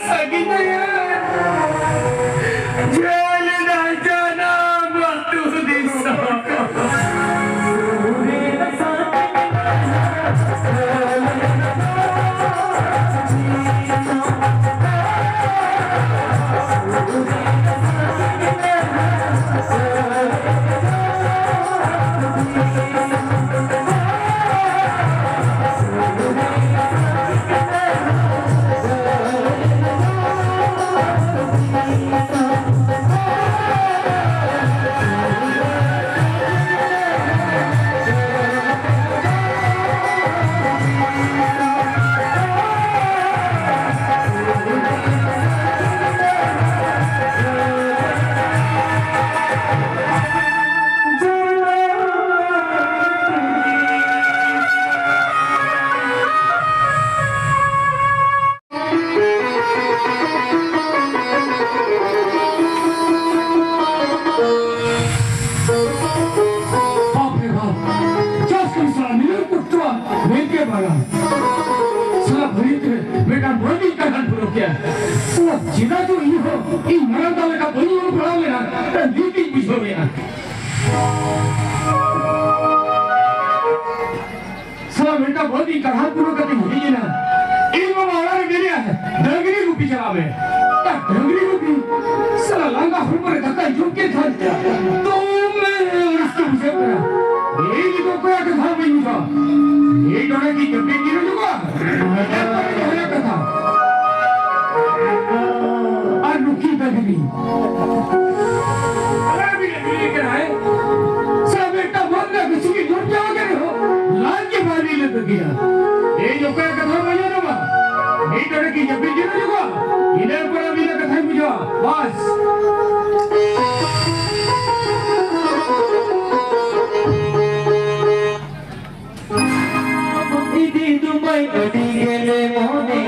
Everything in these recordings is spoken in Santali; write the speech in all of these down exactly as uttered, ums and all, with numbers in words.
ᱥᱟᱺᱜᱤᱧ ᱡᱷᱟᱹᱞ ᱮᱱᱟ ᱡᱟᱱᱟᱢ ᱟᱹᱛᱩ ᱫᱤᱥᱚᱢ᱾ ᱵᱟᱯ ᱨᱮ ᱵᱟᱯ, ᱪᱟᱥ ᱠᱟᱹᱢᱤ ᱥᱟᱞᱟ ᱱᱤᱱᱟᱹᱜ ᱠᱚᱥᱴᱚᱣᱟ ᱢᱮᱱᱛᱮ ᱵᱟᱲᱟᱭ᱾ ᱥᱟᱞᱟ ᱵᱷᱟᱹᱨᱤ ᱛᱮ ᱢᱤᱫᱴᱟᱝ ᱵᱟᱹᱲᱤᱡ ᱠᱟᱛᱷᱟᱧ ᱯᱩᱨᱟᱹᱣ ᱠᱮᱭᱟ᱾ ᱥᱟᱞᱟ ᱪᱮᱫᱟᱜ ᱪᱚ ᱤᱧ ᱦᱚᱸ ᱤᱧ ᱢᱟᱨᱟᱝ ᱫᱟ ᱞᱮᱠᱟ ᱵᱟᱹᱧ ᱚᱞ ᱯᱟᱲᱦᱟᱣ ᱞᱮᱱᱟ, ᱱᱤᱛ ᱤᱧ ᱵᱩᱡᱷᱟᱹᱣᱮᱫᱼᱟ᱾ ᱥᱟᱞᱟ ᱢᱤᱫᱴᱟᱝ ᱵᱟᱹᱫᱤ ᱠᱟᱲᱦᱟ ᱯᱩᱨᱟᱹ ᱠᱟᱛᱮ ᱦᱮᱡ ᱮᱱᱟ᱾ ᱤᱧ ᱵᱟᱵᱟ ᱚᱲᱟᱜ ᱨᱮ ᱢᱮᱱᱟᱭᱟ, "ᱰᱟᱹᱝᱨᱤ ᱜᱩᱯᱤ ᱪᱟᱞᱟᱜ ᱢᱮ᱾" ᱰᱟᱹᱝᱨᱤ ᱜᱩᱯᱤ? ᱥᱟᱞᱟ ᱞᱟᱸᱜᱟ ᱦᱚᱲᱢᱚ ᱨᱮ ᱫᱟᱠᱟᱭ ᱡᱚᱢ ᱠᱮᱫ ᱠᱷᱟᱱ ᱫᱚᱢᱮ ᱨᱟᱹᱥᱠᱟᱹ ᱵᱩᱡᱷᱟᱹᱜ ᱠᱟᱱᱟ᱾ ᱤᱧ ᱫᱚ ᱚᱠᱚᱭᱟᱜ ᱠᱟᱛᱷᱟ ᱵᱟᱹᱧ ᱵᱩᱡᱷᱟᱹᱣᱟ᱾ ᱤᱧ ᱱᱚᱰᱮ ᱠᱤ ᱡᱟᱹᱯᱤᱫ ᱡᱤᱨᱟᱹᱣ ᱧᱚᱜᱚᱜᱼᱟ? ᱡᱟᱦᱟᱱᱟᱜ ᱠᱟᱛᱷᱟ᱾ ᱟᱨ ᱱᱩᱠᱤᱱ ᱰᱟᱹᱝᱨᱤ? ᱟᱨ ᱵᱤᱞᱤ ᱵᱤᱞᱤ ᱠᱟᱱᱟᱭ᱾ ᱥᱟᱵ ᱮᱠᱴᱟ ᱵᱚᱱ ᱨᱮ ᱵᱤᱥᱤ ᱜᱮ ᱡᱳᱨ ᱡᱟᱣᱟ ᱠᱟᱱᱟ ᱦᱚ᱾ ᱞᱟᱡ ᱜᱮ ᱵᱟᱭ ᱵᱤᱞᱤ ᱛᱟᱹᱠᱤᱱᱟ᱾ ᱤᱧ ᱚᱠᱚᱭᱟᱜ ᱠᱟᱛᱷᱟ ᱵᱟᱹᱧ ᱟᱸᱡᱚᱢᱟ᱾ ᱢᱤᱫ ᱰᱚᱸᱰᱮ ᱠᱤ ᱡᱟᱹᱯᱤᱫ ᱡᱤᱨᱟᱹᱣ ᱧᱚᱜᱚᱜᱼᱟ᱾ ᱤᱱᱟᱹ ᱯᱚᱨᱮ ᱵᱤᱱᱟᱹ ᱠᱟᱛᱷᱟᱧ ᱵᱩᱡᱷᱟᱹᱣᱟ᱾ ᱵᱟᱥ᱾ ᱤᱫᱤ ᱫᱩᱢᱟᱹᱭ ᱟᱹᱰᱤ ᱜᱮᱞᱮ ᱢᱚᱱᱮ᱾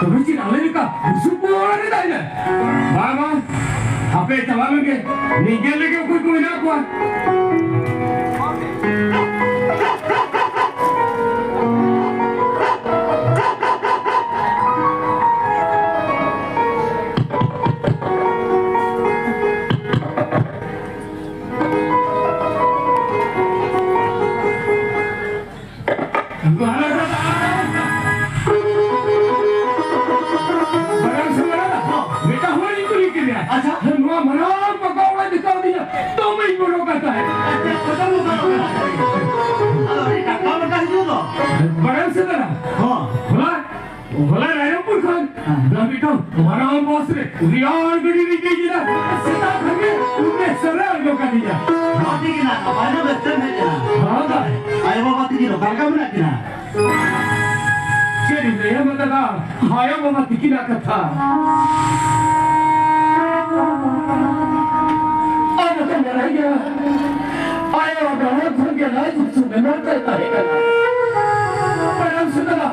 ᱛᱚᱵᱮ ᱪᱮᱫ ᱟᱞᱮ ᱞᱮᱠᱟ ᱵᱩᱥᱩᱵ ᱠᱚ ᱚᱲᱟᱜ ᱨᱮ ᱛᱟᱦᱮᱱᱟ? ᱵᱟᱝ, ᱵᱟᱝ, ᱦᱟᱯᱮ ᱪᱟᱞᱟᱣ ᱞᱮᱱᱜᱮ, ᱱᱤᱡᱮᱨ ᱞᱟᱹᱜᱤᱫ ᱚᱠᱚᱭ ᱠᱚ ᱢᱮᱱᱟᱜ ᱠᱚᱣᱟ? ᱢᱟᱨᱟᱝ ᱥᱮ ᱢᱟᱨᱟᱝ, ᱢᱤᱫᱴᱟᱝ ᱦᱚᱲᱤᱧ ᱠᱩᱞᱤ ᱠᱮᱫᱮᱭᱟ᱾ ᱟᱪᱪᱷᱟ᱾ ᱱᱚᱣᱟ ᱢᱟᱨᱟᱝ ᱯᱟᱠᱟ ᱚᱲᱟᱜ ᱫᱮᱠᱷᱟᱣ ᱫᱤᱧᱟ, ᱫᱚᱢᱮᱧ ᱵᱚᱨᱚ ᱠᱟᱛᱷᱟ᱾ ᱟᱪᱪᱷᱟ, ᱠᱚᱛᱚ ᱵᱚᱨᱚ ᱠᱟᱛᱷᱟ᱾ ᱟᱫᱚ ᱟᱹᱰᱤ ᱴᱟᱴᱠᱟ ᱢᱟᱴᱠᱟ ᱦᱤᱡᱩᱜ ᱫᱚ᱾ ᱢᱟᱨᱟᱝ ᱥᱮ ᱢᱟᱨᱟᱝ᱾ ᱦᱚᱸ᱾ ᱦᱚᱞᱟ, ᱦᱚᱞᱟ ᱨᱟᱭᱨᱚᱝᱯᱩᱨ ᱠᱷᱚᱱ ᱦᱮᱸ᱾ ᱫᱚ ᱢᱤᱫᱴᱟᱝ ᱢᱟᱨᱟᱝ ᱵᱟᱥ ᱨᱮ ᱨᱮᱭᱟᱲ ᱜᱟᱹᱰᱤ ᱨᱤᱧ ᱫᱮᱡ ᱮᱱᱟ᱾ ᱥᱮᱛᱟᱜ ᱠᱷᱚᱱ ᱜᱮ ᱩᱢᱮᱥ ᱥᱟᱨᱟ ᱟᱬᱜᱚ ᱠᱟᱫᱤᱧᱟ᱾ ᱦᱚᱸ, ᱴᱷᱤᱠ ᱜᱮ ᱱᱟᱜ, ᱱᱟᱯᱟᱭ ᱫᱚ ᱵᱮᱥ ᱛᱮᱢ ᱦᱮᱡ ᱮᱱᱟ᱾ ᱦᱚᱸ, ᱫᱟ᱾ ᱟᱭᱳ ᱵᱟᱵᱟ ᱛᱟᱹᱠᱤᱱ ᱚᱠᱟ ᱞᱮᱠᱟ ᱢᱮᱱᱟᱜ ᱠᱤᱱᱟ? ᱪᱮᱫ ᱤᱧ ᱞᱟᱹᱭᱟ ᱢᱟ ᱫᱟᱫᱟ, ᱟᱭᱳ ᱵᱟᱵᱟ ᱛᱤᱠᱤᱱᱟᱜ ᱠᱟᱛᱷᱟ᱾ ᱟᱨ ᱱᱚᱛᱮ ᱵᱟᱲᱟᱭ ᱜᱮᱭᱟ, ᱟᱭᱳ ᱵᱟᱵᱟ ᱠᱷᱚᱱ ᱜᱮ ᱞᱟᱡ ᱦᱟᱹᱥᱩ ᱵᱮᱢᱟᱨ ᱛᱟᱭ ᱛᱟᱦᱮᱸ ᱠᱟᱱᱟ᱾ ᱢᱟᱨᱟᱝ ᱥᱮ ᱫᱟᱫᱟ,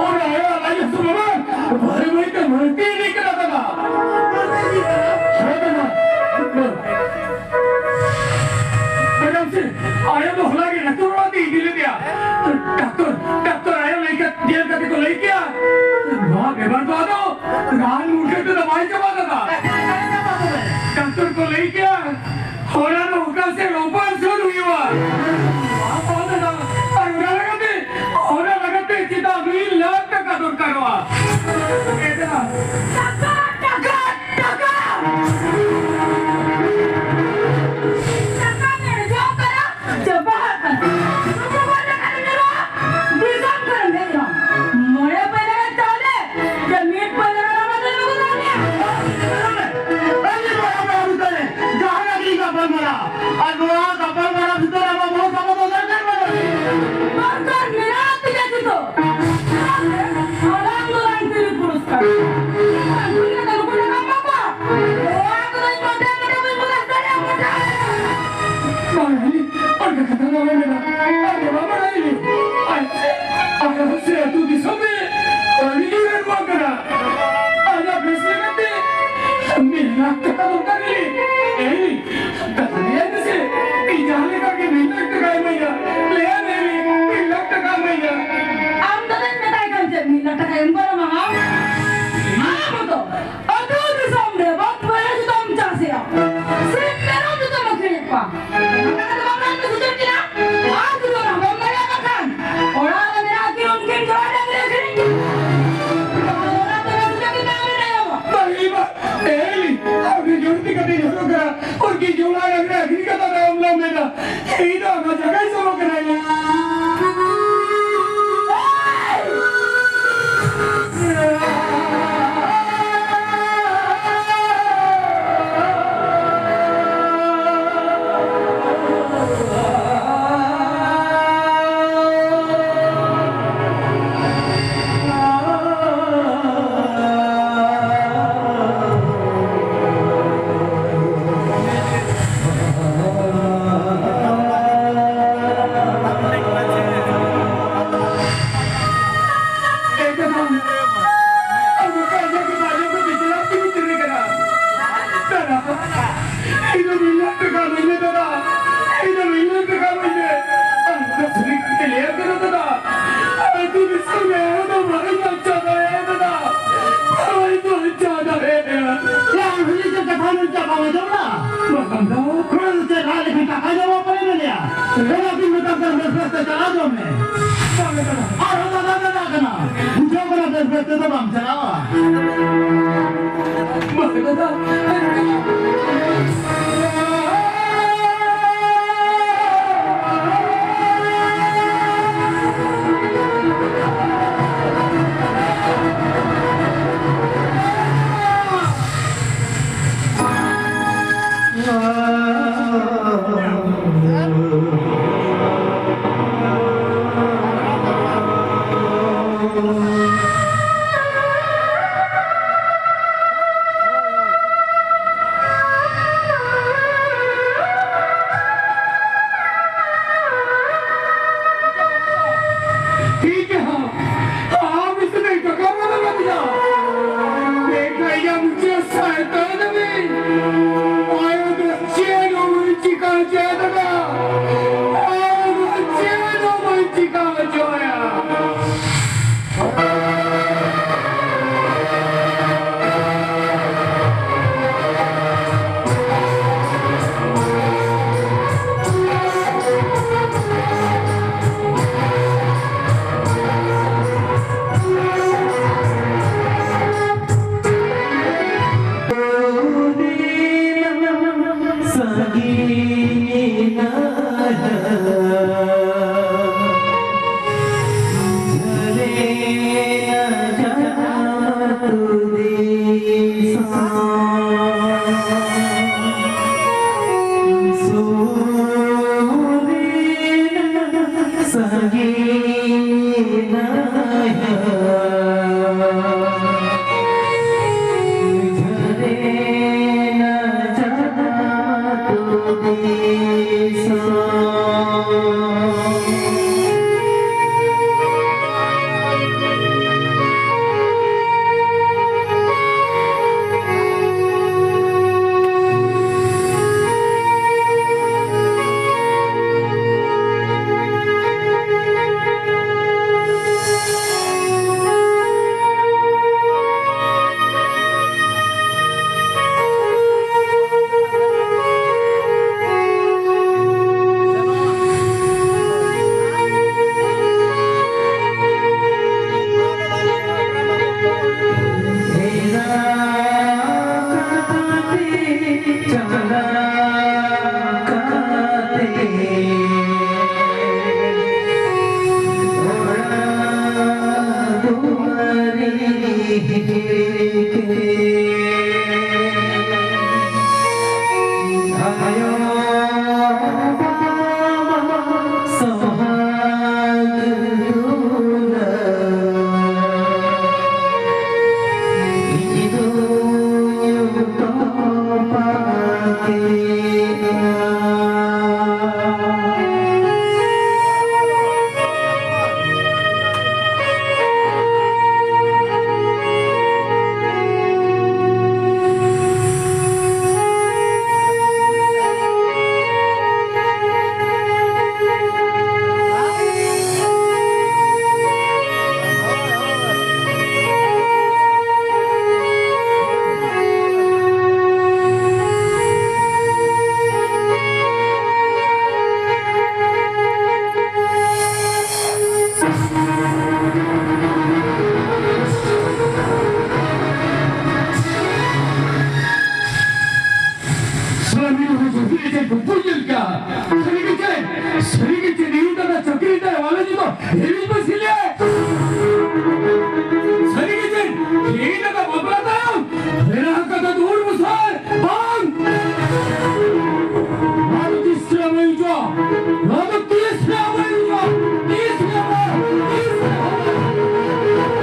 ᱚᱱᱟ ᱟᱭᱳ ᱞᱟᱡ ᱦᱟᱹᱥᱩ ᱵᱮᱢᱟᱨ ᱵᱟᱹᱭ ᱵᱟᱹᱭ ᱛᱮ ᱵᱟᱹᱲᱛᱤ ᱤᱫᱤᱜ ᱠᱟᱱᱟ ᱫᱟᱫᱟ᱾ ᱦᱮᱸ ᱫᱟᱫᱟ᱾ ᱢᱟᱨᱟᱝ ᱥᱮ, ᱟᱭᱳ ᱫᱚ ᱦᱚᱞᱟ ᱜᱮ ᱰᱟᱠᱛᱚᱨ ᱚᱲᱟᱜ ᱛᱮ ᱤᱫᱤ ᱞᱮᱫᱮᱭᱟ᱾ ᱰᱟᱠᱛᱚᱨ, ᱰᱟᱠᱛᱚᱨ ᱟᱭᱳ ᱞᱟᱹᱭ ᱠᱟᱛ-, ᱧᱮᱞ ᱠᱟᱛᱮ ᱠᱚ ᱞᱟᱹᱭ ᱠᱮᱭᱟ, ᱱᱚᱣᱟ ᱵᱮᱢᱟᱨ ᱫᱚ ᱟᱫᱚ ᱨᱟᱱ ᱢᱩᱨᱜᱟᱹᱱ ᱛᱮᱫᱚ ᱵᱟᱭ ᱪᱟᱵᱟ ᱫᱟᱫᱟ᱾ ᱰᱟᱠᱛᱚᱨ ᱠᱚ ᱞᱟᱹᱭ ᱠᱮᱭᱟ, ᱦᱚᱲᱟ ᱫᱚ ᱚᱠᱟ ᱥᱮᱫ operation ᱦᱩᱭᱩᱜᱼᱟ᱾ ᱟᱨ ᱚᱱᱟ ᱞᱟᱹᱜᱤᱫ ᱛᱮ, ᱚᱱᱟ ᱞᱟᱹᱜᱤᱫ ᱛᱮ ᱪᱮᱛᱟᱱ ᱢᱤᱫ ᱞᱟᱠᱷ ᱴᱟᱠᱟ ᱫᱚᱨᱠᱟᱨᱚᱜᱼᱟ᱾ ᱴᱟᱠᱟ, ᱴᱟᱠᱟ, ᱴᱟᱠᱟ! ᱴᱟᱠᱟ ᱢᱮᱨᱡᱟᱣ ᱠᱟᱱᱟ, ᱪᱟᱵᱟ ᱟᱠᱟᱱᱟ᱾ ᱥᱩᱢᱩ ᱵᱟᱨ ᱴᱟᱠᱟ ᱨᱮ ᱧᱮᱞᱚᱜᱼᱟ, ᱫᱤᱥᱚᱢ ᱠᱷᱚᱱ ᱦᱮᱡ ᱮᱱᱟ᱾ ᱢᱚᱬᱮ ᱯᱟᱭᱞᱟ ᱨᱮ ᱪᱟᱣᱞᱮ, ᱥᱮ ᱢᱤᱫ ᱯᱟᱭᱞᱟ ᱨᱮ ᱨᱟᱢᱟ ᱫᱚ ᱞᱩᱜᱩ ᱫᱚ ᱩᱱᱤᱭᱟᱜ᱾ ᱤᱧ ᱫᱚ ᱚᱱᱟ ᱡᱟᱭᱜᱟᱧ ᱥᱮᱱᱚᱜ ᱠᱟᱱᱟ᱾ ᱤᱧ ᱫᱚ ᱢᱤᱫ ᱞᱟᱠᱷ ᱴᱟᱠᱟ ᱤᱢᱟᱹᱧ ᱢᱮ ᱫᱟᱫᱟ, ᱤᱧ ᱫᱚ ᱢᱤᱫ ᱞᱟᱠᱷ ᱴᱟᱠᱟ ᱤᱢᱟᱹᱧ ᱢᱮ᱾ ᱟᱢ ᱫᱚ ᱥᱟᱹᱨᱤ ᱠᱟᱛᱷᱟ ᱞᱟᱹᱭᱟᱢ ᱠᱟᱱᱟ ᱫᱟᱫᱟ, ᱟᱹᱛᱩ ᱫᱤᱥᱚᱢ ᱨᱮ ᱦᱚᱲ ᱫᱚ ᱵᱟᱹᱧ ᱵᱟᱧᱪᱟᱣ ᱫᱟᱲᱮᱭᱟᱜᱼᱟ ᱫᱟᱫᱟ, ᱵᱟᱹᱧ ᱵᱟᱧᱪᱟᱣ ᱫᱟᱲᱮᱭᱟᱜᱼᱟ᱾ ᱭᱟ, ᱩᱱᱤ ᱪᱮᱫ ᱠᱟᱛᱷᱟ ᱢᱮᱱ ᱪᱟᱵᱟ ᱟᱸᱡᱚᱢ ᱱᱟ? ᱵᱟᱠᱷᱟᱱ ᱫᱚ? ᱠᱩᱲᱤ ᱫᱚ ᱪᱮᱫ ᱨᱟᱜ ᱞᱮᱠᱷᱟᱱ ᱴᱟᱠᱟ ᱧᱟᱢᱚᱜ ᱠᱟᱱᱟ ᱢᱮᱱᱮᱭᱟ? ᱚᱱᱟ ᱫᱤᱱ ᱢᱮᱛᱟᱢ ᱠᱟᱱᱟ ᱵᱮᱥ ᱵᱮᱥ ᱛᱮ ᱪᱟᱞᱟᱣ ᱡᱚᱝ ᱢᱮ᱾ ᱵᱟᱝ ᱫᱟᱫᱟ᱾ ᱟᱨᱦᱚᱸ ᱫᱟᱫᱟ ᱫᱟᱫᱟ ᱠᱟᱱᱟ, ᱵᱩᱡᱷᱟᱹᱣ ᱠᱟᱱᱟ ᱵᱮᱥ ᱵᱮᱥ ᱛᱮᱫᱚ ᱵᱟᱢ ᱪᱟᱞᱟᱣᱟ᱾ ᱥᱟᱞᱟ ᱱᱩᱭ ᱦᱚᱸ ᱥᱩᱠᱨᱤ ᱞᱮᱠᱟ ᱠᱚ ᱵᱩᱡᱽ ᱞᱮᱠᱟ᱾ ᱥᱟᱹᱨᱤ ᱜᱮ ᱪᱮᱫ? ᱥᱟᱹᱨᱤ ᱜᱮ ᱪᱮᱫ? ᱱᱤᱭᱩᱴᱚᱱ ᱟᱜ ᱪᱟᱹᱠᱨᱤ ᱛᱟᱭ ᱵᱟᱞᱮ ᱡᱩᱛᱟ᱾ ᱦᱤᱨᱤᱡ ᱯᱟᱹᱥᱤ ᱞᱮ᱾ ᱥᱟᱹᱨᱤ ᱜᱮ ᱪᱮᱫ? ᱱᱤᱭᱩᱴᱚᱱ ᱟᱜ ᱵᱟᱯᱞᱟ ᱛᱟᱭᱚᱢ ᱵᱮᱲᱟ ᱠᱟᱛᱮ ᱫᱩᱣᱟᱹᱨ ᱵᱩᱥᱟᱹᱲ ᱵᱟᱝ᱾ ᱱᱚᱣᱟ ᱫᱚ ᱛᱤᱥ ᱨᱮ ᱵᱟᱹᱧ ᱡᱚᱢ? ᱱᱚᱣᱟ ᱫᱚ ᱛᱤᱥ ᱨᱮ ᱵᱟᱹᱧ ᱡᱚᱢ? ᱛᱤᱥ ᱨᱮ ᱵᱟᱹᱧ, ᱛᱤᱥ ᱨᱮ ᱵᱟᱹᱧ?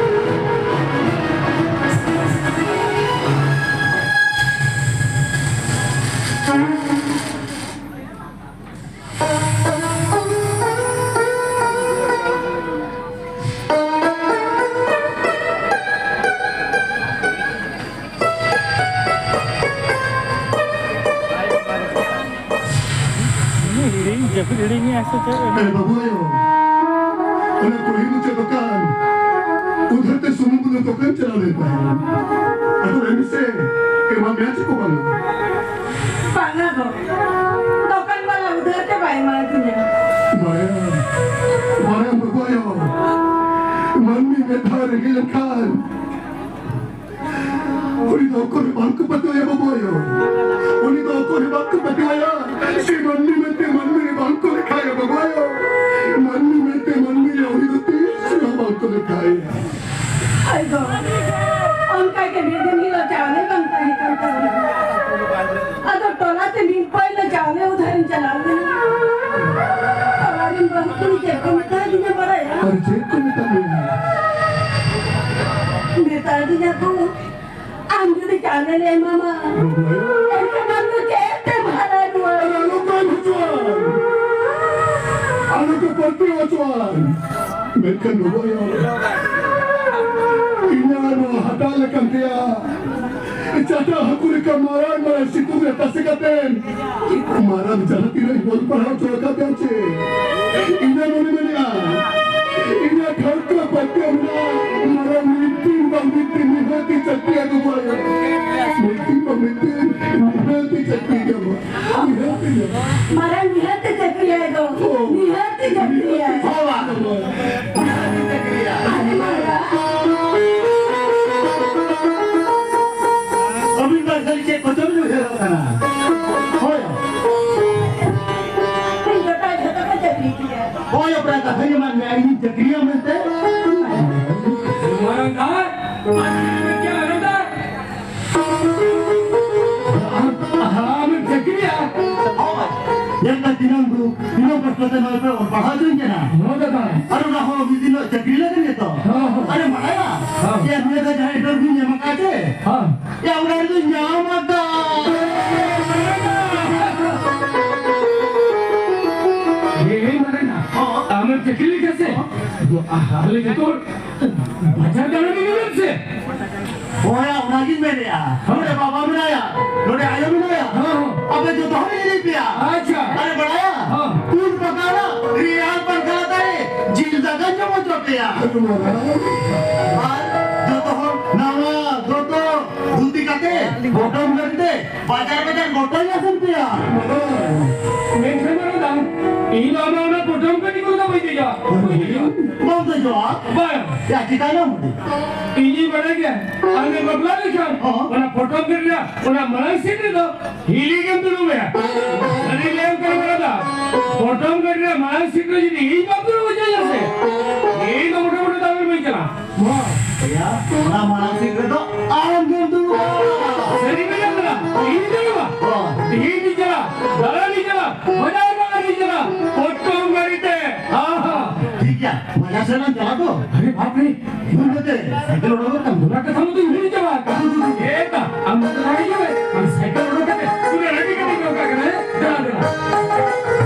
ᱦᱤᱲᱤᱧ, ᱡᱟᱹᱯᱤᱫ ᱦᱤᱲᱤᱧ ᱮ ᱥᱮ ᱪᱮᱫ? ᱮ ᱵᱟᱹᱵᱩ ᱟᱭᱳ, ᱚᱱᱟ ᱠᱩᱞᱦᱤ ᱢᱩᱪᱟᱹᱫ ᱫᱚᱠᱟᱱ, ᱩᱫᱷᱟᱹᱨ ᱛᱮ ᱥᱩᱱᱩᱢ ᱵᱩᱞᱩᱝ ᱫᱚᱠᱟᱱ ᱪᱟᱞᱟᱣ ᱞᱮᱱ ᱛᱟᱦᱮᱸᱫ᱾ ᱟᱫᱚ ᱮᱢ ᱥᱮ ᱮᱢᱟ ᱢᱮᱭᱟ ᱪᱮ ᱠᱚ ᱵᱟᱝᱟ? ᱵᱟᱝᱟ ᱜᱚ, ᱫᱚᱠᱟᱱ ᱵᱟᱞᱟ ᱩᱫᱷᱟᱹᱨ ᱛᱮ ᱵᱟᱭ ᱮᱢᱟ ᱫᱤᱧᱟ᱾ ᱵᱟᱭᱟ, ᱵᱟᱭᱟ ᱵᱟᱹᱵᱩ ᱟᱭᱳ, ᱢᱟᱹᱱᱢᱤ ᱢᱤᱫ ᱫᱷᱟᱣ ᱨᱮᱸᱜᱮᱡ ᱞᱮᱱᱠᱷᱟᱱ ᱩᱱᱤ ᱫᱚ ᱚᱠᱚᱭ ᱦᱚᱸ ᱵᱟᱝ ᱠᱚ ᱯᱟᱹᱛᱭᱟᱹᱣᱟᱭᱟ ᱵᱟᱹᱵᱩ ᱟᱭᱳ᱾ ᱩᱱᱤ ᱫᱚ ᱚᱠᱚᱭ ᱦᱚᱸ ᱵᱟᱝ ᱠᱚ ᱯᱟᱹᱛᱭᱟᱹᱣᱟᱭᱟ᱾ ᱥᱮ ᱢᱟᱹᱱᱢᱤ ᱢᱮᱱᱛᱮ ᱢᱟᱹᱱᱢᱤ ᱨᱮ ᱵᱟᱝ ᱠᱚ ᱞᱮᱠᱷᱟᱭᱟ ᱵᱟᱹᱵᱩ ᱟᱭᱳ᱾ ᱢᱟᱹᱱᱢᱤ ᱢᱮᱱᱛᱮ ᱢᱟᱹᱱᱢᱤ ᱨᱮ ᱩᱱᱤ ᱫᱚ ᱛᱤᱥ ᱨᱮᱦᱚᱸ ᱵᱟᱝ ᱠᱚ ᱞᱮᱠᱷᱟᱭᱟ᱾ ᱟᱭ ᱫᱚ ᱟᱹᱰᱤ ᱡᱟᱹᱯᱩᱫ᱾ ᱟᱢ ᱡᱩᱫᱤ ᱪᱟᱣᱞᱮ ᱞᱮ ᱮᱢᱟᱢᱟ, ᱮᱱᱠᱷᱟᱱ ᱟᱢ ᱫᱚ ᱪᱮᱫ ᱛᱮᱢ ᱦᱟᱨᱟ ᱱᱚᱣᱟ? ᱟᱨ ᱟᱞᱚ ᱠᱚ ᱦᱤᱡᱩᱜᱼᱟ᱾ ᱟᱞᱚ ᱠᱚ ᱯᱟᱹᱛᱭᱟᱹᱣ ᱦᱚᱪᱚᱣᱟᱜ᱾ ᱢᱮᱱᱠᱷᱟᱱ ᱵᱟᱵᱟᱭᱟ, ᱤᱧᱟᱹᱜ ᱱᱚᱣᱟ ᱦᱟᱴᱟᱜ ᱞᱮᱠᱟᱱ ᱛᱮᱭᱟ ᱪᱟᱴᱟ ᱦᱟᱹᱠᱩ ᱞᱮᱠᱟ ᱢᱟᱨᱟᱝ ᱢᱟᱨᱟᱝ ᱥᱤᱛᱩᱝ ᱨᱮ ᱛᱟᱥᱮ ᱠᱟᱛᱮ ᱢᱟᱨᱟᱝ ᱡᱟᱦᱟᱸ ᱛᱤᱱᱟᱹᱜ ᱤᱧ ᱚᱞ ᱯᱟᱲᱦᱟᱣ ᱦᱚᱪᱚ ᱟᱠᱟᱫ ᱯᱮᱭᱟ ᱪᱮ, ᱤᱧ ᱫᱚ ᱱᱚᱰᱮ ᱢᱮᱱᱟᱜᱼᱟ᱾ ᱤᱧᱟᱹᱜ ᱴᱷᱟᱹᱣᱠᱟᱹ ᱯᱟᱹᱛᱭᱟᱹᱣ ᱢᱮᱱᱟᱜᱼᱟ, ᱢᱟᱨᱟᱝ ᱢᱤᱫ ᱫᱤᱱ ᱵᱟᱝ ᱢᱤᱫ ᱫᱤᱱ ᱱᱤᱦᱟᱹᱛ ᱤᱧ ᱪᱟᱹᱠᱨᱤᱭᱟ ᱜᱚᱜᱚ ᱟᱭᱳ᱾ ᱢᱤᱫ ᱫᱤᱱ ᱵᱟᱝ ᱢᱤᱫ ᱫᱤᱱ ᱱᱤᱦᱟᱹᱛ ᱤᱧ ᱪᱟᱹᱠᱨᱤ ᱧᱟᱢᱟ᱾ ᱱᱤᱦᱟᱹᱛ ᱤᱧ ᱧᱟᱢᱟ᱾ ᱢᱟᱨᱟᱝ ᱱᱤᱦᱟᱹᱛ ᱤᱧ ᱪᱟᱹᱠᱨᱤᱭᱟ ᱜᱚ᱾ ᱚ᱾ ᱱᱤᱦᱟᱹᱛ ᱤᱧ ᱪᱟᱹᱠᱨᱤᱭᱟ᱾ ᱦᱳᱭ, ᱵᱟᱵᱟ᱾ ᱟᱹᱰᱤ ᱢᱟᱨᱟᱝ᱾ ᱟᱹᱵᱤᱱ ᱫᱚ ᱠᱷᱟᱹᱞᱤ ᱪᱮᱫ ᱠᱚᱪᱚ ᱵᱤᱱ ᱩᱭᱦᱟᱹᱨᱚᱜ ᱠᱟᱱᱟ? ᱦᱳᱭ᱾ ᱤᱧ ᱡᱚᱴᱟᱣ ᱡᱷᱚᱛᱚ ᱠᱚ ᱪᱟᱹᱠᱨᱤ ᱠᱮᱫᱟ᱾ ᱦᱳᱭ, ᱚᱯᱨᱟ ᱠᱟᱛᱷᱟ ᱜᱮ ᱢᱟᱱ ᱢᱮ, ᱤᱧ ᱪᱟᱹᱠᱨᱤᱭᱟ ᱢᱮᱱᱛᱮ᱾ ᱢᱟᱨᱟᱝ ᱫᱷᱟᱨ, ᱟᱨ ᱪᱮᱫ ᱮᱢ ᱪᱮᱫ ᱟᱨᱟᱢ ᱫᱷᱟᱨ? ᱟᱢ ᱪᱟᱹᱠᱨᱤᱭᱟ? ᱦᱳᱭ᱾ ᱧᱮᱞ ᱢᱮ, ᱛᱤᱱᱟᱹᱜ ᱫᱩᱠ, ᱛᱤᱱᱟᱹᱜ ᱠᱚᱥᱴᱚ ᱛᱮ ᱱᱚᱜᱼᱚᱭ ᱯᱮ ᱚᱞ ᱯᱟᱲᱦᱟᱣ ᱦᱚᱪᱚᱧ ᱠᱟᱱᱟ᱾ ᱦᱚᱸ ᱫᱟᱫᱟ᱾ ᱟᱨ ᱚᱱᱟ ᱦᱚᱸ ᱢᱤᱫ ᱫᱤᱱᱚᱜ ᱪᱟᱹᱠᱨᱤ ᱞᱟᱹᱜᱤᱫ ᱜᱮᱛᱚ᱾ ᱦᱚᱸ, ᱦᱚᱸ᱾ ᱟᱨᱮ ᱵᱟᱲᱟᱭᱟ, ᱦᱚᱸ᱾ ᱡᱮ ᱱᱩᱭ ᱫᱚ ᱡᱟᱦᱟᱸ interview ᱧᱟᱢ ᱟᱠᱟᱫ ᱪᱮ? ᱦᱚᱸ᱾ ᱭᱟ, ᱚᱱᱟ ᱨᱮᱫᱚ ᱧᱟᱢ ᱟᱠᱟᱫ᱾ ᱦᱮᱸ, ᱦᱮᱸ, ᱢᱟᱨᱟᱝ ᱱᱟ᱾ ᱦᱚᱸ᱾ ᱟᱢᱮᱢ ᱪᱟᱹᱠᱨᱤ ᱞᱮᱠᱷᱟᱱ ᱥᱮ? ᱦᱚᱸ᱾ ᱟᱦᱟ, ᱟᱞᱮ ᱡᱚᱛᱚ ᱦᱚᱲ ᱵᱟᱡᱟᱨ ᱫᱟᱬᱟᱱ ᱤᱫᱤ ᱞᱮᱢ ᱥᱮ? ᱦᱳᱭ, ᱚᱱᱟᱜᱤᱧ ᱢᱮᱱᱮᱫᱼᱟ᱾ ᱦᱚᱸ᱾ ᱱᱚᱰᱮ ᱵᱟᱵᱟ ᱢᱮᱱᱟᱭᱟ, ᱱᱚᱰᱮ ᱟᱭᱳ ᱢᱮᱱᱟᱭᱟ᱾ ᱦᱚᱸ, ᱦᱚᱸ᱾ ᱟᱯᱮ ᱡᱚᱛᱚ ᱦᱚᱲ ᱤᱫᱤ ᱯᱮᱭᱟ᱾ ᱟᱪᱪᱷᱟ᱾ ᱟᱨᱮ ᱵᱟᱲᱟᱭᱟ? ᱦᱚᱸ᱾ ᱩᱫ ᱯᱟᱠᱟᱲᱟ, ᱨᱮᱭᱟᱲ ᱯᱟᱨᱠᱷᱟ ᱞᱟᱛᱟᱨ ᱨᱮ ᱡᱤᱞ ᱫᱟᱠᱟᱧ ᱡᱚᱢ ᱦᱚᱪᱚ ᱯᱮᱭᱟ᱾ ᱟᱨ ᱡᱚᱛᱚ ᱦᱚᱲ ᱱᱟᱣᱟ ᱫᱚᱛᱚ ᱫᱷᱩᱛᱤ ᱠᱟᱛᱮ, ᱯᱚᱴᱚᱢ ᱠᱟᱛᱮ, ᱵᱟᱡᱟᱨ ᱵᱟᱡᱟᱨ ᱜᱚᱴᱟᱧ ᱟᱥᱮᱱ ᱯᱮᱭᱟ᱾ ᱢᱮᱱᱠᱷᱟᱱ ᱢᱟᱨᱟᱝ ᱫᱟ, ᱤᱧ ᱫᱚ ᱟᱢᱟᱜ ᱚᱱᱟ ᱯᱚᱴᱚᱢ ᱠᱟᱹᱴᱤ ᱠᱚᱫᱚ ᱵᱟᱹᱧ ᱫᱮᱡᱚᱜᱼᱟ᱾ ᱵᱟᱹᱧ ᱫᱮᱡᱚᱜᱼᱟ᱾ ᱵᱟᱢ ᱫᱮᱡᱚᱜᱼᱟ? ᱵᱟᱝ᱾ ᱭᱟ, ᱪᱤᱠᱟᱹᱭᱱᱟᱢ? ᱤᱧᱤᱧ ᱵᱟᱰᱟᱭ ᱜᱮᱭᱟ, ᱟᱢᱮᱢ ᱵᱟᱯᱞᱟ ᱞᱮᱱᱠᱷᱟᱱ, ᱦᱚᱸ᱾ ᱚᱱᱟ ᱯᱚᱴᱚᱢ ᱠᱟᱹᱴᱤ ᱨᱮᱭᱟᱜ ᱚᱱᱟ ᱢᱟᱲᱟᱝ ᱥᱤᱴ ᱨᱮᱫᱚ ᱦᱤᱞᱤ ᱜᱮᱢ ᱫᱩᱲᱩᱵ ᱮᱭᱟ᱾ ᱟᱹᱰᱤ ᱞᱮᱢ ᱠᱟᱱᱟ ᱢᱟᱨᱟᱝ ᱫᱟ᱾ ᱯᱚᱴᱚᱢ ᱠᱟᱹᱴᱤ ᱨᱮᱭᱟᱜ ᱢᱟᱲᱟᱝ ᱥᱤᱴ ᱨᱮ ᱡᱩᱫᱤ ᱤᱧ ᱵᱟᱢ ᱫᱩᱲᱩᱵ ᱦᱚᱪᱚᱧᱟ ᱥᱮ, ᱤᱧ ᱫᱚ ᱢᱚᱴᱟᱢᱩᱴᱤ ᱫᱟᱢ ᱨᱮ ᱵᱟᱹᱧ ᱪᱟᱞᱟᱜᱼᱟ᱾ ᱭᱟ, ᱚᱱᱟ ᱢᱟᱲᱟᱝ ᱥᱤᱴ ᱨᱮᱫᱚ ᱟᱢ ᱜᱮᱢ ᱫᱩᱲᱩᱵᱼᱟ᱾ ᱥᱟᱹᱨᱤ ᱵᱮᱱ ᱞᱟᱹᱭ ᱠᱟᱫᱟ? ᱤᱧ ᱫᱩᱲᱩᱵᱼᱟ? ᱦᱚᱸ᱾ ᱛᱤᱦᱤᱧ ᱤᱧ ᱪᱟᱞᱟᱜ, ᱫᱟᱬᱟᱱ ᱤᱧ ᱪᱟᱞᱟᱜ, ᱵᱟᱡᱟᱨ ᱫᱟᱬᱟᱱ ᱤᱧ ᱪᱟᱞᱟᱜ, ᱯᱚᱴᱚᱢ ᱜᱟᱹᱰᱤ ᱛᱮ᱾ ᱦᱚᱸ, ᱦᱚᱸ᱾ ᱴᱷᱤᱠ ᱜᱮᱭᱟ᱾ ᱥᱮᱱ ᱞᱟᱝ ᱪᱟᱞᱟᱜ ᱫᱚ᱾ ᱟᱨᱮ ᱵᱟᱯ ᱨᱮ, ᱤᱧ ᱠᱟᱛᱮ ᱥᱟᱭᱠᱮᱞ ᱚᱰᱚᱠ ᱠᱟᱱ ᱫᱚ᱾ ᱚᱱᱟ ᱠᱟᱛᱷᱟ ᱢᱟᱛᱚᱧ ᱦᱤᱲᱤᱧ ᱪᱟᱵᱟ ᱟᱠᱟᱫ᱾ ᱮ ᱵᱟ, ᱟᱢ ᱫᱚ ᱨᱟᱹᱜᱤ ᱜᱮ ᱢᱮ᱾ ᱟᱢ ᱥᱟᱭᱠᱮᱞ ᱚᱰᱚᱠ ᱠᱟᱛᱮ ᱯᱩᱨᱟᱹ ᱨᱟᱹᱜᱤ ᱠᱟᱛᱮᱧ ᱫᱚᱦᱚ ᱠᱟᱜ ᱠᱟᱱᱟ, ᱦᱮᱸ? ᱫᱮᱞᱟ, ᱫᱮᱞᱟ᱾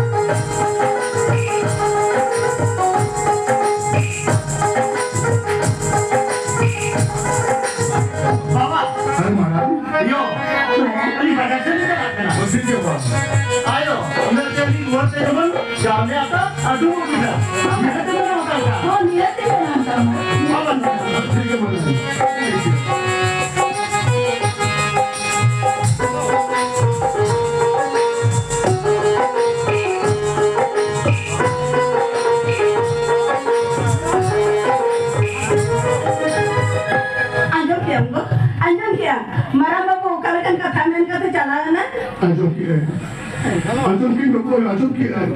ᱵᱟᱵᱟ᱾ ᱟᱨ ᱢᱟᱨᱟᱝ? ᱭᱳ᱾ ᱟᱹᱞᱤᱧ ᱵᱟᱡᱟᱨ ᱥᱮᱫ ᱞᱤᱧ ᱪᱟᱞᱟᱜ ᱠᱟᱱᱟ᱾ ᱚ, ᱴᱷᱤᱠ ᱜᱮᱭᱟ, ᱵᱟᱵᱟ᱾ ᱟᱭᱳ, ᱩᱱᱟᱹᱜ ᱪᱮᱫ ᱞᱤᱧ ᱨᱩᱣᱟᱹᱲ ᱛᱮ ᱡᱮᱢᱚᱱ ᱪᱟᱣᱞᱮ ᱟᱛᱟ ᱟᱹᱰᱤ ᱢᱚᱡᱽ ᱵᱩᱡᱷᱟᱹᱜᱼᱟ᱾ ᱱᱤᱦᱟᱹᱛ ᱜᱮ ᱢᱮᱱᱟᱜ ᱟᱠᱟᱫ᱾ ᱦᱚᱸ, ᱱᱤᱦᱟᱹᱛ ᱜᱮ ᱢᱮᱱᱟᱜ ᱟᱠᱟᱫ᱾ ᱵᱟᱵᱟ, ᱴᱷᱤᱠ ᱜᱮ ᱢᱮᱱᱟᱜ ᱟᱠᱟᱫ᱾ ᱟᱸᱡᱚᱢ ᱠᱮᱜᱼᱟᱢ ᱜᱚ? ᱟᱸᱡᱚᱢ ᱠᱮᱜᱼᱟᱢ? ᱢᱟᱨᱟᱝ ᱵᱟᱹᱵᱩ ᱚᱠᱟ ᱞᱮᱠᱟᱱ ᱠᱟᱛᱷᱟ ᱢᱮᱱ ᱠᱟᱛᱮ ᱪᱟᱞᱟᱣ ᱮᱱᱟ? ᱟᱸᱡᱚᱢ ᱠᱮᱜᱼᱟᱹᱧ᱾ ᱟᱸᱡᱚᱢ ᱠᱮᱜᱼᱟᱹᱧ ᱵᱟᱹᱵᱩ, ᱟᱸᱡᱚᱢ ᱠᱮᱜᱼᱟᱹᱧ᱾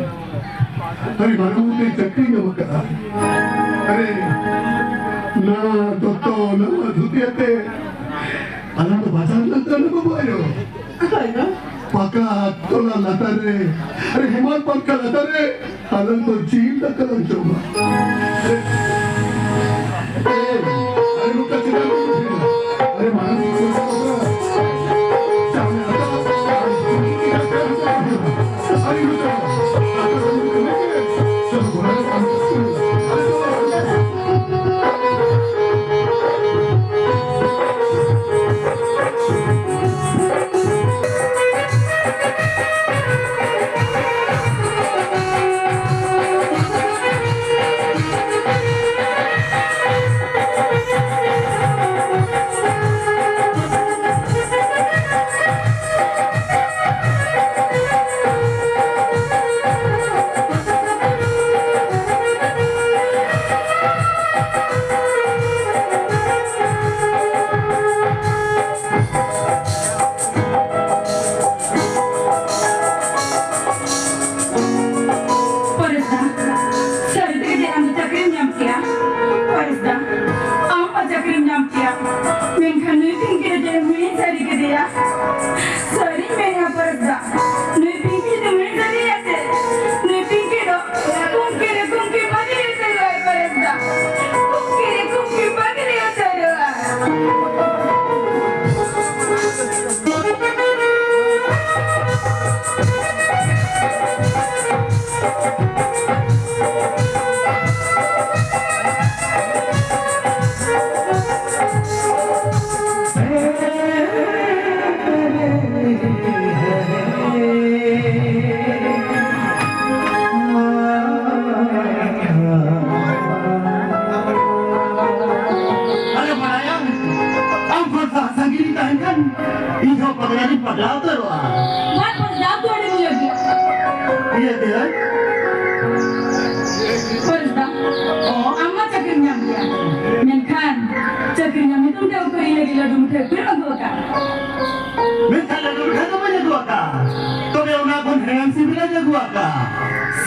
ᱟᱨᱮ ᱢᱟᱨᱟᱝ ᱵᱟᱹᱵᱩ ᱛᱮ ᱪᱟᱹᱠᱨᱤ ᱧᱟᱢ ᱟᱠᱟᱫᱼᱟ᱾ ᱟᱨᱮ ᱱᱟᱣᱟ ᱫᱚᱛᱚ, ᱱᱟᱣᱟ ᱫᱷᱩᱛᱤ ᱟᱛᱮ ᱟᱞᱟᱝ ᱫᱚ ᱵᱟᱡᱟᱨ ᱞᱟᱝ ᱪᱟᱞᱟᱜᱼᱟ ᱵᱟᱹᱵᱩ ᱟᱭᱳ᱾ ᱦᱳᱭ ᱜᱚ᱾ ᱯᱟᱠᱟ ᱛᱚᱞᱟ ᱞᱟᱛᱟᱨ ᱨᱮ, ᱟᱨᱮ ᱦᱮᱢᱟᱞ ᱯᱟᱝᱠᱷᱟ ᱞᱟᱛᱟᱨ ᱨᱮ ᱟᱞᱟᱝ ᱫᱚ ᱡᱤᱞ ᱫᱟᱠᱟ ᱞᱟᱝ ᱡᱚᱢᱟ᱾ ᱟᱨᱮ, ᱟᱨᱮ ᱱᱚᱝᱠᱟ ᱪᱮᱫᱟᱜ ᱵᱚᱱ ᱩᱴᱷᱟᱹᱭᱟ? ᱟᱨᱮ ᱢᱟᱨᱟᱝ ᱵᱩᱨᱩ ᱪᱟᱣᱞᱮ ᱟᱛᱟ, ᱟᱨ ᱟᱨᱮ ᱱᱚᱝᱠᱟ ᱟᱨᱮ ᱵᱟᱲᱟᱭᱟᱢ, ᱟᱢ ᱠᱷᱚᱱ ᱥᱟᱦᱟ ᱥᱟᱺᱜᱤᱧ ᱛᱟᱦᱮᱱ ᱠᱷᱟᱱ ᱤᱧ ᱦᱚᱸ ᱯᱟᱜᱽᱞᱟ ᱨᱤᱧ ᱯᱟᱜᱽᱞᱟ ᱩᱛᱟᱹᱨᱚᱜᱼᱟ᱾ ᱵᱟᱝ ᱯᱟᱜᱽᱞᱟ ᱫᱚ ᱟᱹᱰᱤ ᱢᱚᱡᱽ ᱜᱮ᱾ ᱤᱭᱟᱹ ᱜᱮ᱾ ᱯᱚᱨᱮᱥ ᱫᱟ, ᱚ᱾ ᱟᱢ ᱢᱟ ᱪᱟᱹᱠᱨᱤᱢ ᱧᱟᱢ ᱜᱮᱭᱟ, ᱢᱮᱱᱠᱷᱟᱱ ᱪᱟᱹᱠᱨᱤ ᱧᱟᱢ ᱧᱩᱛᱩᱢ ᱛᱮ ᱚᱠᱚᱭ ᱤᱧ ᱞᱟᱹᱜᱤᱫ ᱞᱟᱹᱰᱩ ᱢᱤᱴᱷᱟᱹᱭ ᱩᱛᱟᱹᱨ ᱟᱹᱜᱩ ᱟᱠᱟᱫ? ᱢᱮᱱᱠᱷᱟᱱ ᱞᱟᱹᱰᱩ ᱢᱤᱴᱷᱟᱹᱭ ᱫᱚ ᱵᱟᱹᱧ ᱟᱹᱜᱩ ᱟᱠᱟᱫ, ᱛᱚᱵᱮ ᱚᱱᱟ ᱠᱷᱚᱱ ᱦᱮᱲᱮᱢ ᱥᱤᱵᱤᱞᱟᱜ ᱟᱹᱜᱩ ᱟᱠᱟᱫ᱾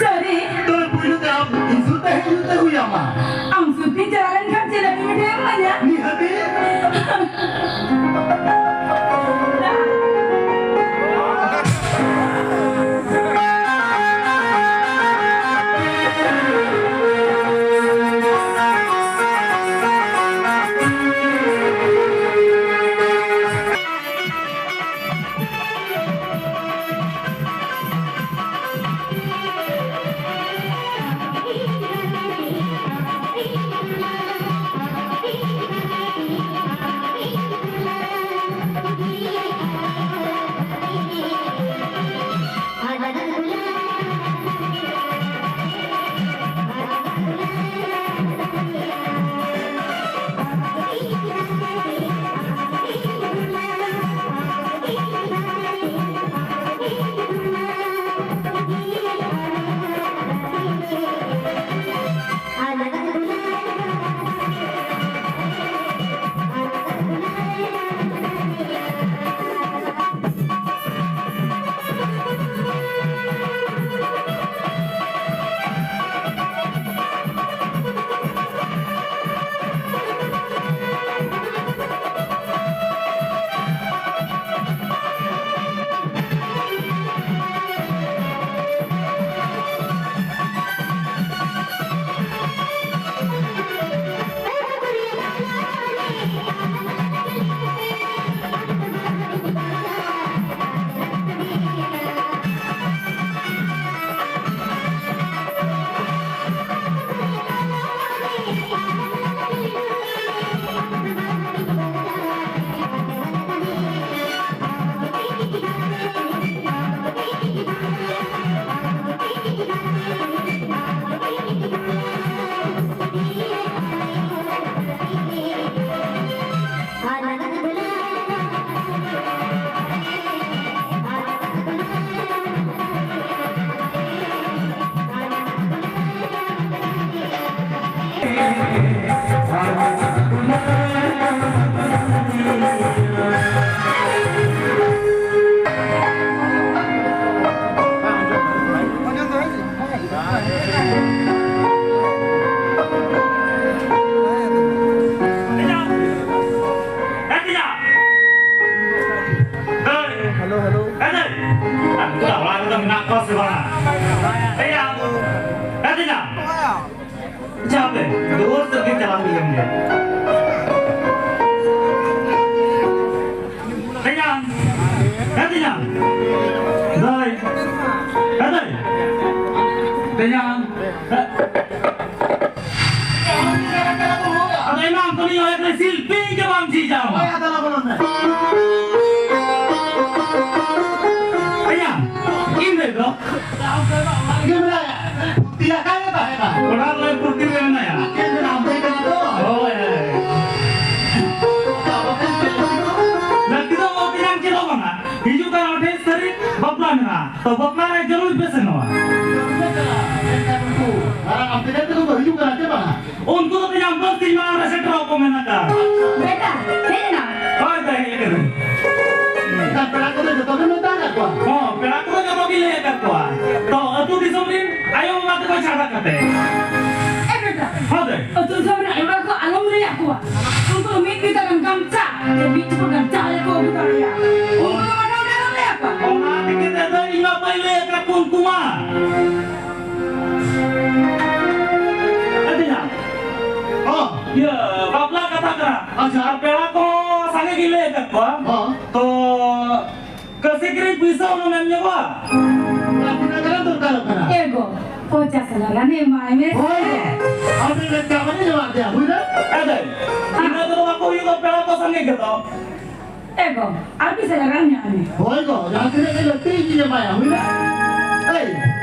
ᱥᱟᱹᱨᱤ? ᱛᱚᱵᱮ ᱯᱩᱭᱞᱩ ᱛᱮ ᱟᱢ ᱤᱧ ᱥᱩᱨ ᱛᱮ ᱦᱮᱡ ᱦᱩᱭᱩᱜ ᱛᱮ ᱦᱩᱭ ᱟᱢᱟ᱾ ᱟᱢ ᱥᱩᱨ ᱛᱮᱧ ᱪᱟᱞᱟᱣ ᱞᱮᱱᱠᱷᱟᱱ ᱪᱮᱫ ᱞᱟᱹᱰᱩ ᱢᱤᱴᱷᱟᱹᱭ ᱮᱢ ᱤᱢᱟᱹᱧᱟ? ᱱᱤᱦᱟᱹᱛᱤ᱾ Hello, hello. ᱮ ᱫᱟᱹᱭ, ᱩᱱᱠᱩ ᱫᱚ ᱚᱲᱟᱜ ᱨᱮᱫᱚ ᱢᱮᱱᱟᱜ ᱠᱚᱣᱟ ᱥᱮ ᱵᱟᱝ? ᱮᱭᱟ, ᱮ ᱫᱟᱹᱭ, ᱪᱟ ᱯᱮ, ᱫᱩᱣᱟᱹᱨ ᱥᱮᱫ ᱜᱮ ᱪᱟᱞᱟᱣ ᱦᱩᱭ ᱞᱮᱱ ᱜᱮ᱾ ᱛᱮᱧᱟᱝ, ᱮ ᱛᱮᱧᱟᱝ, ᱫᱟᱹᱭ, ᱮ ᱫᱟᱹᱭ, ᱛᱮᱧᱟᱝ, ᱮ- ᱟᱫᱚ ᱮᱢᱟᱢ ᱠᱟᱹᱱᱟᱹᱧ, ᱚᱱᱟ ᱠᱚᱨᱮ ᱥᱤᱞᱯᱤᱧ ᱜᱮ ᱵᱟᱢ ᱡᱷᱤᱡᱟ ᱟᱢ᱾ ᱦᱳᱭ, ᱟᱫᱚ ᱞᱚᱜᱚᱱ ᱢᱮ᱾ ᱮᱭᱟ, ᱤᱧ ᱞᱟᱹᱭ ᱫᱚ᱾ ᱟᱢ ᱫᱚ ᱚᱲᱟᱜ ᱨᱮᱜᱮ ᱢᱮᱱᱟᱭᱟ᱾ ᱯᱩᱨᱛᱤ ᱟᱠᱟᱭ ᱜᱮ ᱛᱟᱦᱮᱱᱟ᱾ ᱚᱲᱟᱜ ᱨᱮ ᱯᱩᱨᱛᱤ ᱨᱮ ᱢᱮᱱᱟᱭᱟ᱾ ᱪᱮᱫ ᱢᱮᱱᱟ, ᱟᱢ ᱫᱚ ᱠᱟᱱᱟ ᱛᱚ᱾ ᱦᱳᱭ, ᱦᱳᱭ᱾ ᱞᱟᱹᱠᱛᱤ ᱫᱚ ᱛᱮᱧᱟᱝ ᱪᱮᱫ ᱦᱚᱸ ᱵᱟᱝᱟ᱾ ᱦᱤᱡᱩᱜ ᱠᱟᱱ ᱟᱴᱷᱟᱭᱤᱥ ᱛᱟᱹᱨᱤᱠᱷ ᱵᱟᱯᱞᱟ ᱢᱮᱱᱟᱜᱼᱟ᱾ ᱛᱚ, ᱵᱟᱯᱞᱟ ᱨᱮ ᱡᱟᱹᱨᱩᱲ ᱯᱮ ᱥᱮᱱᱚᱜᱼᱟ᱾ ᱡᱟᱹᱨᱩᱲ ᱯᱮ ᱪᱟᱞᱟᱜᱼᱟ᱾ ᱢᱮᱱᱠᱷᱟᱱ ᱩᱱᱠᱩ ᱢᱟᱨᱟᱝ ᱟᱢ ᱛᱮᱜᱮ ᱛᱮᱠᱚ ᱠᱚ ᱦᱤᱡᱩᱜ ᱠᱟᱱᱟ ᱪᱮ ᱵᱟᱝᱟ? ᱩᱱᱠᱩ ᱫᱚ ᱛᱮᱧᱟᱝ ᱵᱟᱥ ᱛᱮᱧ ᱢᱟᱲᱟᱝ ᱨᱮ ᱥᱮᱴᱮᱨᱚᱜ ᱠᱚ ᱢᱮᱱ ᱟᱠᱟᱫ᱾ ᱵᱮᱴᱟ, ᱦᱮᱡ ᱮᱱᱟ? ᱦᱳᱭ, ᱛᱟᱭ ᱦᱮᱡ ᱟᱠᱟᱱᱟᱹᱧ᱾ ᱮᱱᱠᱷᱟᱱ ᱯᱮᱲᱟ ᱠᱚᱫᱚ ᱡᱚᱛᱚ ᱜᱮ ᱢᱮᱛᱟ ᱟᱠᱟᱫ ᱠᱚᱣᱟ? ᱦᱚᱸ, ᱯᱮᱲᱟ ᱠᱚᱫᱚ ᱡᱚᱛᱚ ᱜᱮ ᱞᱟᱹᱭ ᱟᱠᱟᱫ ᱠᱚᱣᱟ᱾ ᱛᱚ, ᱟᱹᱛᱩ ᱫᱤᱥᱚᱢ ᱨᱤᱱ ᱟᱭᱳ ᱵᱟᱵᱟ ᱛᱟᱠᱚ ᱪᱷᱟᱰᱟ ᱠᱟᱛᱮ᱾ ᱮ ᱵᱮᱴᱟ, ᱦᱳᱭ᱾ ᱟᱹᱛᱩ ᱫᱤᱥᱚᱢ ᱨᱮᱱ ᱟᱭᱳ ᱵᱟᱵᱟ ᱠᱚ ᱟᱞᱚᱢ ᱞᱟᱹᱭ ᱟᱠᱚᱣᱟ᱾ ᱩᱱᱠᱩ ᱫᱚ ᱢᱤᱫ ᱵᱤᱛᱟᱹ ᱜᱟᱱ ᱜᱟᱢᱪᱷᱟ, ᱥᱮ ᱢᱤᱫ ᱪᱩᱯᱩᱫ ᱜᱟᱱ ᱪᱟ ᱞᱮ ᱠᱚ ᱟᱹᱜᱩ ᱫᱟᱲᱮᱭᱟᱜᱼᱟ᱾ ᱩᱱᱠᱩ ᱫᱚ ᱢᱟᱰᱟᱝ ᱨᱮ ᱟᱞᱚᱢ ᱞᱟᱹᱭ ᱟᱠᱚᱣᱟ᱾ ᱚᱱᱟ ᱛᱮᱜᱮ ᱛᱮᱫᱚ ᱤᱧ ᱢᱟ ᱵᱟᱹᱧ ᱞᱟᱹᱭ ᱟᱠᱟᱫ ᱠᱚᱣᱟ ᱩᱱᱠᱩ ᱢᱟ᱾ ᱟᱹᱰᱤ ᱦᱟᱸ᱾ ᱚ᱾ ᱤᱭᱟᱹ, ᱵᱟᱯᱞᱟ ᱠᱟᱛᱷᱟ ᱠᱟᱱᱟ᱾ ᱟᱪᱪᱷᱟ᱾ ᱟᱨ ᱯᱮᱲᱟ ᱠᱚ ᱥᱟᱸᱜᱮ ᱜᱮ ᱞᱟᱹᱭ ᱟᱠᱟᱫ ᱠᱚᱣᱟ᱾ ᱦᱚᱸ᱾ ᱛᱚ, ᱠᱟᱹᱥᱤ ᱠᱤᱨᱤᱧ ᱯᱩᱭᱥᱟᱹ ᱦᱩᱱᱟᱹᱝ ᱮᱢ ᱧᱚᱜᱚᱜᱼᱟ? ᱟᱨ ᱛᱤᱱᱟᱹᱜ ᱜᱟᱱ ᱫᱚᱨᱠᱟᱨᱚᱜ ᱠᱟᱱᱟ? ᱮ ᱜᱚ, ᱯᱚᱧᱪᱟᱥ ᱦᱟᱡᱟᱨ ᱜᱟᱱ ᱮᱢᱟᱭ ᱢᱮ ᱥᱮ᱾ ᱦᱳᱭ ᱜᱚ, ᱟᱹᱵᱤᱱ ᱞᱮᱠᱟ ᱵᱟᱹᱞᱤᱧ ᱮᱢᱟ ᱫᱮᱭᱟ, ᱦᱩᱭ ᱱᱟ? ᱮ ᱫᱟᱹᱭ, ᱤᱱᱟᱹ ᱛᱮᱫᱚ ᱵᱟᱠᱚ ᱦᱩᱭᱩᱜᱼᱟ, ᱯᱮᱲᱟ ᱠᱚ ᱥᱟᱸᱜᱮ ᱜᱮᱫᱚ᱾ ᱮ ᱜᱚ, ᱟᱨ ᱵᱤᱥ ᱦᱟᱡᱟᱨ ᱜᱟᱱ ᱧᱟᱢ ᱢᱮ᱾ ᱦᱳᱭ ᱜᱚ, ᱡᱟᱦᱟᱸ ᱛᱤᱱᱟᱹᱜ ᱜᱮ ᱞᱟᱹᱠᱛᱤ ᱤᱧ ᱮᱢᱟᱭᱟ, ᱦᱩᱭ ᱱᱟ? ᱮᱭ,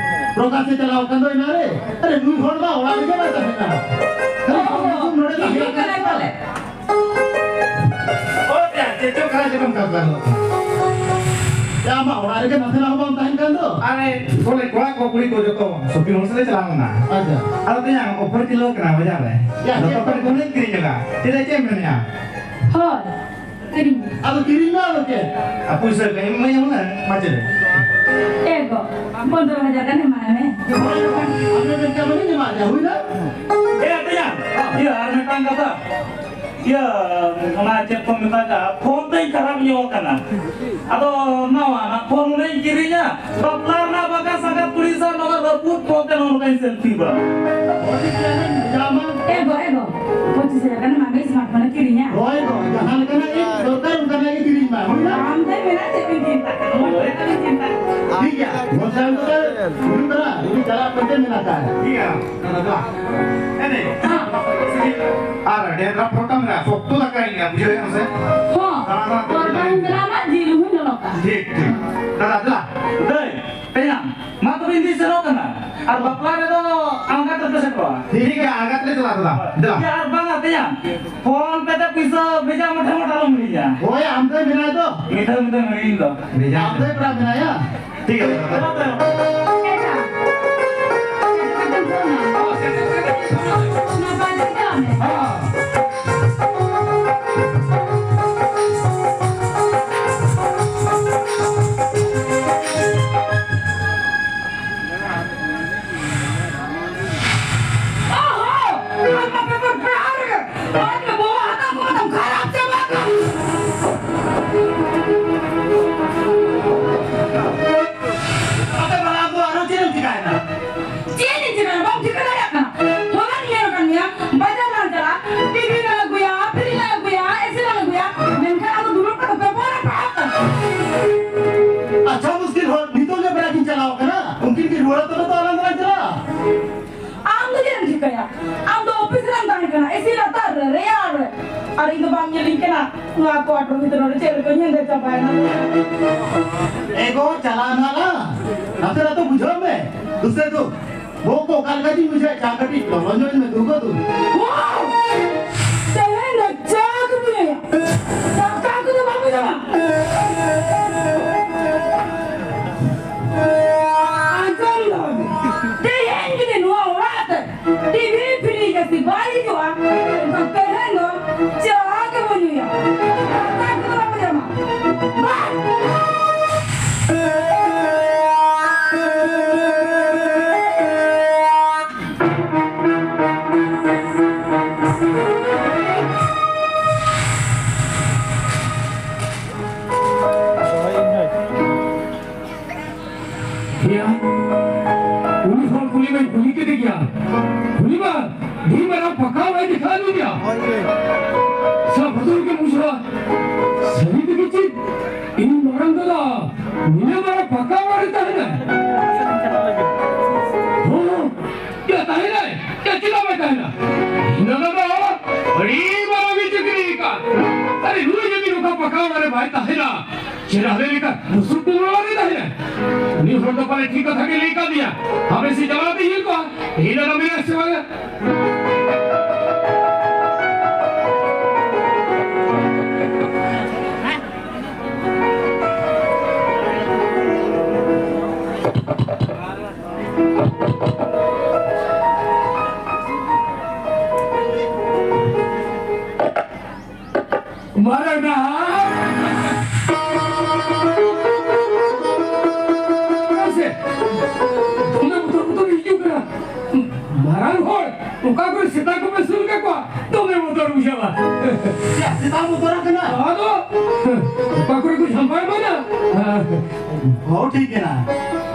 ᱯᱨᱚᱠᱟᱥᱮ ᱪᱟᱞᱟᱣ ᱟᱠᱟᱱ ᱫᱚ ᱮᱱᱟ ᱨᱮ᱾ ᱟᱨᱮ, ᱱᱩᱭ ᱦᱚᱲ ᱢᱟ ᱚᱲᱟᱜ ᱨᱮᱜᱮ ᱵᱟᱭ ᱛᱟᱦᱮᱱᱟ᱾ ᱠᱷᱟᱹᱞᱤ ᱚ, ᱱᱚᱰᱮ ᱛᱟᱦᱮᱸ ᱦᱤᱡᱩᱜ ᱠᱟᱱᱟᱭ ᱠᱟᱱᱟ᱾ ᱯᱟᱞᱮ᱾ ᱳ ᱭᱟ, ᱪᱮᱫ ᱪᱚ ᱠᱟᱱᱟ ᱪᱚᱝ ᱠᱟᱛᱷᱟ ᱫᱚ? ᱭᱟ, ᱟᱢᱟᱜ ᱚᱲᱟᱜ ᱨᱮᱜᱮ ᱱᱟᱥᱮᱱᱟᱜ ᱦᱚᱸ ᱵᱟᱢ ᱛᱟᱦᱮᱱ ᱠᱟᱱ ᱫᱚ᱾ ᱵᱚᱞᱮ ᱠᱚᱲᱟ ᱠᱚ ᱠᱩᱲᱤ ᱠᱚ ᱡᱚᱛᱚ shopping mall ᱥᱮᱫ ᱞᱮ ᱪᱟᱞᱟᱣ ᱞᱮᱱᱟ᱾ ᱟᱪᱪᱷᱟ᱾ ᱟᱫᱚ ᱛᱮᱭᱟᱝ offer ᱪᱟᱹᱞᱩ ᱟᱠᱟᱱᱟ ᱵᱟᱡᱟᱨ ᱨᱮ᱾ ᱭᱟ, ᱡᱚᱛᱚ ᱪᱮᱫ? ᱠᱚ ᱠᱩᱞᱤ ᱠᱤᱨᱤᱧ ᱧᱚᱜᱟ᱾ ᱪᱮᱫ ᱪᱮᱫ ᱮᱢ ᱢᱮᱱᱮᱜᱼᱟ? ᱦᱳᱭ, ᱠᱤᱨᱤᱧ᱾ ᱟᱫᱚ ᱠᱤᱨᱤᱧ ᱢᱮ, ᱟᱫᱚ ᱪᱮᱫ? ᱟᱨ ᱯᱩᱭᱥᱟᱹ ᱠᱚ ᱮᱢ ᱢᱟᱹᱧ ᱦᱩᱱᱟᱹᱝ, ᱢᱟ ᱪᱮᱫ? ᱮ ᱜᱚ, ᱯᱚᱱᱫᱽᱨᱚ ᱦᱟᱡᱟᱨ ᱜᱟᱱ ᱮᱢᱟᱭ ᱢᱮ᱾ ᱦᱳᱭ, ᱟᱢ ᱫᱚ ᱪᱮᱫ ᱞᱮᱠᱟ ᱢᱟᱱᱮ ᱮᱢᱟ ᱫᱮᱭᱟ, ᱦᱩᱭ ᱱᱟ? ᱮ ᱛᱮᱭᱟᱝ, ᱤᱭᱟᱹ, ᱟᱨ ᱢᱤᱫᱴᱟᱝ ᱠᱟᱛᱷᱟ᱾ ᱤᱭᱟᱹ, ᱚᱱᱟ ᱪᱮᱫ ᱠᱚ ᱢᱮᱛᱟᱜᱼᱟ, phone ᱛᱮᱧ ᱠᱷᱟᱨᱟᱯ ᱧᱚᱜ ᱟᱠᱟᱱᱟ᱾ ᱟᱫᱚ ᱱᱟᱣᱟᱱᱟᱜ phone ᱦᱩᱱᱟᱹᱝ ᱤᱧ ᱠᱤᱨᱤᱧᱟ, ᱵᱟᱯᱞᱟ ᱨᱮᱱᱟᱜ ᱵᱟᱠᱷᱟᱱ ᱥᱟᱸᱜᱟᱛ ᱠᱩᱲᱤ ᱥᱟᱶ ᱱᱚᱣᱟ ᱨᱟᱹᱯᱩᱫ phone ᱛᱮ ᱱᱚᱜᱼᱚ ᱱᱚᱝᱠᱟᱧ selfie ᱵᱟᱲᱟ᱾ ᱮ ᱜᱚ, ᱮ ᱜᱚ, ᱯᱚᱸᱪᱤᱥ ᱦᱟᱡᱟᱨ ᱜᱟᱱ ᱮᱢᱟᱜ ᱢᱮ, smartphone ᱮ ᱠᱤᱨᱤᱧᱟ᱾ ᱦᱳᱭ ᱜᱚ, ᱡᱟᱦᱟᱸ ᱞᱮᱠᱟᱱᱟᱜ ᱜᱮ ᱫᱚᱨᱠᱟᱨ, ᱚᱱᱠᱟᱱᱟᱜ ᱜᱮ ᱠᱤᱨᱤᱧ ᱢᱮ, ᱦᱩᱭ ᱱᱟ? ᱟᱢ ᱫᱚ ᱢᱮᱱᱟ ᱪᱮᱫ ᱵᱤᱱ ᱪᱤᱱᱛᱟᱹ ᱠᱟᱱᱟ? ᱴᱷᱤᱠ ᱜᱮᱭᱟ, ᱵᱚᱥ ᱥᱴᱮᱱᱰ ᱨᱮ ᱫᱩᱲᱩᱵ ᱠᱟᱱᱟ, ᱩᱱᱤ ᱪᱟᱞᱟᱜ ᱯᱮ ᱢᱮᱱ ᱟᱠᱟᱫ᱾ ᱴᱷᱤᱠ ᱜᱮᱭᱟ, ᱫᱟᱫᱟ, ᱫᱟᱫᱟ᱾ ᱮᱱᱮᱡ᱾ ᱦᱮᱸ᱾ ᱟᱨ dandruff ᱯᱨᱚᱴᱟᱢ ᱨᱮ ᱥᱚᱠᱛᱚ ᱫᱟᱠᱟ ᱤᱧ ᱵᱩᱡᱷᱟᱹᱣ ᱮᱫ ᱥᱮ? ᱦᱚᱸ᱾ ᱫᱟᱬᱟ ᱫᱟᱬᱟ ᱛᱮ ᱯᱨᱚᱴᱟᱢ ᱵᱮᱱᱟᱣ ᱢᱟ, ᱡᱤᱞ ᱦᱚᱸ ᱧᱮᱞᱚᱜᱼᱟ᱾ ᱴᱷᱤᱠ, ᱴᱷᱤᱠ᱾ ᱫᱟᱫᱟ, ᱫᱮᱞᱟ᱾ ᱫᱟᱹᱭ, ᱛᱮᱭᱟᱝ, ᱢᱟ ᱛᱚᱵᱮ ᱤᱧ ᱫᱩᱧ ᱥᱮᱱᱚᱜ ᱠᱟᱱᱟ᱾ ᱟᱨ ᱵᱟᱯᱞᱟ ᱨᱮᱫᱚ ᱟᱬᱜᱟᱛ ᱨᱮᱯᱮ ᱥᱮᱴᱮᱨᱚᱜᱼᱟ᱾ ᱴᱷᱤᱠ ᱜᱮᱭᱟ, ᱟᱬᱜᱟᱛ ᱞᱮ ᱪᱟᱞᱟᱜᱼᱟ ᱫᱟᱫᱟ᱾ ᱫᱮᱞᱟ᱾ ᱤᱭᱟᱹ, ᱟᱨ ᱵᱟᱝᱟ ᱛᱮᱭᱟᱝ, ᱯᱷᱳᱱ ᱯᱮ ᱛᱮ ᱯᱩᱭᱥᱟᱹ ᱵᱷᱮᱡᱟ ᱢᱚᱴᱷᱮ ᱢᱚᱴᱷᱮ ᱟᱞᱚᱢ ᱦᱤᱲᱤᱧᱟ᱾ ᱦᱳᱭ, ᱟᱢ ᱫᱚᱭ ᱢᱮᱱᱟᱭ ᱫᱚ᱾ ᱢᱤᱫ ᱫᱷᱟᱣ, ᱢᱤᱫ ᱫᱷᱟᱣ ᱦᱤᱲᱤᱧ ᱫᱚ᱾ ᱵᱷᱮᱡᱟ ᱟᱢ ᱫᱚᱭ ᱯᱮᱲᱟ ᱢᱮᱱᱟᱭᱟ᱾ ᱴᱷᱤᱠ ᱜᱮᱭᱟ ᱫᱟᱫᱟ᱾ ᱪᱟᱞᱟᱜ ᱛᱟᱭᱚᱢ᱾ ᱚᱱᱟ ᱵᱟᱡᱟᱨ ᱪᱟᱞᱟᱜ ᱢᱮ᱾ ᱦᱮᱸ᱾ ᱚᱦᱚ! ᱟᱭᱢᱟ ᱯᱮ ᱯᱮ ᱯᱮᱲᱟ ᱨᱮ, ᱟᱨ ᱯᱮ ᱵᱚᱦᱚᱜ ᱦᱟᱛᱟᱝ ᱠᱚ ᱛᱟᱢ ᱠᱷᱟᱨᱟᱯ ᱪᱟᱵᱟ ᱠᱟᱱ᱾ ᱟᱯᱮ ᱵᱟᱞᱟ ᱫᱚ ᱟᱨᱚ ᱪᱮᱫ ᱮᱢ ᱪᱤᱠᱟᱭᱮᱱᱟ? ᱪᱮᱫ ᱤᱧ ᱪᱤᱠᱟᱹᱭᱟ? ᱵᱟᱢ ᱴᱷᱤᱠᱟᱹ ᱫᱟᱲᱮᱭᱟᱜ ᱠᱟᱱᱟ? ᱦᱚᱞᱟᱧ ᱧᱮᱞ ᱟᱠᱟᱫ ᱢᱮᱭᱟ, ᱵᱟᱡᱟᱨ ᱞᱟᱝ ᱪᱟᱞᱟᱜᱼᱟ, TV ᱞᱟᱝ ᱟᱹᱜᱩᱭᱟ, fridge ᱞᱟᱝ ᱟᱹᱜᱩᱭᱟ, AC ᱞᱟᱝ ᱟᱹᱜᱩᱭᱟ, ᱢᱮᱱᱠᱷᱟᱱ ᱟᱢ ᱫᱚ ᱫᱩᱲᱩᱵ ᱠᱟᱛᱮ paper ᱮᱢ ᱯᱟᱲᱦᱟᱜ ᱠᱟᱱᱟ᱾ ᱟᱪᱪᱷᱟ, ᱢᱩᱥᱠᱤᱞ ᱦᱚᱲ, ᱱᱤᱛᱚᱜ ᱜᱮ ᱵᱮᱲᱟ ᱠᱤᱱ ᱪᱟᱞᱟᱣ ᱠᱟᱱᱟ, ᱩᱱᱠᱤᱱ ᱠᱤᱱ ᱨᱩᱣᱟᱹᱲᱟ ᱛᱚᱵᱮ ᱛᱚ ᱟᱞᱟᱝ ᱫᱚᱞᱟᱝ ᱪᱟᱞᱟᱜᱼᱟ᱾ ᱟᱢ ᱫᱚ ᱪᱮᱫ ᱮᱢ ᱪᱤᱠᱟᱹᱭᱟ? ᱟᱢ ᱫᱚ office ᱨᱮᱢ ᱛᱟᱦᱮᱸ ᱠᱟᱱᱟ, AC ᱞᱟᱛᱟᱨ ᱨᱮ, ᱨᱮᱭᱟᱲ ᱨᱮ, ᱟᱨ ᱤᱧ ᱫᱚ ᱵᱟᱢ ᱧᱮᱞᱤᱧ ᱠᱟᱱᱟ ᱱᱚᱣᱟ quarter ᱵᱷᱤᱛᱨᱤ ᱨᱮ᱾ ᱪᱮᱫ ᱞᱮᱠᱟᱧ ᱦᱮᱸᱫᱮ ᱪᱟᱵᱟᱭᱮᱱᱟ? ᱮ ᱜᱚ, ᱪᱟᱞᱟᱣ ᱱᱟᱞᱟᱝ, ᱱᱟᱥᱮ ᱱᱟᱜ ᱛᱚ ᱵᱩᱡᱷᱟᱹᱣ ᱢᱮ᱾ ᱫᱩᱥᱨᱮ ᱫᱩ ᱵᱚᱦᱚᱜ ᱠᱚ ᱚᱠᱟ ᱞᱮᱠᱟ ᱪᱚᱧ ᱵᱩᱡᱷᱟᱹᱣᱮᱫ, ᱪᱟ ᱠᱟᱹᱴᱤᱡ ᱞᱚᱞᱚ ᱧᱚᱜ ᱢᱮ, ᱫᱩᱨᱜᱚ ᱫᱩ᱾ ᱦᱚᱸ! ᱛᱮᱦᱮᱧ ᱫᱚ ᱪᱟ ᱜᱮᱢ ᱧᱩᱭᱟ᱾ ᱫᱟᱠᱟ ᱠᱚᱫᱚ ᱵᱟᱢ ᱡᱚᱢᱟ᱾ ᱵᱟᱭ ᱫᱮᱠᱷᱟᱣ ᱞᱤᱧᱟ᱾ ᱥᱟᱞᱟ ᱵᱚᱛᱚᱨ ᱜᱮ ᱵᱩᱡᱷᱟᱹᱣᱟ᱾ ᱥᱟᱹᱨᱤ ᱛᱮᱜᱮ ᱪᱮᱫ? ᱤᱧ ᱢᱟᱨᱟᱝ ᱫᱟᱫᱟ ᱱᱤᱭᱟᱹ ᱢᱟᱨᱟᱝ ᱯᱟᱠᱟ ᱚᱲᱟᱜ ᱨᱮ ᱛᱟᱦᱮᱱᱟᱭ? ᱦᱚᱸ, ᱭᱟ ᱛᱟᱦᱮᱱᱟᱭ? ᱭᱟ ᱪᱮᱫᱟᱜ ᱵᱟᱭ ᱛᱟᱦᱮᱱᱟ? ᱤᱧ ᱫᱟᱫᱟ ᱫᱚ ᱟᱹᱰᱤ ᱢᱟᱨᱟᱝ ᱮ ᱪᱟᱹᱠᱨᱤ ᱟᱠᱟᱫ᱾ ᱟᱨᱮ ᱱᱩᱭ ᱡᱩᱫᱤ ᱱᱚᱝᱠᱟ ᱯᱟᱠᱟ ᱚᱲᱟᱜ ᱨᱮ ᱵᱟᱭ ᱛᱟᱦᱮᱱᱟ, ᱪᱮᱫ ᱟᱞᱮ ᱞᱮᱠᱟ ᱵᱩᱥᱩᱵ ᱠᱚ ᱚᱲᱟᱜ ᱨᱮ ᱛᱟᱦᱮᱱᱟ? ᱩᱱᱤ ᱦᱚᱲ ᱫᱚ ᱯᱟᱞᱮ ᱴᱷᱤᱠ ᱠᱟᱛᱷᱟ ᱜᱮ ᱞᱟᱹᱭ ᱠᱟᱫ ᱢᱮᱭᱟ᱾ ᱦᱟᱯᱮ ᱥᱮ ᱪᱟᱞᱟᱣ ᱛᱮ ᱧᱮᱞ ᱠᱚᱣᱟ, ᱤᱧ ᱫᱟᱫᱟ ᱢᱮᱱᱟᱭᱟ ᱥᱮ ᱵᱟᱝᱟ? ᱢᱟᱨᱟᱝ ᱰᱟᱦᱟᱨ᱾ ᱥᱮ, ᱫᱚᱢᱮ ᱵᱚᱛᱚᱨ ᱵᱚᱛᱚᱨ ᱦᱤᱡᱩᱜ ᱠᱟᱱᱟ᱾ ᱢᱟᱨᱟᱝ ᱦᱚᱲ, ᱚᱠᱟ ᱠᱚᱨᱮ ᱥᱮᱛᱟ ᱠᱚᱯᱮ ᱥᱩᱨ ᱠᱟᱠᱚᱣᱟ, ᱫᱚᱢᱮ ᱵᱚᱛᱚᱨ ᱵᱩᱡᱷᱟᱹᱣᱟ᱾ ᱪᱮᱫ, ᱥᱮᱛᱟᱢ ᱵᱚᱛᱚᱨ ᱟᱠᱟᱱᱟ? ᱟᱫᱚ, ᱚᱠᱟ ᱠᱚᱨᱮ ᱠᱚ ᱡᱷᱟᱢᱯᱟ ᱮᱢᱟᱱᱟ? ᱦᱚᱸ, ᱴᱷᱤᱠ ᱜᱮᱭᱟ᱾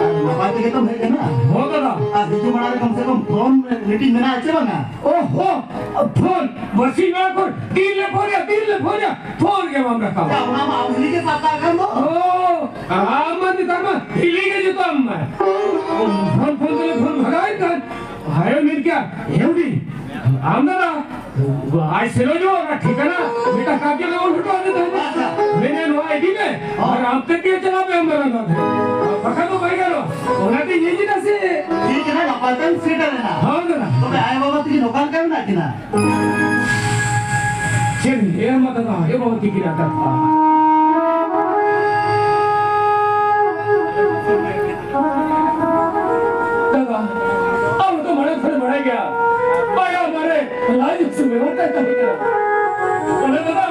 ᱟᱨ ᱱᱟᱯᱟᱭ ᱛᱮᱜᱮ ᱛᱚᱢ ᱦᱮᱡ ᱠᱟᱱᱟ? ᱦᱚᱸ ᱫᱟᱫᱟ᱾ ᱟᱨ ᱦᱤᱡᱩᱜ ᱢᱟᱲᱟᱝ ᱨᱮ ᱠᱚᱢ ᱥᱮ ᱠᱚᱢ ᱯᱷᱳᱱ ᱢᱤᱫᱴᱤᱡ ᱢᱮᱱᱟᱜᱼᱟ ᱪᱮ ᱵᱟᱝᱟ? ᱚ ᱦᱚᱸ, ᱯᱷᱳᱱ᱾ ᱵᱟᱹᱥᱤ ᱱᱚᱣᱟ ᱠᱚ ᱛᱤᱱ ᱞᱮ ᱯᱷᱳᱱᱟ, ᱛᱤᱱ ᱞᱮ ᱯᱷᱳᱱᱟ, ᱯᱷᱳᱱ ᱜᱮ ᱵᱟᱢ ᱨᱟᱠᱟᱵᱟ᱾ ᱭᱟ, ᱚᱱᱟ ᱢᱟ ᱟᱢ ᱦᱤᱞᱤ ᱜᱮ ᱥᱟᱵ ᱠᱟᱜ ᱠᱷᱟᱱ ᱫᱚ᱾ ᱚ, ᱟᱢ ᱢᱟ ᱱᱮᱛᱟᱨ ᱢᱟ ᱦᱤᱞᱤ ᱜᱮ ᱡᱚᱛᱚ ᱟᱢ ᱢᱟ᱾ ᱯᱷᱳᱱ, ᱯᱷᱳᱱ ᱛᱮᱞᱮ ᱯᱷᱳᱱ ᱵᱷᱟᱜᱟᱣᱮᱫ ᱠᱟᱱ᱾ ᱦᱟᱭ ᱢᱮᱱ ᱠᱮᱭᱟ, ᱦᱮᱣᱰᱤ, ᱟᱢ ᱫᱟᱫᱟ, ᱟᱡ ᱥᱮᱱᱚᱜ ᱡᱚᱦᱚᱜ ᱚᱱᱟ ᱴᱷᱤᱠᱟᱹᱱᱟ ᱢᱤᱫᱴᱟᱝ ᱠᱟᱜᱚᱡᱽ ᱮ ᱚᱞ ᱦᱚᱴᱚ ᱟᱫᱮ ᱛᱟᱦᱮᱸᱫ᱾ ᱟᱪᱪᱷᱟ᱾ ᱢᱮᱱᱮᱫ, "ᱱᱚᱣᱟ ᱤᱫᱤ ᱢᱮ, ᱟᱨ ᱟᱢ ᱛᱮ ᱜᱮ ᱪᱟᱞᱟᱜ ᱢᱮ ᱟᱢ ᱫᱟᱫᱟ ᱱᱚᱣᱟ ᱫᱷᱟᱨᱮ᱾ ᱵᱟᱠᱷᱟᱱ ᱫᱚ ᱵᱟᱭ ᱜᱟᱱᱚᱜᱼᱟ, ᱚᱱᱟᱛᱮ ᱤᱧ ᱦᱮᱡ ᱮᱱᱟ ᱥᱮ?" ᱴᱷᱤᱠ ᱮᱱᱟ, ᱱᱟᱯᱟᱭ ᱛᱮᱢ ᱥᱮᱴᱮᱨ ᱮᱱᱟ᱾ ᱦᱚᱸ ᱫᱟᱫᱟ᱾ ᱛᱚᱵᱮ ᱟᱭᱳ ᱵᱟᱵᱟ ᱛᱟᱹᱠᱤᱱ ᱚᱠᱟ ᱞᱮᱠᱟ ᱢᱮᱱᱟᱜ ᱠᱤᱱᱟ? ᱪᱮᱫ ᱮᱢ ᱞᱟᱹᱭᱟ ᱢᱟ ᱫᱟᱫᱟ, ᱟᱭᱳ ᱵᱟᱵᱟ ᱛᱟᱹᱠᱤᱱᱟᱜ ᱠᱟᱛᱷᱟ᱾ ᱫᱟᱫᱟ, ᱟᱢ ᱛᱚ ᱢᱟᱲᱟᱝ ᱠᱷᱚᱱ ᱵᱟᱲᱟᱭ ᱜᱮᱭᱟ, ᱵᱟᱭᱟ ᱢᱟᱨᱮ ᱞᱟᱡ ᱦᱟᱹᱥᱩ ᱵᱮᱢᱟᱨ ᱛᱟᱭ ᱛᱟᱦᱮᱸ ᱠᱟᱱᱟ᱾ ᱚᱱᱟ ᱫᱟᱫᱟ,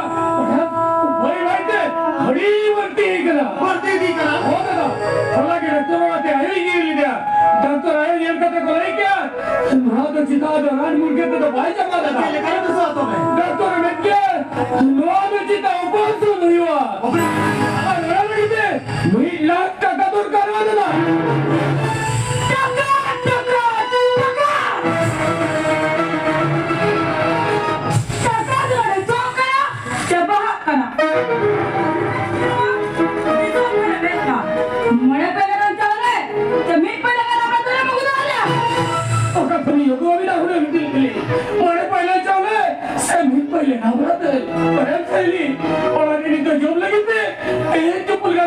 ᱵᱟᱹᱭ ᱵᱟᱹᱭ ᱛᱮ ᱟᱹᱰᱤ ᱵᱟᱹᱲᱛᱤ ᱤᱫᱤ ᱠᱟᱱᱟ᱾ ᱵᱟᱹᱲᱛᱤ ᱤᱫᱤ ᱠᱟᱱᱟ? ᱦᱚᱸ ᱫᱟᱫᱟ, ᱦᱚᱞᱟ ᱜᱮ ᱰᱟᱠᱛᱚᱨ ᱚᱲᱟᱜ ᱛᱮ ᱟᱭᱳᱭ ᱤᱫᱤ ᱞᱮᱫᱮᱭᱟ᱾ ᱰᱟᱠᱛᱚᱨ ᱟᱭᱳ ᱧᱮᱞ ᱠᱟᱛᱮ ᱠᱚ ᱞᱟᱹᱭ ᱠᱮᱫᱟ, "ᱱᱚᱣᱟ ᱫᱚ ᱪᱮᱛᱟᱱ ᱫᱚ ᱨᱟᱱ ᱢᱩᱨᱜᱟᱹᱱ ᱛᱮᱫᱚ ᱵᱟᱭ ᱪᱟᱵᱟ ᱫᱟᱲᱮᱭᱟᱜᱼᱟ᱾" ᱪᱮᱫ ᱞᱮᱠᱟ ᱨᱮ ᱵᱮᱥᱚᱜᱼᱟ ᱛᱚᱵᱮ? ᱰᱟᱠᱛᱚᱨ ᱮ ᱢᱮᱱ ᱠᱮᱫᱟ, "ᱱᱚᱣᱟ ᱫᱚ ᱪᱮᱛᱟᱱ operation ᱦᱩᱭᱩᱜᱼᱟ᱾ Operation? ᱟᱨ ᱚᱱᱟ ᱞᱟᱹᱜᱤᱫ ᱛᱮ ᱢᱤᱫ ᱞᱟᱠᱷ ᱴᱟᱠᱟ ᱫᱚᱨᱠᱟᱨᱚᱜᱼᱟ ᱫᱟᱫᱟ᱾" ᱴᱟᱠᱟ, ᱴᱟᱠᱟ, ᱴᱟᱠᱟ!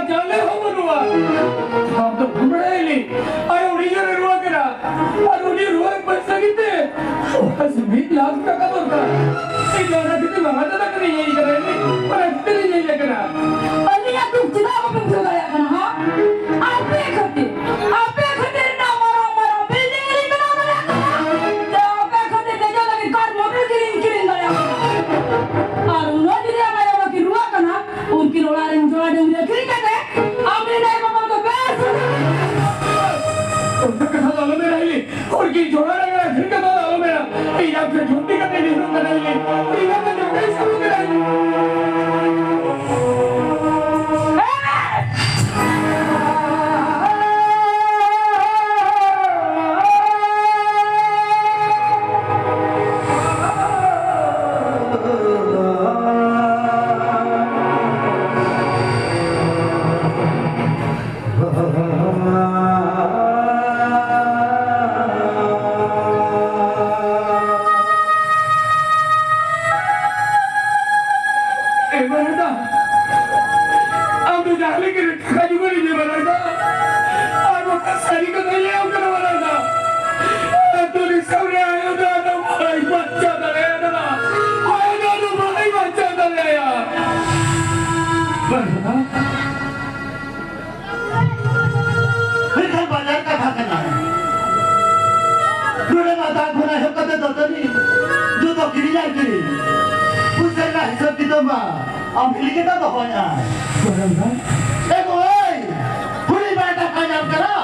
ᱪᱟᱣᱞᱮ ᱦᱚᱸ ᱵᱟᱹᱱᱩᱜᱼᱟ᱾ ᱟᱢ ᱫᱚ ᱵᱷᱩᱢᱲᱟᱭ ᱞᱤ᱾ ᱟᱨ ᱩᱱᱤ ᱡᱚᱨᱮ ᱨᱩᱣᱟᱹ ᱠᱟᱱᱟ᱾ ᱟᱨ ᱩᱱᱤ ᱨᱩᱣᱟᱹ ᱯᱚᱭᱥᱟ ᱜᱮᱛᱮ ᱚᱠᱟ ᱥᱮ ᱢᱤᱫ ᱞᱟᱠᱷ ᱴᱟᱠᱟ ᱫᱚᱨᱠᱟᱨ᱾ ᱤᱧ ᱫᱚ ᱚᱱᱟ ᱠᱷᱟᱹᱛᱤᱨ ᱵᱟᱵᱟ ᱫᱟᱫᱟ ᱠᱟᱹᱱᱟᱹᱧ ᱦᱮᱡ ᱟᱠᱟᱱᱟ᱾ ᱚᱱᱟ ᱠᱷᱟᱹᱛᱤᱨ ᱤᱧ ᱦᱮᱡ ᱟᱠᱟᱱᱟ᱾ ᱟᱹᱞᱤᱧᱟᱜ ᱫᱩᱠ ᱪᱮᱫᱟᱜ ᱵᱟᱵᱮᱱ ᱵᱩᱡᱷᱟᱹᱣ ᱫᱟᱲᱮᱭᱟᱜ ᱠᱟᱱᱟ, ᱦᱟ? ᱟᱯᱮ ᱠᱷᱟᱹᱛᱤᱨ, ᱟᱯᱮ ᱠᱷᱟᱹᱛᱤᱨ ᱱᱟ ᱢᱟᱨᱟᱝ ᱢᱟᱨᱟᱝ building ᱞᱤᱧ ᱵᱮᱱᱟᱣ ᱫᱟᱲᱮᱭᱟᱜ ᱠᱟᱱᱟ᱾ ᱟᱯᱮ ᱠᱷᱟᱹᱛᱤᱨ ᱫᱮᱡᱚᱜ ᱞᱟᱹᱜᱤᱫ car motor ᱠᱤᱨᱤᱧ, ᱠᱤᱨᱤᱧ ᱫᱟᱲᱮᱭᱟᱜ ᱠᱟᱱᱟ᱾ ᱟᱨ ᱩᱱᱟᱹᱜ ᱡᱩᱫᱤ ᱟᱢ ᱟᱭᱳ ᱵᱟᱵᱟ ᱠᱤᱱ ᱨᱩᱣᱟᱹᱜ ᱠᱟᱱᱟ, ᱩᱱᱠᱤᱱ ᱚᱲᱟᱜ ᱨᱮᱱ ᱡᱚᱲᱟ ᱰᱟᱹᱝᱨᱤ ᱟᱹᱠᱷᱨᱤᱧ ᱠᱟᱛᱮ ᱟᱢ ᱨᱮᱱ ᱟᱭᱳ ᱵᱟᱵᱟ ᱫᱚ ᱵᱮᱥ ᱚᱱᱠᱟ ᱠᱟᱛᱷᱟ ᱫᱚ ᱟᱞᱚᱢ ᱢᱮᱱᱟ ᱦᱤᱞᱤ᱾ ᱩᱱᱠᱤᱱ ᱡᱚᱲᱟ ᱰᱟᱹᱝᱨᱤ ᱟᱹᱠᱷᱨᱤᱧ ᱠᱟᱛᱮ ᱫᱚ ᱟᱞᱚᱢ ᱢᱮᱱᱟ᱾ ᱤᱧ ᱟᱢ ᱴᱷᱮᱱ ᱡᱷᱩᱱᱴᱤ ᱠᱟᱛᱮ ᱤᱧ ᱦᱤᱡᱩᱜ ᱠᱟᱱᱟ ᱦᱤᱞᱤ᱾ ᱤᱧ ᱟᱢ ᱴᱷᱮᱱ ᱡᱷᱩᱱᱴᱤ ᱥᱟᱵ ᱠᱟᱱᱟ ᱦᱤᱞᱤ᱾ ᱮ ᱵᱟᱨᱮᱫᱟ, ᱟᱢ ᱫᱚ ᱡᱟᱦᱟᱸ ᱞᱮᱠᱟ ᱨᱮ ᱴᱟᱠᱟ ᱡᱩᱜᱟᱹᱲ ᱤᱧ ᱮ ᱵᱟᱨᱮᱫᱟ, ᱟᱨ ᱵᱟᱠᱷᱟᱱ ᱥᱟᱹᱨᱤ ᱠᱟᱛᱷᱟᱧ ᱞᱟᱹᱭᱟᱢ ᱠᱟᱱᱟ ᱵᱟᱨᱮᱫᱟ᱾ ᱟᱹᱛᱩ ᱫᱤᱥᱚᱢ ᱨᱮ ᱟᱭᱳ ᱫᱚ ᱟᱫᱚ ᱵᱟᱭ ᱵᱟᱧᱪᱟᱣ ᱫᱟᱲᱮᱭᱟᱫᱟ, ᱟᱭᱳ ᱫᱚ ᱟᱫᱚ ᱵᱟᱭ ᱵᱟᱧᱪᱟᱣ ᱫᱟᱲᱮᱭᱟᱭᱟ᱾ ᱵᱟᱨᱮᱫᱟ, ᱢᱮᱱᱠᱷᱟᱱ ᱵᱟᱡᱟᱨ ᱠᱟᱛᱷᱟ ᱠᱟᱱᱟ᱾ ᱱᱚᱰᱮ ᱢᱟ ᱫᱟᱜ ᱠᱷᱚᱱᱟᱜ ᱮᱦᱚᱵ ᱠᱟᱛᱮ ᱫᱟᱹᱛᱟᱹᱱᱤ ᱡᱚᱛᱚ ᱠᱤᱨᱤᱧ ᱟᱨ ᱠᱤᱨᱤᱧ᱾ ᱯᱩᱭᱥᱟᱹ ᱨᱮᱱᱟᱜ ᱦᱤᱥᱟᱹᱵ ᱠᱤᱛᱟᱹᱵ ᱢᱟ ᱟᱢ ᱦᱤᱞᱤ ᱜᱮᱛᱚ ᱫᱚᱦᱚᱭᱟ᱾ ᱮ ᱜᱳᱭ, ᱦᱩᱰᱤᱧ ᱵᱟᱭ ᱴᱟᱠᱟ ᱧᱟᱢ ᱠᱟᱱᱟ᱾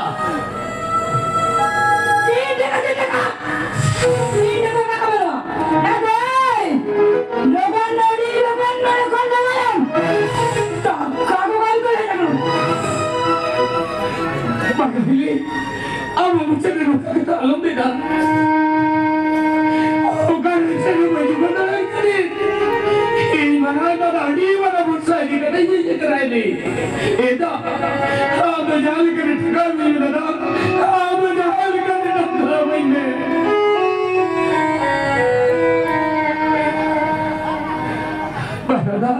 ᱤᱧ ᱴᱟᱠᱟ, ᱤᱧ ᱴᱟᱠᱟ᱾ ᱤᱧ ᱴᱟᱠᱟ ᱵᱟᱠᱚ ᱵᱮᱱᱟᱣᱟ᱾ ᱮ ᱵᱷᱟᱭ, ᱞᱚᱜᱚᱱ ᱟᱹᱰᱤ ᱞᱚᱜᱚᱱ ᱱᱚᱰᱮ ᱠᱷᱚᱱ ᱪᱟᱞᱟᱜ ᱟᱢ᱾ ᱴᱟᱠᱟ ᱫᱚ ᱵᱟᱝ ᱠᱚ ᱦᱮᱡ ᱟᱠᱟᱱᱟ᱾ ᱵᱟᱝ, ᱦᱤᱞᱤ, ᱟᱢ ᱢᱩᱪᱟᱹᱫ ᱨᱮ ᱱᱚᱝᱠᱟ ᱠᱟᱛᱷᱟ ᱟᱞᱚᱢ ᱢᱮᱱᱟ᱾ ᱚᱠᱟ ᱨᱮ ᱪᱮᱫ ᱦᱚᱸ ᱵᱟᱹᱧ ᱡᱚᱜᱟᱲ ᱫᱟᱲᱮᱭᱟᱜ ᱠᱟᱹᱱᱟᱹᱧ᱾ ᱤᱧ ᱢᱟᱨᱟᱝ ᱫᱟᱫᱟ ᱟᱹᱰᱤ ᱢᱟᱨᱟᱝ ᱵᱷᱚᱨᱥᱟ ᱤᱫᱤ ᱠᱟᱛᱮ ᱤᱧ ᱦᱮᱡ ᱟᱠᱟᱱᱟ, ᱦᱤᱞᱤ᱾ ᱮ ᱫᱟ, ᱟᱢ ᱫᱚ ᱡᱟᱦᱟᱸ ᱞᱮᱠᱟ ᱨᱮ ᱴᱷᱮᱠᱟᱣ ᱢᱮ ᱫᱟᱫᱟ, ᱟᱢ ᱫᱚ ᱡᱟᱦᱟᱸ ᱞᱮᱠᱟ ᱨᱮ ᱴᱷᱮᱠᱟᱣ ᱢᱮ᱾ ᱵᱟ ᱫᱟᱫᱟ,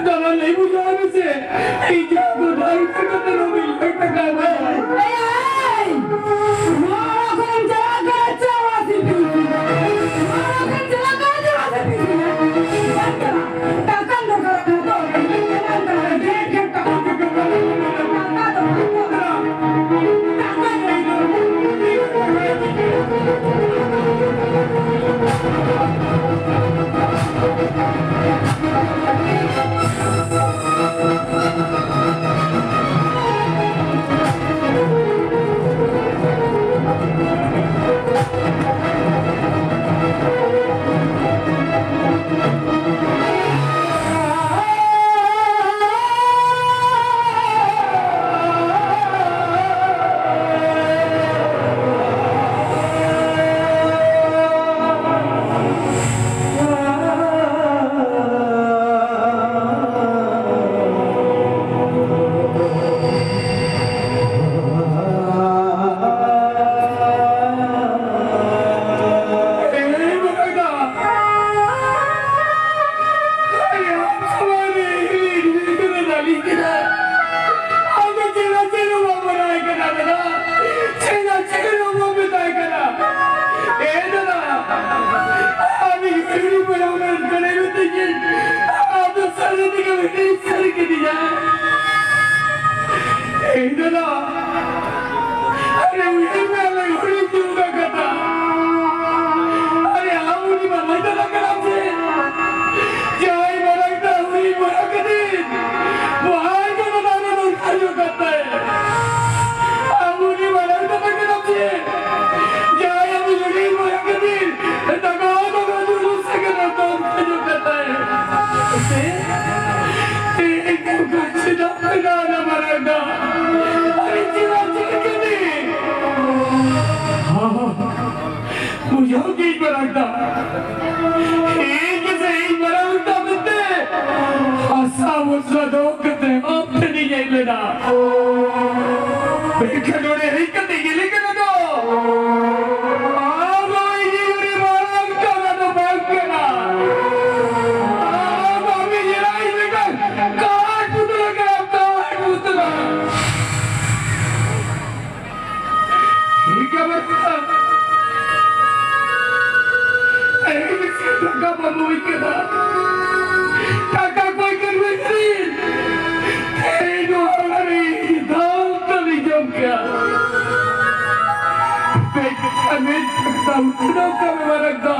ᱫᱟᱫᱟ, ᱞᱟᱹᱭ ᱵᱩᱡᱷᱟᱹᱣ ᱢᱮᱥᱮ, ᱤᱧ ᱡᱟᱦᱟᱸ ᱫᱚ ᱰᱟᱝ ᱠᱟᱛᱮ ᱨᱚᱵᱤ ᱞᱟᱹᱭ ᱴᱟᱠᱟ ᱮᱢᱟᱭᱟ᱾ ᱮᱭ! ᱱᱚᱣᱟ ᱚᱲᱟᱜ ᱠᱷᱚᱱᱮᱢ ᱪᱟᱞᱟᱜ ᱠᱟᱱᱟ ᱪᱮ ᱚᱲᱟᱜ ᱥᱮᱫ ᱯᱮ ᱤᱫᱤᱭᱟ? ᱱᱚᱣᱟ ᱚᱲᱟᱜ ᱠᱷᱚᱱᱮᱢ ᱪᱟᱞᱟᱜ ᱠᱟᱱᱟ ᱪᱮ ᱚᱲᱟᱜ ᱥᱮᱫ ᱯᱮ ᱤᱫᱤᱭᱟ? ᱵᱟᱝ ᱪᱟᱞᱟᱜ᱾ ᱴᱟᱠᱟᱢ ᱫᱚᱨᱠᱟᱨᱚᱜ ᱠᱟᱱᱟ ᱛᱚ? ᱮᱢᱟᱢ ᱠᱟᱱᱟ, ᱰᱷᱮᱨ ᱰᱷᱮᱨ ᱴᱟᱠᱟ᱾ ᱴᱟᱠᱟ ᱫᱚᱨᱠᱟᱨ ᱛᱚ? ᱴᱟᱠᱟ ᱫᱚᱨᱠᱟᱨ᱾ ᱮ ᱫᱟᱫᱟ, ᱟᱢ ᱤᱧ ᱦᱤᱲᱤᱧ ᱵᱟᱲᱟ ᱟᱠᱟᱫ ᱠᱟᱱᱟ ᱢᱮᱱᱛᱮ ᱪᱮᱫ? ᱟᱢ ᱫᱚ ᱥᱟᱹᱨᱤ ᱛᱮᱜᱮᱢ ᱦᱤᱲᱤᱧ ᱥᱟᱹᱨᱤ ᱠᱤᱫᱤᱧᱟ᱾ ᱮ ᱫᱟᱫᱟ, ᱟᱨᱮ ᱩᱭᱦᱟᱹᱨ ᱢᱮ, ᱟᱞᱮ ᱦᱩᱰᱤᱧ ᱡᱩᱜᱽ ᱨᱮᱱᱟᱜ ᱠᱟᱛᱷᱟ᱾ ᱟᱨᱮ ᱟᱢ ᱩᱱᱤ ᱢᱟᱨᱟᱝ ᱫᱟᱫᱟ ᱠᱟᱱᱟᱢ ᱥᱮ? ᱡᱟᱦᱟᱸᱭ ᱢᱟᱨᱟᱝ ᱫᱟᱫᱟ ᱦᱩᱰᱤᱧ ᱵᱚᱭᱦᱟ ᱠᱷᱟᱹᱛᱤᱨ ᱵᱟᱦᱟᱭ ᱫᱚ ᱫᱟᱫᱟ ᱫᱚ ᱫᱚᱨᱠᱟᱨ ᱡᱚᱜ ᱠᱟᱱ ᱛᱟᱭ᱾ ᱟᱢ ᱩᱱᱤ ᱢᱟᱨᱟᱝ ᱫᱟᱫᱟ ᱠᱟᱱᱟᱢ ᱥᱮ? ᱡᱟᱦᱟᱸᱭ ᱟᱵᱚ ᱦᱩᱰᱤᱧ ᱵᱚᱭᱦᱟ ᱠᱷᱟᱹᱛᱤᱨ ᱫᱟᱜᱟ ᱫᱟᱜᱟ ᱡᱩᱞᱩᱥ ᱠᱟᱱᱟ ᱫᱚᱱ ᱠᱷᱚᱡᱚᱜ ᱠᱟᱱ ᱛᱟᱭ᱾ ᱥᱮ? ᱛᱮᱦᱮᱧ ᱱᱚᱝᱠᱟ ᱪᱮᱫᱟᱜ ᱵᱮᱱᱟᱣ ᱮᱱᱟ ᱢᱟᱨᱟᱝ ᱫᱟ? ᱟᱨᱮ ᱪᱮᱫᱟᱜ ᱪᱮᱫ ᱠᱟᱹᱢᱤ? ᱵᱩᱡᱷᱟᱹᱣ ᱠᱮᱫ ᱢᱟᱨᱟᱝ ᱫᱟ᱾ ᱤᱧ ᱜᱮᱥᱮ ᱤᱧ ᱢᱟᱨᱟᱝ ᱫᱟ ᱢᱮᱱᱛᱮ ᱦᱟᱥᱟ ᱵᱷᱚᱨᱥᱟ ᱫᱚ ᱠᱟᱛᱮ ᱟᱢ ᱴᱷᱮᱱᱤᱧ ᱦᱮᱡ ᱞᱮᱱᱟ᱾ ᱢᱮᱱᱠᱷᱟᱱ ᱱᱚᱰᱮ ᱦᱮᱡ ᱠᱟᱛᱮ ᱧᱮᱞᱮ ᱠᱟᱱᱟ ᱫᱚ, ᱟᱢ ᱫᱚ ᱤᱧ ᱨᱮᱱ ᱢᱟᱨᱟᱝ ᱫᱟ ᱫᱚ ᱵᱟᱝ ᱠᱟᱱᱟ᱾ ᱟᱢ ᱫᱚ ᱟᱢᱤᱡ ᱢᱤᱫ ᱴᱟᱠᱟ ᱩᱛᱱᱟᱹᱣ ᱠᱟᱹᱢᱤ ᱢᱟᱨᱟᱝ ᱫᱚ᱾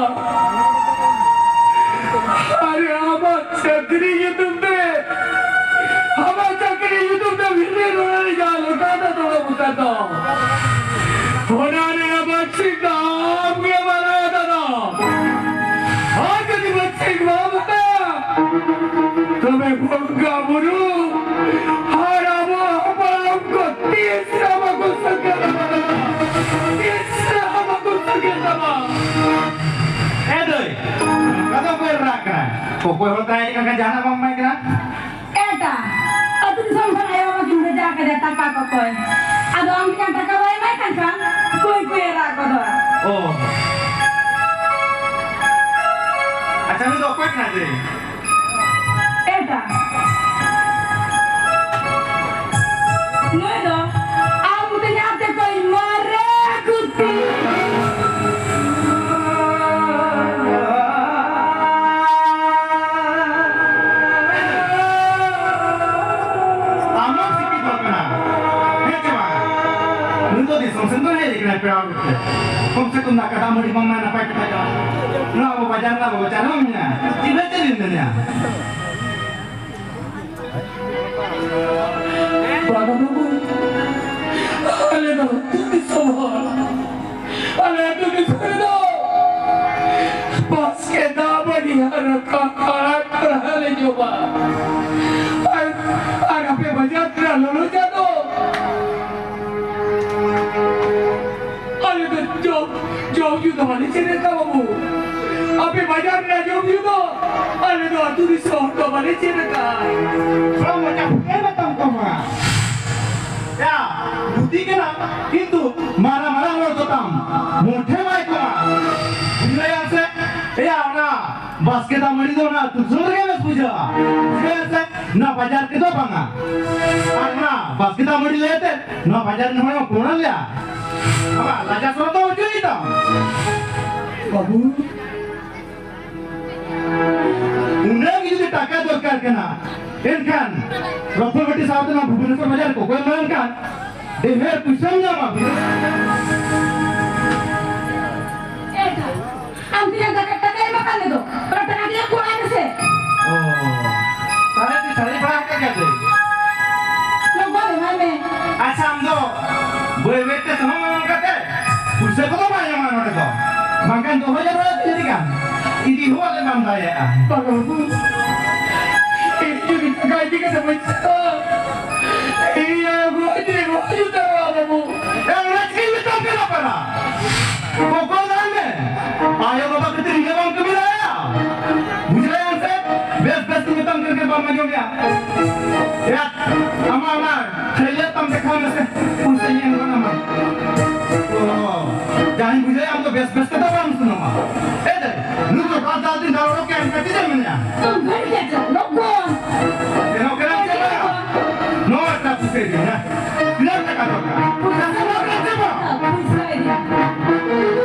ᱟᱨᱮ ᱟᱢᱟᱜ ᱪᱟᱹᱠᱨᱤ ᱧᱩᱛᱩᱢ ᱛᱮ, ᱟᱢᱟᱜ ᱪᱟᱹᱠᱨᱤ ᱧᱩᱛᱩᱢ ᱛᱮ ᱵᱷᱤᱛᱤᱨ ᱨᱮ ᱡᱟᱦᱟᱸ ᱞᱚᱴᱟ ᱫᱚ ᱫᱚᱦᱚ ᱠᱟᱫ ᱫᱚ, ᱚᱱᱟ ᱨᱮᱱᱟᱜ ᱵᱟᱹᱪᱷᱤᱠ ᱫᱚ ᱟᱢ ᱜᱮ ᱵᱟᱲᱟᱭ ᱫᱟᱫᱟ᱾ ᱟᱨ ᱡᱩᱫᱤ ᱵᱟᱹᱪᱷᱤᱠ ᱵᱟᱢ ᱦᱟᱛᱟᱣᱟ, ᱛᱚᱵᱮ ᱵᱚᱸᱜᱟ ᱵᱩᱨᱩ ᱟᱨ ᱟᱵᱚ ᱦᱟᱯᱲᱟᱢ ᱠᱚ ᱛᱤᱥ ᱨᱮᱦᱚᱸ ᱵᱟᱠᱚ ᱥᱟᱹᱠᱷᱭᱟᱹᱛ ᱛᱟᱢᱟ, ᱛᱤᱥ ᱨᱮᱦᱚᱸ ᱵᱟᱠᱚ ᱥᱟᱹᱠᱷᱭᱟᱹᱛ ᱛᱟᱢᱟ᱾ ᱮ ᱫᱟᱹᱭ, ᱚᱠᱟ ᱫᱚ ᱚᱠᱚᱭ ᱨᱟᱜ ᱠᱟᱱᱟ? ᱚᱠᱚᱭ ᱦᱚᱲ ᱛᱟᱦᱮᱸ ᱠᱟᱱᱟ ᱡᱟᱦᱟᱱᱟᱜ ᱵᱟᱢ ᱮᱢᱟᱭ ᱠᱟᱱᱟ? ᱮᱴᱟ, ᱟᱹᱛᱩ ᱫᱤᱥᱚᱢ ᱠᱷᱚᱱ ᱟᱭᱳ ᱵᱟᱵᱟ ᱠᱤᱱ ᱵᱷᱮᱡᱟ ᱟᱠᱟᱫᱮᱭᱟ ᱴᱟᱠᱟ ᱠᱚᱠᱚᱭ᱾ ᱟᱫᱚ ᱟᱢ ᱴᱷᱮᱱ ᱴᱟᱠᱟ ᱵᱟᱭ ᱮᱢᱟᱭ ᱠᱟᱱ ᱠᱷᱟᱱ ᱠᱩᱭ ᱠᱩᱭᱮ ᱨᱟᱜ ᱜᱚᱫᱚᱜᱼᱟ᱾ ᱚ᱾ ᱟᱪᱪᱷᱟ, ᱱᱩᱭ ᱫᱚ ᱚᱠᱚᱭ ᱠᱟᱱᱟᱭ ᱫᱟᱹᱭ? ᱮᱴᱟ᱾ ᱱᱩᱭ ᱫᱚ ᱟᱢ ᱛᱮᱧᱟᱝ ᱛᱮᱠᱚᱭ ᱢᱟᱨᱮ ᱜᱩᱛᱤ᱾ ᱟᱢᱟᱜ ᱥᱤᱠᱤ ᱫᱚ ᱠᱟᱱᱟ᱾ ᱦᱮᱸ ᱪᱮ ᱵᱟᱝ? ᱱᱩᱭ ᱫᱚ ᱫᱤᱥᱚᱢ ᱥᱮᱱ ᱫᱚ ᱦᱮᱡ ᱠᱟᱱᱟᱭ ᱯᱮᱲᱟ ᱦᱚᱲ ᱛᱮ᱾ ᱠᱚᱢ ᱥᱮ ᱠᱚᱢ ᱫᱟᱠᱟ ᱫᱟᱜ ᱢᱟᱹᱰᱤ ᱵᱟᱝ ᱢᱟ ᱱᱟᱯᱟᱭ ᱠᱟᱛᱷᱟ ᱠᱟᱱᱟ᱾ ᱱᱚᱣᱟ ᱟᱵᱚ ᱵᱟᱡᱟᱨ ᱨᱮᱱᱟᱜ ᱵᱟᱵᱚ ᱪᱟᱞᱟᱣ ᱢᱮᱭᱟ᱾ ᱪᱤᱱᱦᱟᱹ ᱪᱮᱫ ᱮᱢ ᱢᱮᱱᱟ? ᱵᱟᱹᱵᱩ, ᱟᱞᱮ ᱫᱚ ᱟᱹᱛᱩ ᱫᱤᱥᱚᱢ ᱦᱚᱲ᱾ ᱟᱞᱮ ᱟᱹᱛᱩ ᱫᱤᱥᱚᱢ ᱨᱮᱫᱚ ᱵᱟᱥᱠᱮ ᱫᱟᱜ ᱢᱟᱹᱰᱤ ᱟᱨ ᱨᱟᱯᱟᱜ ᱟᱲᱟᱜ ᱠᱚᱲᱦᱟ ᱞᱮ ᱡᱚᱢᱟ᱾ ᱟᱨ, ᱟᱨ ᱟᱯᱮ ᱵᱟᱡᱟᱨ ᱨᱮᱱᱟᱜ ᱞᱚᱞᱚ ᱪᱟ ᱫᱚ ᱟᱞᱮ ᱫᱚ ᱡᱚᱢ, ᱡᱚᱢ ᱧᱩ ᱫᱚ ᱵᱟᱞᱮ ᱪᱮᱫ ᱟᱠᱟᱫ ᱵᱟᱹᱵᱩ᱾ ᱟᱯᱮ ᱵᱟᱡᱟᱨ ᱨᱮᱱᱟᱜ ᱡᱚᱢ ᱧᱩ ᱫᱚ ᱟᱞᱮ ᱫᱚ ᱟᱹᱛᱩ ᱫᱤᱥᱚᱢ ᱫᱚ ᱵᱟᱞᱮ ᱪᱮᱫ ᱟᱠᱟᱫ᱾ ᱵᱟᱝ ᱢᱚᱪᱟ ᱯᱷᱩᱴᱮ ᱢᱮ ᱛᱟᱢ ᱛᱟᱢᱟ᱾ ᱭᱟ, ᱵᱩᱫᱷᱤ ᱠᱟᱱᱟ, ᱠᱤᱱᱛᱩ ᱢᱟᱨᱟ ᱢᱟᱨᱟ ᱦᱚᱲ ᱫᱚ ᱛᱟᱢ ᱢᱩᱴᱷᱮ ᱵᱟᱭ ᱠᱚᱢᱟ᱾ ᱵᱩᱡᱷᱟᱹᱣ ᱥᱮ? ᱭᱟ, ᱚᱱᱟ ᱵᱟᱥᱠᱮ ᱫᱟᱜ ᱢᱟᱹᱰᱤ ᱫᱚ ᱚᱱᱟ ᱟᱹᱛᱩ ᱫᱤᱥᱚᱢ ᱨᱮᱜᱮ ᱵᱮᱥ ᱵᱩᱡᱷᱟᱹᱜᱼᱟ᱾ ᱪᱮᱫᱟᱜ ᱥᱮ ᱚᱱᱟ ᱵᱟᱡᱟᱨ ᱠᱚᱫᱚ ᱵᱟᱝᱟ᱾ ᱟᱨ ᱚᱱᱟ ᱵᱟᱥᱠᱮ ᱫᱟᱜ ᱢᱟᱹᱰᱤ ᱞᱟᱹᱭ ᱛᱮ ᱱᱚᱣᱟ ᱵᱟᱡᱟᱨ ᱨᱮᱱ ᱦᱚᱲ ᱠᱚ ᱠᱚᱲᱟ ᱞᱮᱭᱟ᱾ ᱟᱢᱟᱜ ᱞᱟᱡᱟ ᱥᱚᱨᱚᱢ ᱫᱚ ᱚᱪᱚᱭ ᱛᱟᱢ᱾ ᱵᱟᱹᱵᱩ, ᱩᱱᱟᱹᱜ ᱜᱮ ᱡᱩᱫᱤ ᱴᱟᱠᱟ ᱫᱚᱨᱠᱟᱨ ᱠᱟᱱᱟ, ᱮᱱᱠᱷᱟᱱ ᱨᱚᱛᱷᱚᱱ ᱵᱟᱹᱴᱤ ᱥᱟᱶᱛᱮ ᱱᱚᱣᱟ ᱵᱷᱩᱵᱽᱱᱮᱥᱚᱨ ᱵᱟᱡᱟᱨ ᱠᱚ ᱠᱚᱭ ᱮᱢᱟᱱ ᱠᱷᱟᱱ ᱰᱷᱮᱨ ᱯᱩᱭᱥᱟᱹᱢ ᱧᱟᱢᱟ᱾ ᱟᱢ ᱛᱤᱱᱟᱹᱜ ᱴᱟᱠᱟ, ᱴᱟᱠᱟ ᱮᱢ ᱟᱠᱟᱫ ᱢᱮ ᱫᱚ, ᱚᱱᱟ ᱴᱟᱠᱟ ᱜᱮ ᱠᱚ ᱮᱢᱟᱭ ᱢᱮᱥᱮ᱾ ᱚ, ᱛᱟᱦᱞᱮ ᱪᱮᱫ ᱥᱟᱹᱨᱤ ᱯᱟᱲᱟ ᱦᱮᱡ ᱠᱟᱛᱮ? ᱞᱚᱜᱚᱱ ᱮᱢᱟᱭ ᱢᱮ᱾ ᱟᱪᱪᱷᱟ, ᱟᱢ ᱫᱚ ᱵᱟᱹᱭ ᱵᱟᱹᱭ ᱛᱮ ᱥᱟᱢᱟᱝ ᱠᱟᱛᱮ ᱯᱩᱭᱥᱟᱹ ᱠᱚᱫᱚ ᱵᱟᱭ ᱧᱟᱢᱟ ᱱᱚᱰᱮ ᱫᱚ, ᱵᱟᱝᱠᱷᱟᱱ ᱫᱚᱦᱚ ᱡᱟᱣᱨᱟ ᱠᱟᱛᱮ ᱤᱫᱤ ᱠᱟᱜ, ᱤᱫᱤ ᱦᱚᱸ ᱟᱞᱮ ᱵᱟᱢ ᱫᱟᱲᱮᱭᱟᱜᱼᱟ᱾ ᱵᱟᱵᱟ ᱵᱟᱹᱵᱩ, ᱤᱧ ᱡᱩᱫᱤ ᱴᱟᱠᱟ ᱤᱫᱤ ᱠᱟᱛᱮ ᱵᱟᱹᱧ ᱪᱟᱞᱟᱜᱼᱟ, ᱤᱧ ᱟᱭᱳ ᱜᱚᱡ ᱫᱚ ᱜᱚᱡ ᱩᱛᱟᱹᱨᱚᱜᱼᱟ ᱵᱟᱹᱵᱩ᱾ ᱮ, ᱚᱱᱟ ᱪᱤᱠᱟᱹᱧ ᱢᱮᱛᱟᱢ ᱠᱟᱱᱟ ᱯᱟᱨᱟ? ᱵᱚᱠᱚᱞ ᱫᱟᱨᱟᱢ ᱢᱮ᱾ ᱟᱭᱳ ᱵᱟᱵᱟ ᱠᱷᱟᱹᱛᱤᱨ ᱤᱧ ᱦᱚᱸ ᱵᱟᱢ ᱠᱟᱹᱢᱤ ᱫᱟᱲᱮᱭᱟᱜᱼᱟ᱾ ᱵᱩᱡᱷᱟᱹᱣ ᱮᱱ ᱥᱮ? ᱵᱮᱥ ᱵᱮᱥ ᱛᱮ ᱢᱮᱛᱟᱢ ᱠᱟᱱ ᱠᱷᱟᱱ ᱵᱟᱢ ᱟᱸᱡᱚᱢᱮᱜᱼᱟ᱾ ᱮᱭᱟ, ᱟᱢᱟᱜ ᱚᱱᱟ ᱠᱷᱟᱹᱞᱭᱟᱹ ᱛᱟᱢ ᱫᱮᱠᱷᱟᱣ ᱢᱮᱥᱮ᱾ ᱯᱩᱭᱥᱟᱹᱧ ᱮᱢ ᱜᱚᱫ ᱟᱢᱟ᱾ ᱚ, ᱡᱟᱦᱟᱸᱧ ᱵᱩᱡᱷᱟᱹᱣᱮᱫ, ᱟᱢ ᱫᱚ ᱵᱮᱥ ᱵᱮᱥ ᱛᱮᱫᱚ ᱵᱟᱢ ᱥᱩᱱᱩᱢᱟ᱾ ᱮ ᱫᱮ, ᱱᱩᱭ ᱫᱚ ᱵᱟᱨ ᱫᱷᱟᱣ ᱛᱤᱱ ᱫᱷᱟᱣ ᱨᱚᱲ ᱠᱮᱫ ᱮᱱᱠᱷᱟᱱ ᱪᱮᱫ ᱮᱢ ᱢᱮᱱᱮᱜᱼᱟ? ᱛᱚ ᱜᱷᱟᱹᱲᱤ ᱠᱟᱛᱮ ᱞᱚᱜᱚᱱ᱾ ᱥᱮᱱᱚᱜ ᱠᱟᱱᱟ ᱪᱮ ᱵᱟᱝ? ᱱᱚᱣᱟ ᱴᱟᱜ ᱯᱩᱭᱥᱟᱹ ᱤᱫᱤ ᱢᱮ᱾ ᱛᱤᱱᱟᱹᱜ ᱴᱟᱠᱟ ᱫᱚᱨᱠᱟᱨ? ᱯᱩᱭᱥᱟᱹ ᱥᱮᱱᱚᱜ ᱠᱟᱱᱟ ᱪᱮ ᱵᱟᱝ? ᱯᱩᱭᱥᱟᱹ ᱤᱫᱤ᱾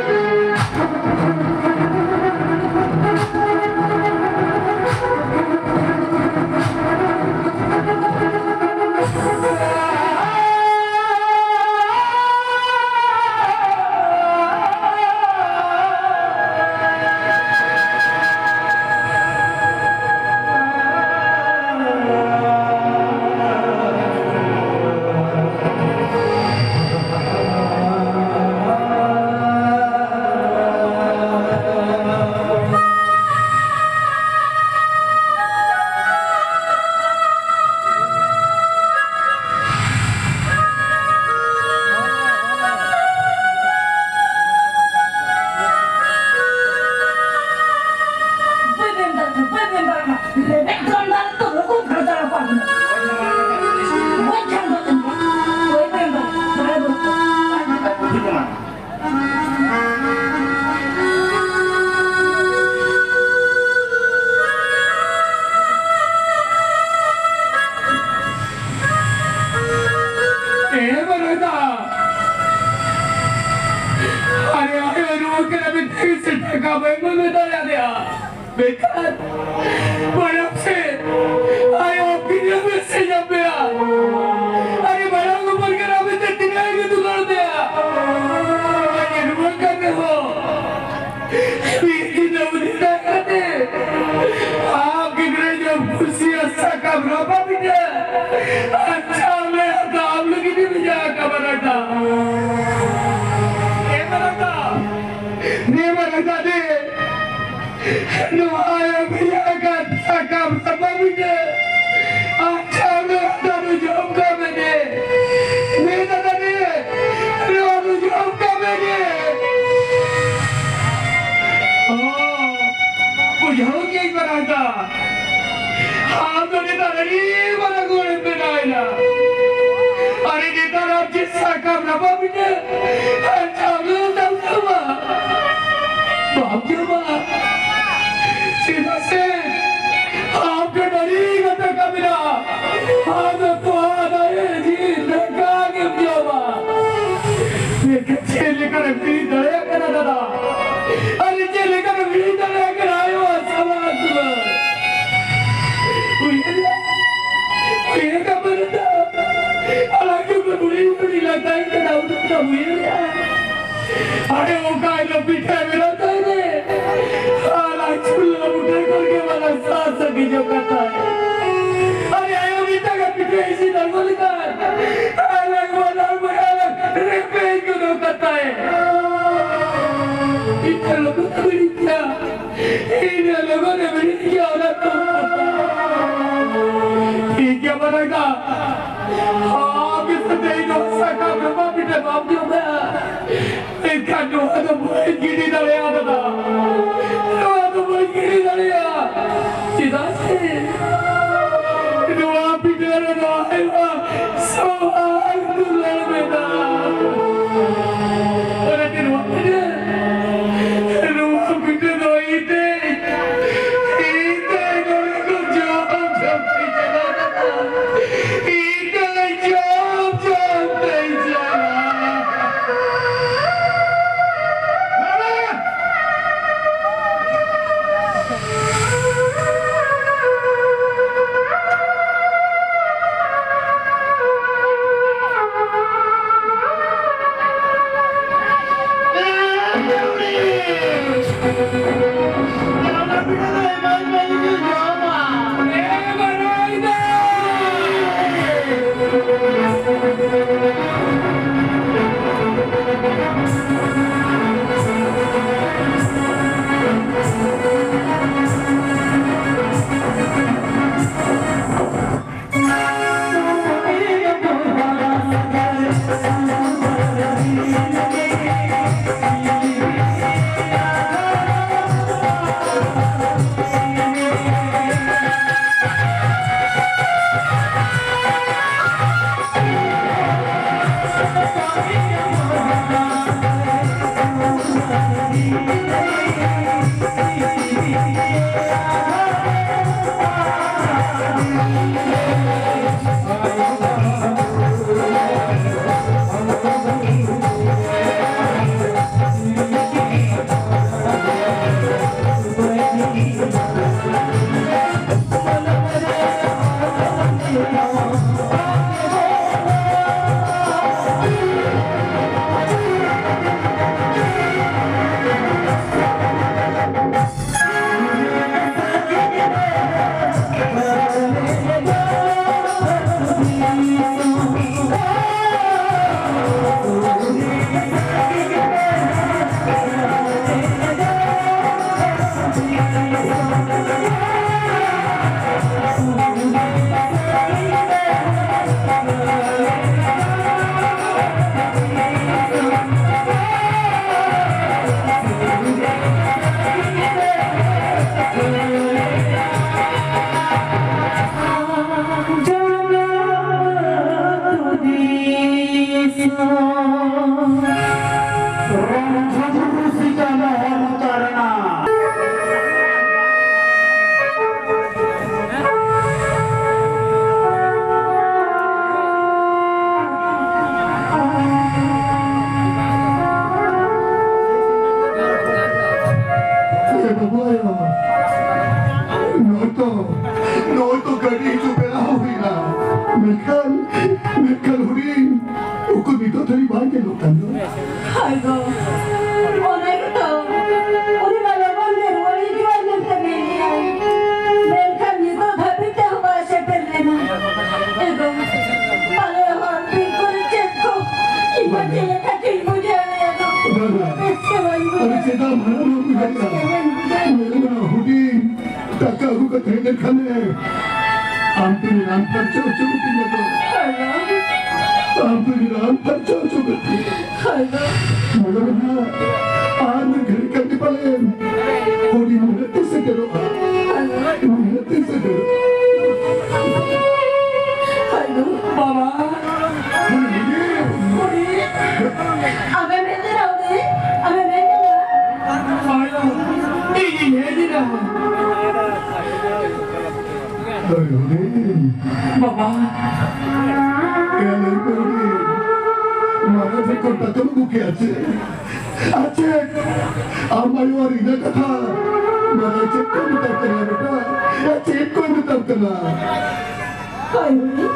ᱵᱟᱹᱧ ᱢᱮᱱ ᱫᱟᱲᱮᱭᱟᱜ ᱠᱟᱱᱟ, ᱵᱟᱹᱧ ᱢᱮᱱ ᱫᱟᱲᱮᱭᱟᱜ ᱠᱟᱱᱟ᱾ ᱞᱮᱵᱮᱫ ᱡᱚᱢ ᱫᱟᱲᱮ ᱛᱚ ᱞᱚᱜᱚᱱ ᱫᱷᱟᱨᱟ ᱫᱟᱲᱮ ᱠᱚ ᱟᱹᱜᱩ᱾ ᱵᱟᱹᱧ ᱠᱷᱟᱱ ᱫᱚ ᱵᱟᱹᱧ ᱢᱮᱱ ᱫᱟᱲᱮᱭᱟᱜ ᱠᱟᱱᱟ᱾ ᱮ ᱵᱟᱨᱚᱭ ᱫᱟ, ᱟᱨᱮ ᱟᱭᱳ ᱨᱩᱣᱟᱹ ᱠᱟᱱᱟ ᱢᱮᱱᱛᱮ ᱥᱮ ᱴᱟᱠᱟ ᱵᱟᱹᱧ ᱮᱢ ᱫᱟᱲᱮᱭᱟᱫᱮᱭᱟ᱾ ᱵᱮᱠᱟᱨ ᱢᱟᱲᱟᱝ ᱥᱮᱫ ᱟᱭᱳ ᱵᱤᱱᱟᱹ ᱵᱮᱥ ᱮ ᱧᱟᱢ ᱢᱮᱭᱟ᱾ ᱟᱨᱮ ᱢᱟᱲᱟᱝ ᱩᱢᱮᱨ ᱠᱟᱱᱟ ᱢᱮᱱᱛᱮ ᱛᱤᱱᱟᱹᱜ ᱮᱢ ᱫᱩᱞᱟᱹᱲ ᱢᱮᱭᱟ? ᱟᱨᱮ ᱨᱩᱣᱟᱹ ᱠᱟᱱ ᱨᱮᱦᱚᱸ ᱨᱟᱯᱟ ᱯᱤᱴᱷᱟᱹ ᱟᱨ ᱪᱟᱣᱞᱮ ᱦᱟᱛᱟᱣ ᱞᱟᱹᱜᱤᱫ ᱤᱧ ᱵᱷᱮᱡᱟ ᱟᱠᱟᱫ ᱢᱟᱨᱟᱝ ᱫᱟ᱾ ᱮ ᱢᱟᱨᱟᱝ ᱫᱟ, ᱱᱮ ᱢᱟᱨᱟᱝ ᱫᱟ ᱫᱮ, ᱱᱚᱣᱟ ᱟᱭᱳ ᱵᱷᱮᱡᱟ ᱟᱠᱟᱫ ᱥᱟᱠᱟᱢ ᱨᱟᱯᱟ ᱯᱤᱴᱷᱟᱹ ᱟᱨ ᱪᱟᱣᱞᱮ ᱦᱟᱛᱟᱣ ᱫᱚ ᱡᱚᱢ ᱠᱟᱜ ᱢᱮ ᱫᱮ᱾ ᱱᱮ ᱫᱟᱫᱟ ᱫᱮ, ᱱᱚᱣᱟ ᱫᱚ ᱡᱚᱢ ᱠᱟᱜ ᱢᱮ ᱫᱮ᱾ ᱚ, ᱵᱩᱡᱷᱟᱹᱣ ᱠᱮᱫᱟᱹᱧ ᱢᱟᱨᱟᱝ ᱫᱟ᱾ ᱟᱢ ᱫᱚ ᱱᱮᱛᱟᱨ ᱟᱹᱰᱤ ᱢᱟᱨᱟᱝ ᱦᱚᱲᱮᱢ ᱵᱮᱱᱟᱣ ᱮᱱᱟ᱾ ᱟᱨ ᱱᱮᱛᱟᱨ ᱟᱢ ᱪᱮᱫ ᱥᱟᱠᱟᱢ ᱨᱟᱯᱟ ᱯᱤᱴᱷᱟᱹ ᱟᱨ ᱪᱟᱣᱞᱮ ᱫᱟᱠᱟ ᱢᱟ ᱵᱟᱢ ᱡᱚᱢᱟ᱾ ᱪᱮᱫᱟᱜ ᱥᱮ ᱟᱢ ᱴᱷᱮᱱ ᱟᱹᱰᱤ ᱜᱟᱱ ᱴᱟᱠᱟ ᱢᱮᱱᱟᱜᱼᱟ᱾ ᱟᱢ ᱫᱚ ᱛᱚᱣᱟ ᱫᱟᱨᱮ ᱡᱤᱞ ᱫᱟᱠᱟ ᱜᱮᱢ ᱡᱚᱢᱟ᱾ ᱢᱮᱱᱠᱷᱟᱱ ᱪᱮᱫ ᱞᱮᱠᱟᱨᱮᱢ ᱠᱤᱨᱤᱧ ᱫᱟᱲᱮᱭᱟᱜ ᱠᱟᱱᱟ ᱫᱟᱫᱟ? ᱟᱨ ᱪᱮᱫ ᱞᱮᱠᱟᱨᱮᱢ ᱠᱤᱨᱤᱧ ᱫᱟᱲᱮᱭᱟᱜ ᱠᱟᱱᱟ ᱟᱭᱳᱣᱟᱜ ᱥᱟᱢᱟᱱ ᱫᱩᱞᱟᱹᱲ? ᱩᱭᱦᱟᱹᱨ ᱩᱭᱦᱟᱹᱨ ᱠᱟᱜ ᱢᱮ ᱫᱟᱫᱟ᱾ ᱟᱞᱟᱝ ᱡᱚᱠᱷᱚᱱ ᱦᱩᱰᱤᱧ ᱦᱩᱰᱤᱧ ᱞᱟᱝ ᱛᱟᱦᱮᱸ ᱠᱟᱱᱟ, ᱩᱱ ᱚᱠᱛᱚ ᱩᱭᱦᱟᱹᱨ ᱞᱮᱜᱼᱟ᱾ ᱟᱨᱮ ᱚᱠᱟ ᱦᱤᱞᱳᱜ ᱯᱤᱴᱷᱟᱹ ᱵᱮᱱᱟᱣ ᱛᱟᱭ ᱨᱮ, ᱟᱨ ᱟᱡ ᱪᱩᱞᱦᱟᱹ ᱵᱩᱴᱟᱹ ᱠᱷᱚᱱ ᱜᱮ ᱵᱟᱞᱟ ᱥᱟᱥ ᱥᱟᱺᱜᱤᱧᱚᱜ ᱠᱟᱱ ᱛᱟᱭ᱾ ᱟᱨᱮ ᱟᱭᱳ ᱢᱤᱫᱴᱟᱝ ᱜᱟᱱ ᱯᱤᱴᱷᱟᱹ ᱤᱥᱤᱱ ᱟᱬᱜᱚ ᱞᱮᱠᱷᱟᱱ, ᱟᱨ ᱟᱡ ᱵᱟᱱᱟᱨ ᱵᱚᱭᱦᱟ ᱨᱮᱯᱮᱡ ᱜᱚᱫᱚᱜ ᱠᱟᱱ ᱛᱟᱭ᱾ ᱯᱤᱴᱷᱟᱹ ᱞᱚᱜᱚᱱ ᱦᱩᱭ ᱠᱮᱭᱟ᱾ ᱤᱧ ᱫᱚ ᱞᱚᱜᱚᱱ ᱮ ᱵᱮᱨᱮᱫ ᱜᱮᱭᱟ, ᱚᱱᱟ ᱠᱚ ᱠᱟᱛᱷᱟ᱾ ᱴᱷᱤᱠ ᱜᱮᱭᱟ, ᱢᱟᱨᱟᱝ ᱫᱟ᱾ ᱟᱢ ᱥᱟᱛᱮ ᱤᱧ ᱫᱚ ᱥᱟᱠᱟᱢ ᱨᱮᱢᱟ ᱯᱤᱴᱷᱟᱹ ᱵᱟᱢ ᱡᱚᱢᱟ᱾ ᱢᱮᱱᱠᱷᱟᱱ ᱱᱚᱣᱟ ᱫᱚ ᱵᱟᱹᱧ ᱜᱤᱰᱤ ᱫᱟᱲᱮᱭᱟᱜᱼᱟ, ᱫᱟᱫᱟ᱾ ᱱᱚᱣᱟ ᱫᱚ ᱵᱟᱹᱧ ᱜᱤᱰᱤ ᱫᱟᱲᱮᱭᱟᱜᱼᱟ᱾ ᱪᱮᱫᱟᱜ ᱥᱮ ᱱᱚᱣᱟ ᱯᱤᱴᱷᱟᱹ ᱨᱮᱫᱚ ᱟᱭᱢᱟ ᱥᱚᱣᱟᱞ ᱫᱩᱞᱟᱹᱲ ᱢᱮᱱᱟᱜᱼᱟ᱾ ᱚᱱᱟᱛᱮ ᱱᱚᱣᱟ ᱯᱤᱴᱷᱟᱹ, ᱱᱚᱣᱟ ᱯᱤᱴᱷᱟᱹ ᱫᱚ ᱤᱧ ᱛᱮ, ᱤᱧ ᱛᱮ ᱱᱚᱰᱮ ᱠᱷᱚᱱ ᱡᱚᱢ ᱡᱚᱢ ᱛᱮᱧ ᱪᱟᱞᱟᱜᱼᱟ᱾ ᱤᱧ ᱛᱮ ᱡᱚᱢ ᱡᱚᱢ ᱛᱮᱧ ᱪᱟᱞᱟᱜᱼᱟ᱾ ᱛᱚ ᱜᱟᱹᱰᱤ ᱦᱤᱡᱩᱜ ᱵᱮᱲᱟ ᱦᱚᱸ ᱦᱩᱭᱱᱟ, ᱢᱮᱱᱠᱷᱟᱱ, ᱢᱮᱱᱠᱷᱟᱱ ᱦᱩᱰᱤᱧ ᱩᱠᱩᱨ ᱱᱤᱛᱚᱜ ᱫᱷᱟᱹᱨᱤᱡ ᱵᱟᱭ ᱧᱮᱞᱚᱜ ᱠᱟᱱ ᱫᱚ᱾ ᱦᱳᱭ ᱜᱚ, ᱚᱱᱟ ᱜᱮᱛᱚ, ᱩᱱᱤ ᱢᱟ ᱞᱚᱜᱚᱱ ᱜᱮ ᱨᱩᱣᱟᱹᱲ ᱦᱤᱡᱩᱜᱼᱟᱭ ᱢᱮᱱᱛᱮ ᱢᱮᱱ ᱞᱮᱜᱼᱟᱭ, ᱢᱮᱱᱠᱷᱟᱱ ᱱᱤᱛᱚᱜ ᱫᱷᱟᱹᱵᱤᱡ ᱛᱮ ᱦᱚᱸ ᱵᱟᱭ ᱥᱮᱴᱮᱨ ᱞᱮᱱᱟ᱾ ᱮ ᱜᱚ, ᱯᱟᱞᱮ ᱦᱚᱨ ᱵᱤᱨ ᱠᱚᱨᱮ ᱪᱮᱫ ᱠᱚ, ᱤᱧ ᱢᱟ ᱪᱮᱫ ᱞᱮᱠᱟ ᱪᱚᱧ ᱵᱩᱡᱷᱟᱹᱣᱮᱫᱼᱟ ᱜᱚ, ᱵᱟᱵᱟ, ᱵᱮᱥ ᱜᱮ ᱵᱟᱹᱧ ᱟᱨ ᱵᱩᱡᱷᱟᱹᱣᱮᱫᱼᱟ᱾ ᱪᱮᱫᱟᱜ ᱢᱟᱭᱟ ᱵᱟᱢ ᱵᱩᱡᱷᱟᱹᱣᱮᱫᱼᱟ? ᱵᱮᱥ ᱜᱮ ᱵᱟᱹᱧ ᱵᱩᱡᱷᱟᱹᱣᱮᱫᱼᱟ᱾ ᱧᱮᱞ ᱢᱮ ᱦᱩᱰᱤᱧ, ᱴᱟᱠᱟ ᱟᱹᱜᱩ ᱠᱟᱛᱮ ᱦᱮᱡ ᱞᱮᱱᱠᱷᱟᱱᱮ, ᱟᱢ ᱛᱮᱧ ᱨᱟᱱ ᱯᱷᱟᱨᱪᱟ ᱦᱚᱪᱚ ᱠᱟᱹᱛᱤᱧᱟ ᱛᱚ᱾ ᱟᱢ ᱛᱮᱧ ᱨᱟᱱ ᱯᱷᱟᱨᱪᱟ ᱦᱚᱪᱚ ᱠᱟᱹᱛᱤᱧᱟ᱾ ᱢᱚᱱᱮ ᱢᱮ ᱱᱟᱦᱟᱜ, ᱟᱨ ᱢᱤᱫ ᱜᱷᱟᱹᱲᱤᱡ ᱠᱷᱟᱱ ᱜᱮ ᱯᱟᱞᱮᱱ ᱦᱩᱰᱤᱧ ᱱᱤᱦᱟᱹᱛ ᱛᱮ ᱥᱮᱴᱮᱨᱚᱜᱼᱟ᱾ ᱱᱤᱦᱟᱹᱛ ᱛᱮ ᱥᱮᱴᱮᱨᱚᱜᱼᱟ᱾ ᱵᱟᱵᱟ᱾ ᱦᱩᱰᱤᱧ᱾ ᱟᱢᱮᱢ ᱦᱮᱡ ᱞᱮᱱᱟ ᱦᱩᱰᱤᱧ? ᱟᱢᱮᱢ ᱦᱮᱡ ᱞᱮᱱᱟ? ᱤᱧᱤᱧ ᱦᱮᱡ ᱞᱮᱱᱟ᱾ ᱦᱳᱭ, ᱦᱩᱰᱤᱧ᱾ ᱵᱟᱵᱟ᱾ ᱮ, ᱞᱟᱹᱭ ᱢᱮ, ᱦᱩᱰᱤᱧ᱾ ᱢᱟᱨᱟᱝ ᱴᱷᱮᱱ ᱠᱷᱚᱱ ᱴᱟᱠᱟᱢ ᱟᱹᱜᱩ ᱠᱮᱜᱼᱟ ᱪᱮ? ᱟᱨ ᱪᱮᱫ? ᱟᱢ ᱟᱭᱳ ᱟᱨ ᱤᱧᱟᱹᱜ ᱠᱟᱛᱷᱟ᱾ ᱢᱟᱨᱟᱝ ᱪᱮᱫ ᱠᱚ ᱢᱮᱛᱟᱢ ᱠᱟᱱᱟ ᱵᱮᱴᱟ? ᱮ, ᱪᱮᱫ ᱠᱚ ᱢᱮᱛᱟᱢ ᱠᱟᱱᱟ? ᱦᱳᱭ, ᱦᱩᱰᱤᱧ᱾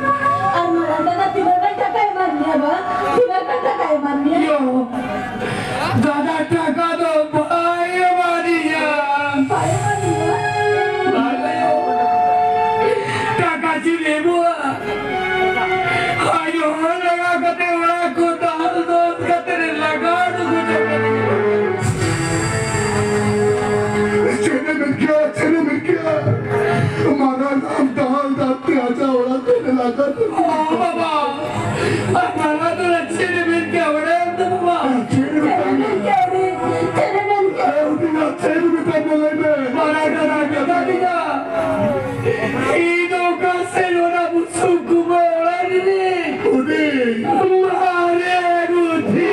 ᱟᱨ ᱢᱟᱨᱟᱝ ᱫᱟᱫᱟ ᱛᱤᱱᱟᱹᱜ ᱜᱟᱱ ᱴᱟᱠᱟᱭ ᱮᱢᱟᱫ ᱢᱮᱭᱟ ᱵᱟ? ᱛᱤᱱᱟᱹᱜ ᱜᱟᱱ ᱴᱟᱠᱟᱭ ᱮᱢᱟᱫ ᱢᱮᱭᱟ? ᱭᱳ, ᱫᱟᱫᱟ ᱴᱟᱠᱟ ᱫᱚ ᱵᱟᱭ ᱮᱢᱟᱫᱤᱧᱟ᱾ ᱵᱟᱭ ᱮᱢᱟᱫᱤᱧᱟ? ᱵᱟᱭ ᱮᱢᱟᱫᱤᱧᱟ᱾ ᱴᱟᱠᱟ ᱪᱮᱫ ᱮᱢᱚᱜᱼᱟ? ᱟᱭᱳ ᱦᱚᱲ ᱞᱟᱜᱟ ᱠᱟᱛᱮ ᱚᱲᱟᱜ ᱠᱚ ᱫᱟᱞ ᱫᱚᱞ ᱠᱟᱛᱮ ᱞᱟᱜᱟ ᱩᱰᱩᱠ ᱦᱚᱪᱚ ᱠᱟᱫᱤᱧᱟ᱾ ᱪᱮᱫ ᱮ ᱢᱮᱱ ᱠᱮᱭᱟ? ᱪᱮᱫ ᱮ ᱢᱮᱱ ᱠᱮᱭᱟ? ᱢᱟᱨᱟᱝ ᱟᱢ ᱫᱟᱞ ᱫᱟᱞ ᱛᱮ ᱟᱡᱟᱜ ᱚᱲᱟᱜ ᱠᱷᱚᱱ ᱞᱟᱜᱟ ᱩᱰᱩᱠ ᱚ ᱵᱟᱵᱟ, ᱟᱨ ᱢᱟᱨᱟᱝ ᱫᱚ ᱪᱮᱫ ᱮ ᱢᱮᱱ ᱠᱮᱭᱟ? ᱵᱟᱲᱟᱭᱟᱢ ᱛᱚ ᱵᱟᱵᱟ? ᱪᱮᱫ ᱮ ᱢᱮᱛᱟᱭ ᱢᱮ? ᱪᱮᱫ ᱮ ᱢᱮᱱ ᱠᱮᱭᱟ? ᱮ, ᱩᱱᱤ ᱫᱚ ᱪᱮᱫ ᱮ ᱢᱮᱛᱟᱭ ᱢᱮ ᱞᱟᱹᱭ ᱢᱮ? ᱢᱟᱨᱟᱝ ᱫᱚ ᱢᱮᱛᱟ ᱫᱤᱧᱟ᱾ ᱤᱧ ᱫᱚ ᱚᱠᱟ ᱥᱮᱫ ᱚᱱᱟ ᱵᱩᱥᱩᱵ ᱠᱚᱵᱟ ᱚᱲᱟᱜ ᱨᱤᱱᱤᱡ ᱩᱱᱤ ᱢᱟᱨᱮ ᱜᱩᱛᱷᱤ᱾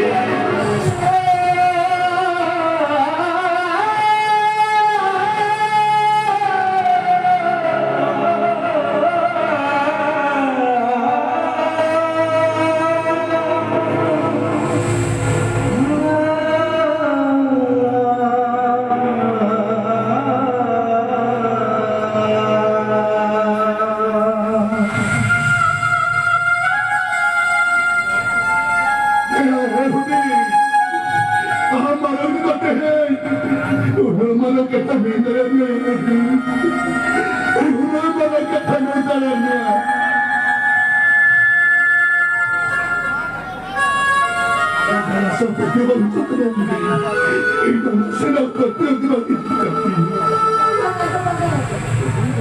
ᱥᱟᱯᱲᱟᱣ ᱦᱚᱪᱚ ᱠᱟᱫᱟ᱾ ᱤᱧ ᱫᱚ ᱱᱟᱥᱮᱱᱟᱜ ᱠᱟᱛᱷᱟ ᱜᱮ ᱵᱟᱝ ᱤᱧ ᱠᱟᱹᱢᱤᱭᱟ᱾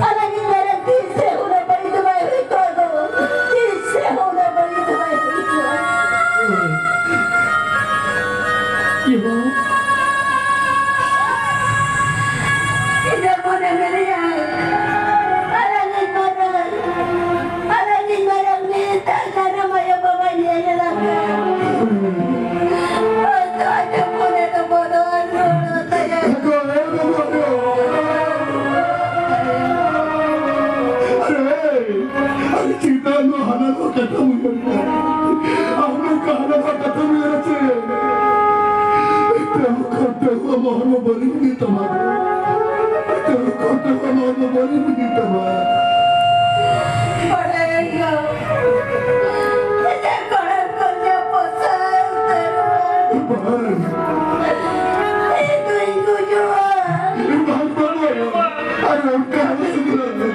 ᱟᱞᱟᱝᱤᱡ ᱢᱟᱨᱟᱝ ᱛᱤᱥ ᱨᱮ ᱩᱱᱟᱹᱜ ᱵᱟᱹᱲᱤᱡ ᱫᱚ ᱵᱟᱭ ᱦᱩᱭ ᱠᱚᱜ ᱫᱚ᱾ ᱛᱤᱥ ᱨᱮ ᱩᱱᱟᱹᱜ ᱵᱟᱹᱲᱤᱡ ᱫᱚ ᱵᱟᱭ ᱦᱩᱭ ᱠᱚᱜᱼᱟ᱾ ᱤᱭᱟᱹ᱾ ᱤᱧᱟᱹᱜ ᱢᱚᱱᱮ ᱢᱮᱱᱮᱜᱼᱟᱭ, ᱟᱞᱟᱝᱤᱡ ᱢᱟᱨᱟᱝ, ᱟᱞᱟᱝᱤᱡ ᱢᱟᱨᱟᱝ ᱢᱤᱫ ᱥᱟᱱᱟᱢ ᱟᱭᱳ ᱵᱟᱵᱟᱭ ᱧᱮᱞ ᱞᱟᱝᱟ᱾ ᱦᱚᱭᱛᱚ ᱟᱡᱟᱜ ᱢᱚᱱᱮ ᱫᱚ ᱵᱚᱫᱚᱞ ᱨᱩᱣᱟᱹᱲᱚᱜ ᱛᱟᱭᱟ᱾ ᱟᱨᱮ, ᱟᱨᱮ, ᱪᱮᱫᱟᱜ ᱱᱚᱣᱟ ᱦᱟᱱᱟ ᱱᱚᱣᱟ ᱠᱟᱛᱷᱟᱢ ᱩᱭᱦᱟᱹᱨ ᱮᱫᱟ? ᱟᱢ ᱱᱚᱝᱠᱟ ᱦᱟᱱᱟ ᱱᱚᱣᱟ ᱠᱟᱛᱷᱟᱢ ᱩᱭᱦᱟᱹᱨᱟ ᱪᱮ? ᱛᱮᱦᱚᱸ ᱠᱷᱟᱱ ᱛᱮᱦᱚᱸ ᱟᱢᱟᱜ ᱦᱚᱲᱢᱚ ᱵᱟᱹᱲᱤᱡ ᱤᱫᱤ ᱛᱟᱢᱟ᱾ ᱛᱮᱦᱚᱸ ᱠᱷᱟᱱ ᱛᱮᱦᱚᱸ ᱟᱢᱟᱜ ᱦᱚᱲᱢᱚ ᱵᱟᱹᱲᱤᱡ ᱤᱫᱤ ᱛᱟᱢᱟ᱾ ᱵᱟᱲᱟᱭᱟᱹᱧ ᱜᱚ, ᱤᱧᱟᱹᱜ ᱠᱚᱲᱟ ᱠᱚ ᱧᱟᱢ ᱯᱚᱥᱟᱭ ᱩᱛᱟᱹᱨᱚᱜᱼᱟ᱾ ᱵᱟᱝ᱾ ᱤᱧ ᱫᱩᱧ ᱜᱩᱡᱩᱜᱼᱟ᱾ ᱵᱟᱝ, ᱵᱟᱝ, ᱵᱟᱝ᱾ ᱟᱨ ᱚᱱᱠᱟ ᱟᱞᱚ ᱥᱩᱫᱷᱨᱟᱹᱜ ᱢᱮ᱾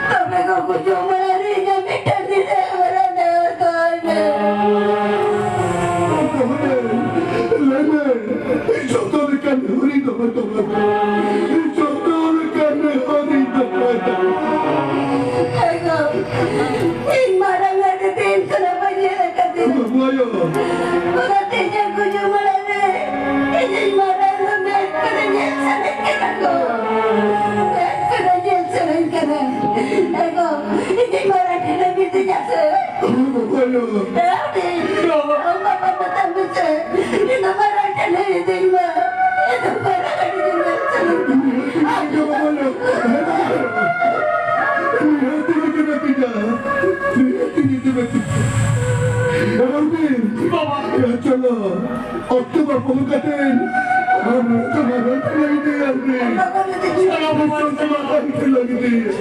ᱛᱚᱵᱮ ᱠᱚ ᱜᱩᱡᱩᱜ ᱢᱟᱲᱟᱝ ᱨᱮ ᱤᱧᱟᱹᱜ ᱢᱤᱫᱴᱟᱝ ᱫᱤᱱ ᱨᱮ ᱦᱚᱨᱟ ᱱᱮᱦᱚᱨ ᱫᱚᱦᱚᱭ ᱢᱮ᱾ ᱞᱟᱹᱭ ᱢᱮ, ᱡᱚᱛᱚ ᱞᱮᱠᱟᱱ ᱱᱮᱦᱚᱨᱤᱧ ᱫᱚᱦᱚᱭ ᱛᱟᱢᱟ᱾ ᱡᱚᱛᱚ ᱞᱮᱠᱟᱱ ᱱᱮᱦᱚᱨᱤᱧ ᱫᱚᱦᱚᱭ ᱛᱟᱢᱟ᱾ ᱮ ᱜᱚ, ᱤᱧ ᱢᱟᱨᱟᱝ ᱟᱹᱰᱤ ᱫᱤᱱ ᱠᱷᱚᱱᱟᱜ ᱵᱟᱹᱧ ᱧᱮᱞ ᱟᱠᱟᱫᱮᱭᱟ᱾ ᱵᱟᱹᱵᱩ ᱟᱭᱳ᱾ ᱚᱱᱟᱛᱮ ᱤᱧᱟᱹᱜ ᱜᱩᱡᱩᱜ ᱢᱟᱲᱟᱝ ᱨᱮ ᱤᱧᱤᱡ ᱢᱟᱨᱟᱝ ᱫᱚ ᱢᱮᱫ ᱠᱚᱨᱮ ᱧᱮᱞ ᱥᱟᱱᱟᱧ ᱠᱟᱱᱟ ᱜᱚ᱾ ᱢᱮᱫ ᱠᱚᱨᱮ ᱧᱮᱞ ᱥᱟᱱᱟᱧ ᱠᱟᱱᱟ᱾ ᱮ ᱜᱚ, ᱤᱧᱤᱡ ᱢᱟᱨᱟᱝ ᱴᱷᱮᱱ ᱮᱢ ᱤᱫᱤᱧᱟ ᱥᱮ? ᱦᱮᱸ, ᱵᱟᱹᱵᱩ ᱟᱭᱳ᱾ ᱦᱮᱸ, ᱦᱩᱰᱤᱧ᱾ ᱟᱢ ᱵᱟᱵᱟ ᱢᱮᱛᱟᱢ ᱢᱮᱥᱮ, ᱤᱧ ᱫᱚ ᱢᱟᱨᱟᱝ ᱴᱷᱮᱱ ᱮᱢ ᱤᱫᱤᱧ ᱢᱟ᱾ ᱤᱧ ᱫᱚ ᱢᱟᱨᱟᱝ ᱟᱹᱰᱤ ᱡᱳᱨ ᱧᱮᱞ ᱥᱟᱱᱟᱧ ᱠᱟᱱᱟ᱾ ᱦᱮᱸ, ᱵᱟᱹᱵᱩ ᱟᱭᱳ᱾ ᱦᱮᱸ, ᱵᱟᱹᱵᱩ ᱟᱭᱳ᱾ ᱱᱤᱦᱟᱹᱛᱤ ᱜᱮ ᱢᱮᱛᱟᱹᱧᱟ᱾ ᱱᱤᱦᱟᱹᱛᱤ ᱜᱮ ᱢᱮᱛᱟᱹᱧᱟ᱾ ᱮ ᱵᱟᱹᱵᱩ᱾ ᱵᱟᱵᱟ᱾ ᱮ, ᱪᱚᱞᱚ᱾ ᱚᱠᱛᱚ ᱵᱟᱹᱵᱩ ᱠᱟᱛᱮ ᱟᱨ ᱱᱚᱝᱠᱟ ᱵᱟᱵᱚᱱ ᱠᱷᱮᱞ ᱤᱫᱤᱭᱟ ᱟᱨᱠᱤ᱾ ᱱᱤᱛᱚᱜ ᱫᱚ ᱵᱟᱵᱚᱱ ᱠᱷᱮᱞ ᱤᱫᱤᱭᱟ᱾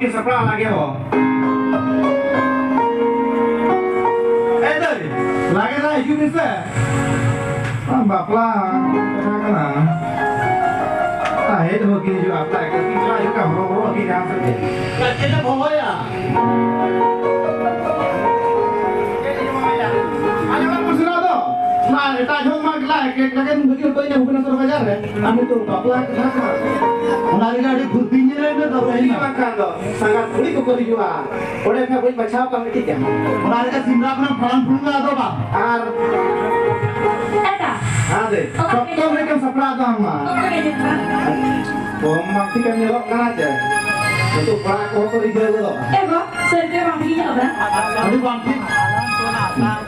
ᱠᱤᱱ ᱥᱟᱯᱲᱟᱣ ᱞᱟᱜᱮ ᱦᱚᱸ᱾ ᱮ ᱫᱟᱹᱭ, ᱞᱟᱜᱮ ᱫᱟ ᱦᱤᱡᱩᱜ ᱢᱮᱥᱮ᱾ ᱟᱢ ᱵᱟᱯᱞᱟ ᱠᱟᱛᱷᱟ ᱠᱟᱱᱟ᱾ ᱟᱨ ᱦᱮᱡ ᱦᱚᱸ ᱠᱤᱱ ᱦᱤᱡᱩᱜᱼᱟ, ᱵᱟᱯᱞᱟ ᱮᱠᱟᱞ ᱠᱤᱱ ᱪᱟᱞᱟᱜ ᱦᱤᱡᱩᱜ ᱠᱟᱱ, ᱦᱚᱨᱚ ᱵᱚᱨᱚ ᱠᱤᱱ ᱡᱟᱦᱟᱸ ᱥᱮᱫ ᱜᱮ᱾ ᱪᱮᱫ ᱮᱢ ᱦᱚᱦᱚᱭᱟ? ᱟᱸᱡᱚᱢ ᱢᱮ ᱯᱩᱥᱤᱨᱟ ᱫᱚ᱾ ᱢᱟ ᱮᱴᱟᱜ ᱡᱚᱦᱚᱜ ᱢᱟ ᱮᱠᱞᱟ, ᱮᱠᱞᱟ ᱜᱮᱢ ᱵᱟᱹᱜᱤ ᱦᱚᱴᱚ ᱤᱧᱟ ᱵᱷᱩᱵᱽᱱᱮᱥᱚᱨ ᱵᱟᱡᱟᱨ ᱨᱮ᱾ ᱟᱨ ᱱᱤᱛᱚᱜ ᱵᱟᱯᱞᱟ ᱠᱟᱛᱷᱟ ᱠᱟᱱᱟ᱾ ᱚᱱᱟ ᱨᱮᱜᱮ ᱟᱹᱰᱤ ᱯᱷᱩᱨᱛᱤᱧ ᱧᱮᱞᱮᱫ ᱢᱮ ᱫᱚ, ᱤᱧ ᱛᱮᱦᱮᱧ ᱢᱟ᱾ ᱵᱟᱝᱠᱷᱟᱱ ᱫᱚ ᱥᱟᱸᱜᱟᱛ ᱠᱩᱲᱤ ᱠᱚᱠᱚ ᱦᱤᱡᱩᱜᱼᱟ᱾ ᱚᱸᱰᱮ ᱠᱷᱟᱡ ᱵᱟᱹᱧ ᱵᱟᱪᱷᱟᱣ ᱠᱟᱜ ᱢᱤᱫᱴᱤᱡ ᱜᱟᱱ᱾ ᱚᱱᱟ ᱨᱮᱜᱮ ᱥᱤᱢᱨᱟ ᱠᱷᱚᱱᱟᱜ ᱯᱷᱟᱲᱟᱢ ᱯᱷᱩᱲᱩᱝ ᱟᱫᱚ ᱵᱟᱝ᱾ ᱟᱨ ᱮᱴᱟ᱾ ᱦᱮᱸ ᱫᱮ, ᱚᱠᱟ ᱥᱚᱠᱛᱚ ᱨᱮ? ᱢᱤᱫᱴᱮᱱ ᱥᱟᱯᱲᱟᱣ ᱫᱚ ᱟᱢ ᱢᱟ᱾ ᱚᱠᱟ ᱨᱮ ᱦᱤᱡᱩᱜ ᱠᱟᱱᱟ? ᱠᱚᱢ ᱵᱟᱹᱲᱛᱤ ᱠᱟᱱ ᱧᱮᱞᱚᱜ ᱠᱟᱱᱟ ᱪᱮ? ᱱᱤᱛᱚᱜ ᱠᱚᱲᱟ ᱠᱚᱦᱚᱸ ᱠᱚ ᱨᱤᱡᱷᱟᱹᱣ ᱜᱚᱫᱚᱜᱼᱟ᱾ ᱮ ᱜᱚ, ᱥᱟᱹᱨᱤ ᱜᱮ ᱵᱟᱝ ᱴᱷᱤᱠ ᱧᱮᱞᱚᱜ ᱠᱟᱱᱟ᱾ ᱟᱹᱰᱤ ᱵᱟᱝ ᱴᱷᱤᱠ᱾ ᱵᱟᱝ,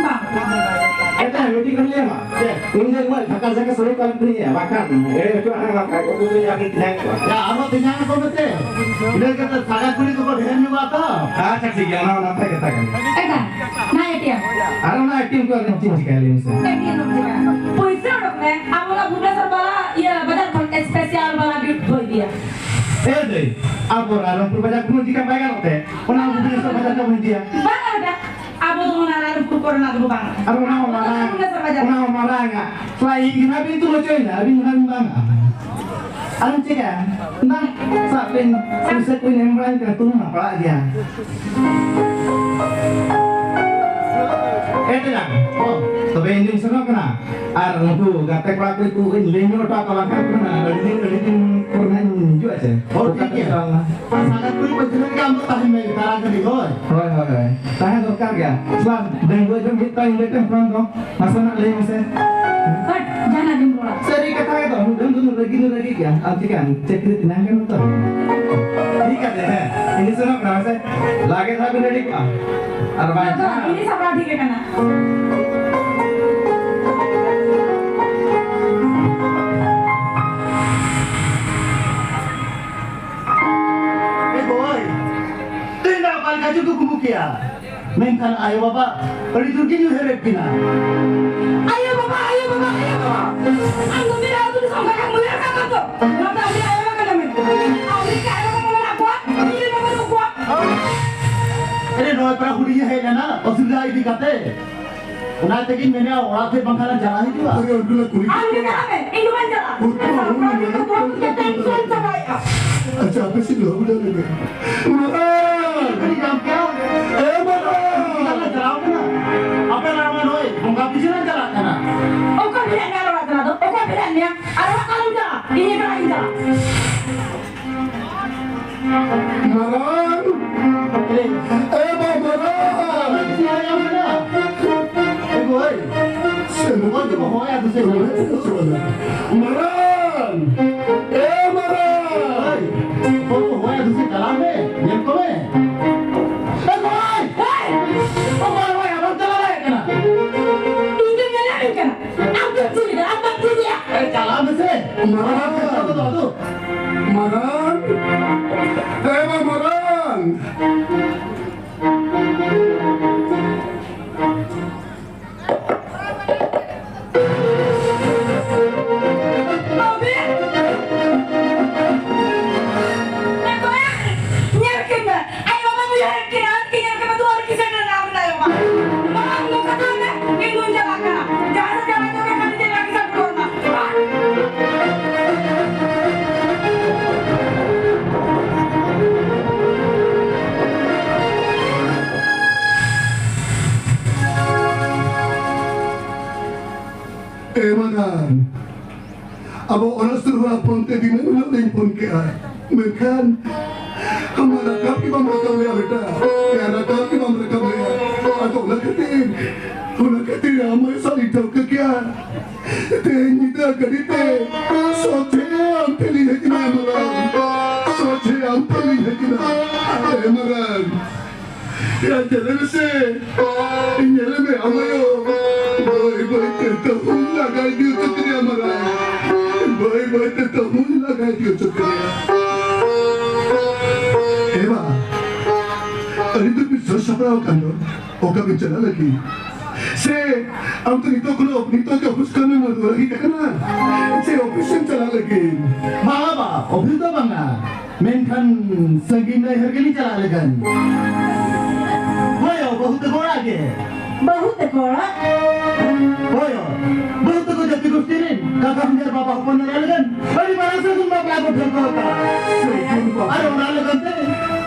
ᱵᱟᱝ᱾ ᱮᱴᱟ, ᱢᱤᱫᱴᱤᱡ ᱠᱟᱹᱢᱤ ᱞᱟᱹᱭ ᱟᱢᱟ᱾ ᱪᱮᱫ? ᱤᱧ ᱫᱚ ᱱᱚᱣᱟ ᱡᱷᱟᱠᱟ ᱡᱷᱟᱠᱟ ᱥᱟᱹᱲᱤ ᱠᱚ ᱟᱹᱠᱷᱨᱤᱧᱟ, ᱵᱟᱠᱷᱟᱱ ᱮᱲᱮ ᱦᱚᱪᱚ ᱟᱱᱟ ᱵᱟᱠᱷᱟᱡ ᱩᱱᱠᱩ ᱫᱚ ᱟᱹᱠᱷᱨᱤᱧ ᱛᱟᱦᱮᱸ ᱠᱚᱜᱼᱟ᱾ ᱭᱟ, ᱟᱨᱦᱚᱸ ᱛᱮᱧᱟᱝ ᱠᱚ ᱢᱮᱥᱮ᱾ ᱤᱱᱟᱹ ᱠᱟᱛᱮ ᱥᱟᱜᱟ ᱠᱩᱲᱤ ᱠᱚᱠᱚ ᱰᱷᱮᱨ ᱧᱚᱜᱚᱜᱼᱟ ᱛᱚ᱾ ᱟᱪᱪᱷᱟ, ᱴᱷᱤᱠ ᱜᱮᱭᱟ, ᱚᱱᱟ ᱦᱚᱸ ᱱᱟᱯᱟᱭ ᱠᱟᱛᱷᱟ ᱠᱟᱱᱟ᱾ ᱮᱴᱟ, ᱱᱟ ᱮᱴᱤᱭᱟᱢ᱾ ᱟᱨ ᱚᱱᱟ ᱮᱴᱤᱭᱟᱢ ᱠᱚ ᱟᱹᱠᱷᱨᱤᱧ ᱪᱮᱫ ᱮᱢ ᱪᱤᱠᱟᱹᱭᱟ, ᱞᱟᱹᱭ ᱢᱮᱥᱮ? ᱮᱴᱤᱭᱟᱢ ᱫᱚ ᱪᱤᱠᱟᱹᱭᱟ? ᱯᱩᱭᱥᱟᱹ ᱚᱰᱚᱠ ᱢᱮ, ᱟᱢ ᱚᱱᱟ ᱵᱷᱩᱵᱽᱱᱮᱥᱚᱨ ᱵᱟᱞᱟ, ᱤᱭᱟᱹ, ᱵᱟᱡᱟᱨ ᱠᱷᱚᱱ special ᱵᱟᱞᱟ gift ᱵᱚ ᱤᱫᱤᱭᱟ᱾ ᱮ ᱫᱟᱹᱭ, ᱟᱵᱚ ᱨᱟᱭᱨᱚᱝᱯᱩᱨ ᱵᱟᱡᱟᱨ ᱠᱷᱚᱱ ᱪᱤᱠᱟ ᱵᱟᱭ ᱜᱟᱱᱚᱜ ᱛᱮ? ᱚᱱᱟ ᱵᱷᱩᱵᱽᱱᱮᱥᱚᱨ ᱵᱟᱡᱟᱨ ᱠᱷᱚᱱ ᱵᱚᱱ ᱤᱫᱤᱭᱟ᱾ ᱵᱟᱝ ᱚᱰᱚᱠᱟ᱾ ᱟᱵᱚ ᱫᱚ ᱚᱱᱟ ᱨᱟᱭᱨᱚᱝᱯᱩᱨ ᱠᱚᱨᱮᱱᱟᱜ ᱫᱚ ᱵᱟᱝ᱾ ᱟᱨ ᱚᱱᱟ ᱦᱚᱸ ᱢᱟᱨᱟᱝ, ᱚᱱᱟ ᱦᱚᱸ ᱢᱟᱨᱟᱝ ᱟᱜ᱾ ᱛᱷᱚᱲᱟ ᱤᱧ ᱜᱮ ᱱᱟᱦᱟᱜ ᱵᱤᱱ ᱛᱩᱞᱟᱹ ᱦᱚᱪᱚᱭᱮᱱᱟ, ᱟᱹᱵᱤᱱ ᱫᱚ ᱱᱟᱦᱟᱜ ᱵᱤᱱ ᱵᱟᱝᱟ᱾ ᱟᱨ ᱪᱤᱠᱟᱹᱭᱟ? ᱫᱟ, ᱥᱟᱵ ᱵᱤᱱ, ᱯᱩᱭᱥᱟᱹ ᱠᱚᱧ ᱮᱢ ᱵᱟᱲᱟᱭ ᱠᱟᱱᱟ, ᱛᱩᱞᱟᱹ ᱢᱟ ᱯᱟᱲᱟᱜ ᱜᱮᱭᱟ᱾ ᱮ ᱛᱮᱞᱟᱝ, ᱚ, ᱛᱚᱵᱮ ᱤᱧ ᱫᱩᱧ ᱥᱮᱱᱚᱜ ᱠᱟᱱᱟ᱾ ᱟᱨ ᱩᱱᱠᱩ ᱜᱟᱛᱮ ᱠᱚᱲᱟ ᱠᱚ ᱠᱚ ᱞᱟᱹᱭ ᱧᱚᱜ ᱦᱚᱴᱚ ᱟᱠᱚᱣᱟ, ᱵᱟᱝᱠᱷᱟᱱ ᱟᱹᱰᱤ ᱫᱤᱱ, ᱟᱹᱰᱤ ᱫᱤᱱ ᱯᱚᱨ ᱱᱟᱜ ᱤᱧ ᱦᱤᱡᱩᱜᱼᱟ ᱪᱮ? ᱦᱚᱸ, ᱴᱷᱤᱠ ᱜᱮᱭᱟ᱾ ᱟᱨ ᱥᱟᱸᱜᱟᱛ ᱠᱩᱲᱤ ᱯᱟᱹᱪᱷᱞᱟᱹ ᱨᱮᱜᱮ ᱟᱢ ᱫᱚ ᱛᱟᱦᱮᱱ ᱢᱮ, ᱛᱟᱨᱟ ᱜᱷᱟᱹᱲᱤ, ᱦᱳᱭ᱾ ᱦᱳᱭ, ᱦᱳᱭ, ᱦᱳᱭ᱾ ᱛᱟᱦᱮᱸ ᱫᱚᱨᱠᱟᱨ ᱜᱮᱭᱟ᱾ ᱥᱟᱞᱟ, ᱰᱟᱺᱜᱩᱣᱟᱹ ᱡᱚᱢ ᱦᱩᱭᱩᱜ ᱛᱟᱢᱟ, ᱤᱧ ᱞᱟᱹᱭ ᱛᱮᱢ ᱯᱷᱳᱱ ᱫᱚ᱾ ᱢᱟᱥᱮ ᱱᱟᱜ ᱞᱟᱹᱭ ᱢᱮᱥᱮ᱾ ᱦᱟᱴ, ᱡᱟᱦᱟᱱᱟᱜ ᱜᱮᱢ ᱨᱚᱲᱟ᱾ ᱥᱟᱹᱨᱤ ᱠᱟᱛᱷᱟ ᱜᱮ ᱫᱚ, ᱢᱤᱫ ᱫᱚᱢ ᱫᱚ ᱨᱟᱹᱜᱤ ᱫᱚ ᱨᱟᱹᱜᱤ ᱜᱮᱭᱟ᱾ ᱟᱨ ᱪᱤᱠᱟᱹᱭᱟᱢ? ᱪᱟᱹᱠᱨᱤ ᱛᱮ ᱧᱟᱢ ᱠᱟᱱᱟ ᱛᱚ᱾ ᱴᱷᱤᱠ ᱟᱪᱷᱮ, ᱦᱮᱸ᱾ ᱤᱧ ᱥᱮᱱᱚᱜ ᱠᱟᱱᱟ, ᱦᱮᱸ ᱥᱮ? ᱞᱟᱜᱮ ᱫᱷᱟᱨᱟ ᱵᱤᱱ ᱨᱮᱰᱤ ᱠᱚᱜᱼᱟ᱾ ᱟᱨ ᱵᱟᱝ ᱟᱫᱚ ᱤᱧ ᱥᱟᱯᱲᱟᱣ ᱴᱷᱤᱠ ᱟᱠᱟᱱᱟ᱾ ᱮ ᱜᱚᱭ, ᱛᱮᱦᱮᱧ ᱫᱚ ᱚᱠᱟ ᱞᱮᱠᱟ ᱪᱚ ᱠᱩᱠᱢᱩ ᱠᱮᱜᱼᱟ᱾ ᱢᱮᱱᱠᱷᱟᱱ ᱟᱭᱳ ᱵᱟᱵᱟ ᱟᱹᱰᱤ ᱡᱳᱨ ᱠᱤᱱ ᱩᱭᱦᱟᱹᱨᱮᱫ ᱠᱤᱱᱟ᱾ ᱟᱭᱳ ᱵᱟᱵᱟ, ᱟᱭᱳ ᱵᱟᱵᱟ, ᱟᱭᱳ ᱵᱟᱵᱟ᱾ ᱟᱢ ᱫᱚ ᱢᱤᱫ ᱟᱹᱛᱩ ᱫᱤᱥᱚᱢ ᱠᱷᱚᱱ ᱮᱢ ᱩᱭᱦᱟᱹᱨ ᱠᱟᱜ ᱠᱚᱣᱟ ᱛᱚ? ᱚᱱᱟᱛᱮ ᱟᱢ ᱫᱚ ᱟᱭᱳ ᱵᱟᱵᱟ ᱠᱟᱱᱟ ᱢᱮᱱᱛᱮ᱾ ᱟᱢ ᱫᱚ ᱟᱭᱳ ᱵᱟᱵᱟ ᱠᱟᱱᱟ᱾ ᱯᱮᱲᱟ ᱦᱩᱰᱤᱧ ᱮ ᱦᱮᱡ ᱞᱮᱱᱟ, ᱚᱥᱩᱵᱤᱫᱷᱟ ᱤᱫᱤ ᱠᱟᱛᱮ᱾ ᱚᱱᱟ ᱛᱮᱜᱤᱧ ᱢᱮᱱᱮᱫᱼᱟ, ᱚᱲᱟᱜ ᱥᱮᱫ ᱵᱟᱝᱠᱷᱟᱱ ᱪᱟᱞᱟᱜ ᱦᱤᱡᱩᱜᱼᱟ᱾ ᱟᱨᱮ, ᱩᱱᱠᱩ ᱞᱮ ᱠᱩᱞᱤ ᱟᱢ ᱜᱮ ᱪᱟᱞᱟᱜ ᱢᱮ, ᱤᱧ ᱫᱚ ᱵᱟᱹᱧ ᱪᱟᱞᱟᱜᱼᱟ᱾ ᱩᱱᱠᱩ ᱦᱚᱸ ᱩᱱᱤ ᱢᱮᱱᱟᱜ ᱠᱚᱣᱟ᱾ ᱟᱪᱪᱷᱟ, ᱟᱯᱮ ᱥᱮᱫ ᱞᱚᱦᱚᱫ ᱜᱚᱫ ᱞᱮᱱᱟ᱾ ᱢᱟᱨᱟᱝ! ᱟᱹᱰᱤ ᱜᱟᱱ ᱠᱚ᱾ ᱮ ᱢᱟᱨᱟᱝ! ᱪᱟᱞᱟᱜ ᱠᱟᱱᱟ᱾ ᱟᱯᱮ ᱞᱟᱲᱟ ᱱᱚᱜᱼᱚᱭ ᱵᱚᱸᱜᱟ ᱯᱤᱪᱷᱟᱹ ᱞᱮ ᱪᱟᱞᱟᱜ ᱠᱟᱱᱟ᱾ ᱚᱠᱚᱭ ᱵᱷᱮᱡᱟᱭᱮᱫ ᱢᱮᱭᱟ ᱞᱟᱲᱟ ᱪᱟᱞᱟᱜ ᱫᱚ? ᱚᱠᱚᱭ ᱵᱷᱮᱡᱟᱭᱮᱫ ᱢᱮᱭᱟ? ᱟᱨ ᱚᱲᱟᱜ ᱟᱞᱚᱢ ᱪᱟᱞᱟᱜᱼᱟ᱾ ᱤᱧ ᱮᱠᱞᱟ ᱜᱤᱧ ᱪᱟᱞᱟᱜᱼᱟ᱾ ᱢᱟᱨᱟᱝ! ᱮ ᱵᱟ ᱢᱟᱨᱟᱝ! ᱢᱟᱨᱟᱝ! ᱮ ᱢᱟᱨᱟᱝ! ᱮ ᱜᱚᱭ! ᱤᱧ ᱫᱚ ᱧᱮᱞᱮᱫ ᱢᱮ ᱠᱟᱱᱟ᱾ ᱟᱢ ᱫᱚ ᱪᱮᱫ ᱞᱮᱠᱟ? ᱟᱢ ᱵᱟᱢ ᱪᱮᱫ ᱮᱭᱟ? ᱮ, ᱪᱟᱞᱟᱜ ᱢᱮᱥᱮ᱾ ᱢᱟᱨᱟᱝ! ᱢᱟᱨᱟᱝ! ᱮ ᱵᱟ ᱢᱟᱨᱟᱝ! ᱵᱟᱹᱵᱩ! ᱮ ᱜᱚᱭᱟ! ᱧᱮᱞ ᱠᱤᱱ ᱢᱮ! ᱟᱡ ᱵᱟᱵᱟ ᱩᱭᱦᱟᱹᱨᱮᱫ ᱠᱤᱱᱟ, ᱟᱡ ᱠᱤᱱ ᱧᱮᱞ ᱠᱟᱛᱮ ᱫᱩᱣᱟᱹᱨ ᱠᱤᱱ ᱥᱮᱴᱮᱨ ᱮᱱᱟ, ᱟᱢ ᱫᱟᱭᱚ ᱢᱟ᱾ ᱵᱟᱵᱟ, ᱟᱢ ᱫᱚ ᱠᱟᱛᱷᱟ ᱢᱮ, ᱤᱧ ᱫᱩᱧ ᱪᱟᱞᱟᱜ ᱠᱟᱱᱟ᱾ ᱡᱟᱦᱟᱸ ᱥᱮᱫ ᱪᱟᱞᱟᱜ ᱪᱚᱝ ᱜᱮ, ᱠᱷᱟᱹᱞᱤ ᱪᱟᱞᱟᱜ ᱜᱮ ᱥᱟᱱᱟ ᱠᱚᱣᱟ᱾ ᱮ ᱢᱟᱨᱟᱝ, ᱟᱵᱚ ᱚᱱᱟ ᱥᱩᱨ ᱦᱚᱲᱟᱜ ᱯᱷᱳᱱ ᱛᱮ ᱫᱤᱱᱟᱹᱢ ᱦᱤᱞᱳᱜ ᱞᱤᱧ ᱯᱷᱳᱱ ᱠᱮᱜᱼᱟ, ᱢᱮᱱᱠᱷᱟᱱ ᱟᱢ ᱢᱟ ᱨᱟᱠᱟᱵ ᱜᱮ ᱵᱟᱢ ᱨᱟᱠᱟᱵ ᱞᱮᱜᱼᱟ ᱵᱮᱴᱟ, ᱭᱟ ᱨᱟᱠᱟᱵ ᱜᱮ ᱵᱟᱢ ᱨᱟᱠᱟᱵ ᱞᱮᱜᱼᱟ᱾ ᱟᱫᱚ ᱚᱱᱟ ᱠᱷᱟᱹᱛᱤᱨ, ᱚᱱᱟ ᱠᱷᱟᱹᱛᱤᱨ ᱟᱢ ᱥᱟᱞ ᱤᱧ ᱴᱷᱟᱹᱣᱠᱟᱹ ᱠᱮᱜᱼᱟ᱾ ᱛᱮᱦᱮᱧ ᱧᱤᱫᱟᱹ ᱜᱟᱹᱰᱤ ᱛᱮ ᱥᱚᱡᱷᱮ ᱟᱢ ᱴᱷᱮᱱ ᱞᱤᱧ ᱦᱮᱡ ᱮᱱᱟ ᱢᱟᱨᱟᱝ, ᱥᱚᱡᱷᱮ ᱟᱢ ᱴᱷᱮᱱ ᱞᱤᱧ ᱦᱮᱡ ᱮᱱᱟ᱾ ᱮ ᱢᱟᱨᱟᱝ, ᱭᱟ, ᱧᱮᱞᱮ ᱢᱮᱥᱮ᱾ ᱧᱮᱞᱮ ᱢᱮ, ᱟᱢ ᱟᱭᱳ᱾ ᱵᱟᱹᱭ ᱵᱟᱹᱭ ᱛᱮ ᱛᱟᱹᱦᱩᱧ ᱞᱟᱜᱟ ᱤᱫᱤ ᱦᱚᱪᱚ ᱠᱮᱫᱮᱭᱟ, ᱢᱟᱨᱟᱝ᱾ ᱵᱟᱹᱭ ᱵᱟᱹᱭ ᱛᱮ ᱛᱟᱹᱦᱩᱧ ᱞᱟᱜᱟ ᱤᱫᱤ ᱦᱚᱪᱚ ᱠᱮᱫᱮᱭᱟ᱾ ᱮ ᱵᱟ, ᱟᱹᱰᱤ ᱫᱩᱨ ᱵᱤᱱ ᱥᱟᱹᱛ ᱥᱟᱯᱲᱟᱣ ᱟᱠᱟᱱ ᱫᱚ᱾ ᱚᱠᱟ ᱵᱤᱱ ᱪᱟᱞᱟᱜ ᱞᱟᱹᱜᱤᱫ? ᱥᱮ ᱟᱢ ᱫᱚ ᱱᱤᱛᱚᱜ ᱠᱷᱚᱱ, ᱱᱤᱛᱚᱜ ᱜᱮ ᱚᱯᱷᱤᱥ ᱠᱟᱹᱢᱤ ᱢᱟ ᱫᱩᱲᱟᱹ ᱦᱩᱭ ᱟᱠᱟᱱᱟ? ᱥᱮ ᱚᱯᱷᱤᱥ ᱮᱢ ᱪᱟᱞᱟᱜ ᱞᱟᱹᱜᱤᱫ? ᱵᱟᱝᱟ ᱵᱟ, ᱚᱯᱷᱤᱥ ᱫᱚ ᱵᱟᱝᱟ᱾ ᱢᱮᱱᱠᱷᱟᱱ ᱥᱟᱺᱜᱤᱧ ᱱᱟᱹᱭᱦᱟᱹᱨ ᱜᱮᱞᱤᱧ ᱪᱟᱞᱟᱜ ᱞᱟᱹᱜᱤᱫ᱾ ᱵᱟᱹᱦᱩ ᱛᱟᱠᱚ ᱚᱲᱟᱜ ᱜᱮ᱾ ᱵᱟᱹᱦᱩ ᱛᱟᱠᱚ ᱚᱲᱟᱜ? ᱦᱳᱭ, ᱦᱳᱭ᱾ ᱵᱟᱹᱦᱩ ᱛᱟᱠᱚ ᱡᱟᱹᱛᱤ ᱜᱳᱥᱴᱤ ᱨᱮᱱ ᱠᱟᱠᱟ ᱦᱚᱧᱦᱟᱨ ᱵᱟᱵᱟ ᱦᱚᱯᱚᱱ ᱮᱨᱟ ᱞᱟᱹᱜᱤᱫ ᱟᱹᱰᱤ ᱢᱟᱨᱟᱝ ᱥᱟᱹᱜᱩᱱ ᱵᱟᱯᱞᱟ ᱠᱚ ᱴᱷᱟᱹᱣᱠᱟᱹ ᱟᱠᱟᱫᱼᱟ᱾ ᱟᱨ ᱚᱱᱟ ᱞᱟᱹᱜᱤᱫ ᱛᱮ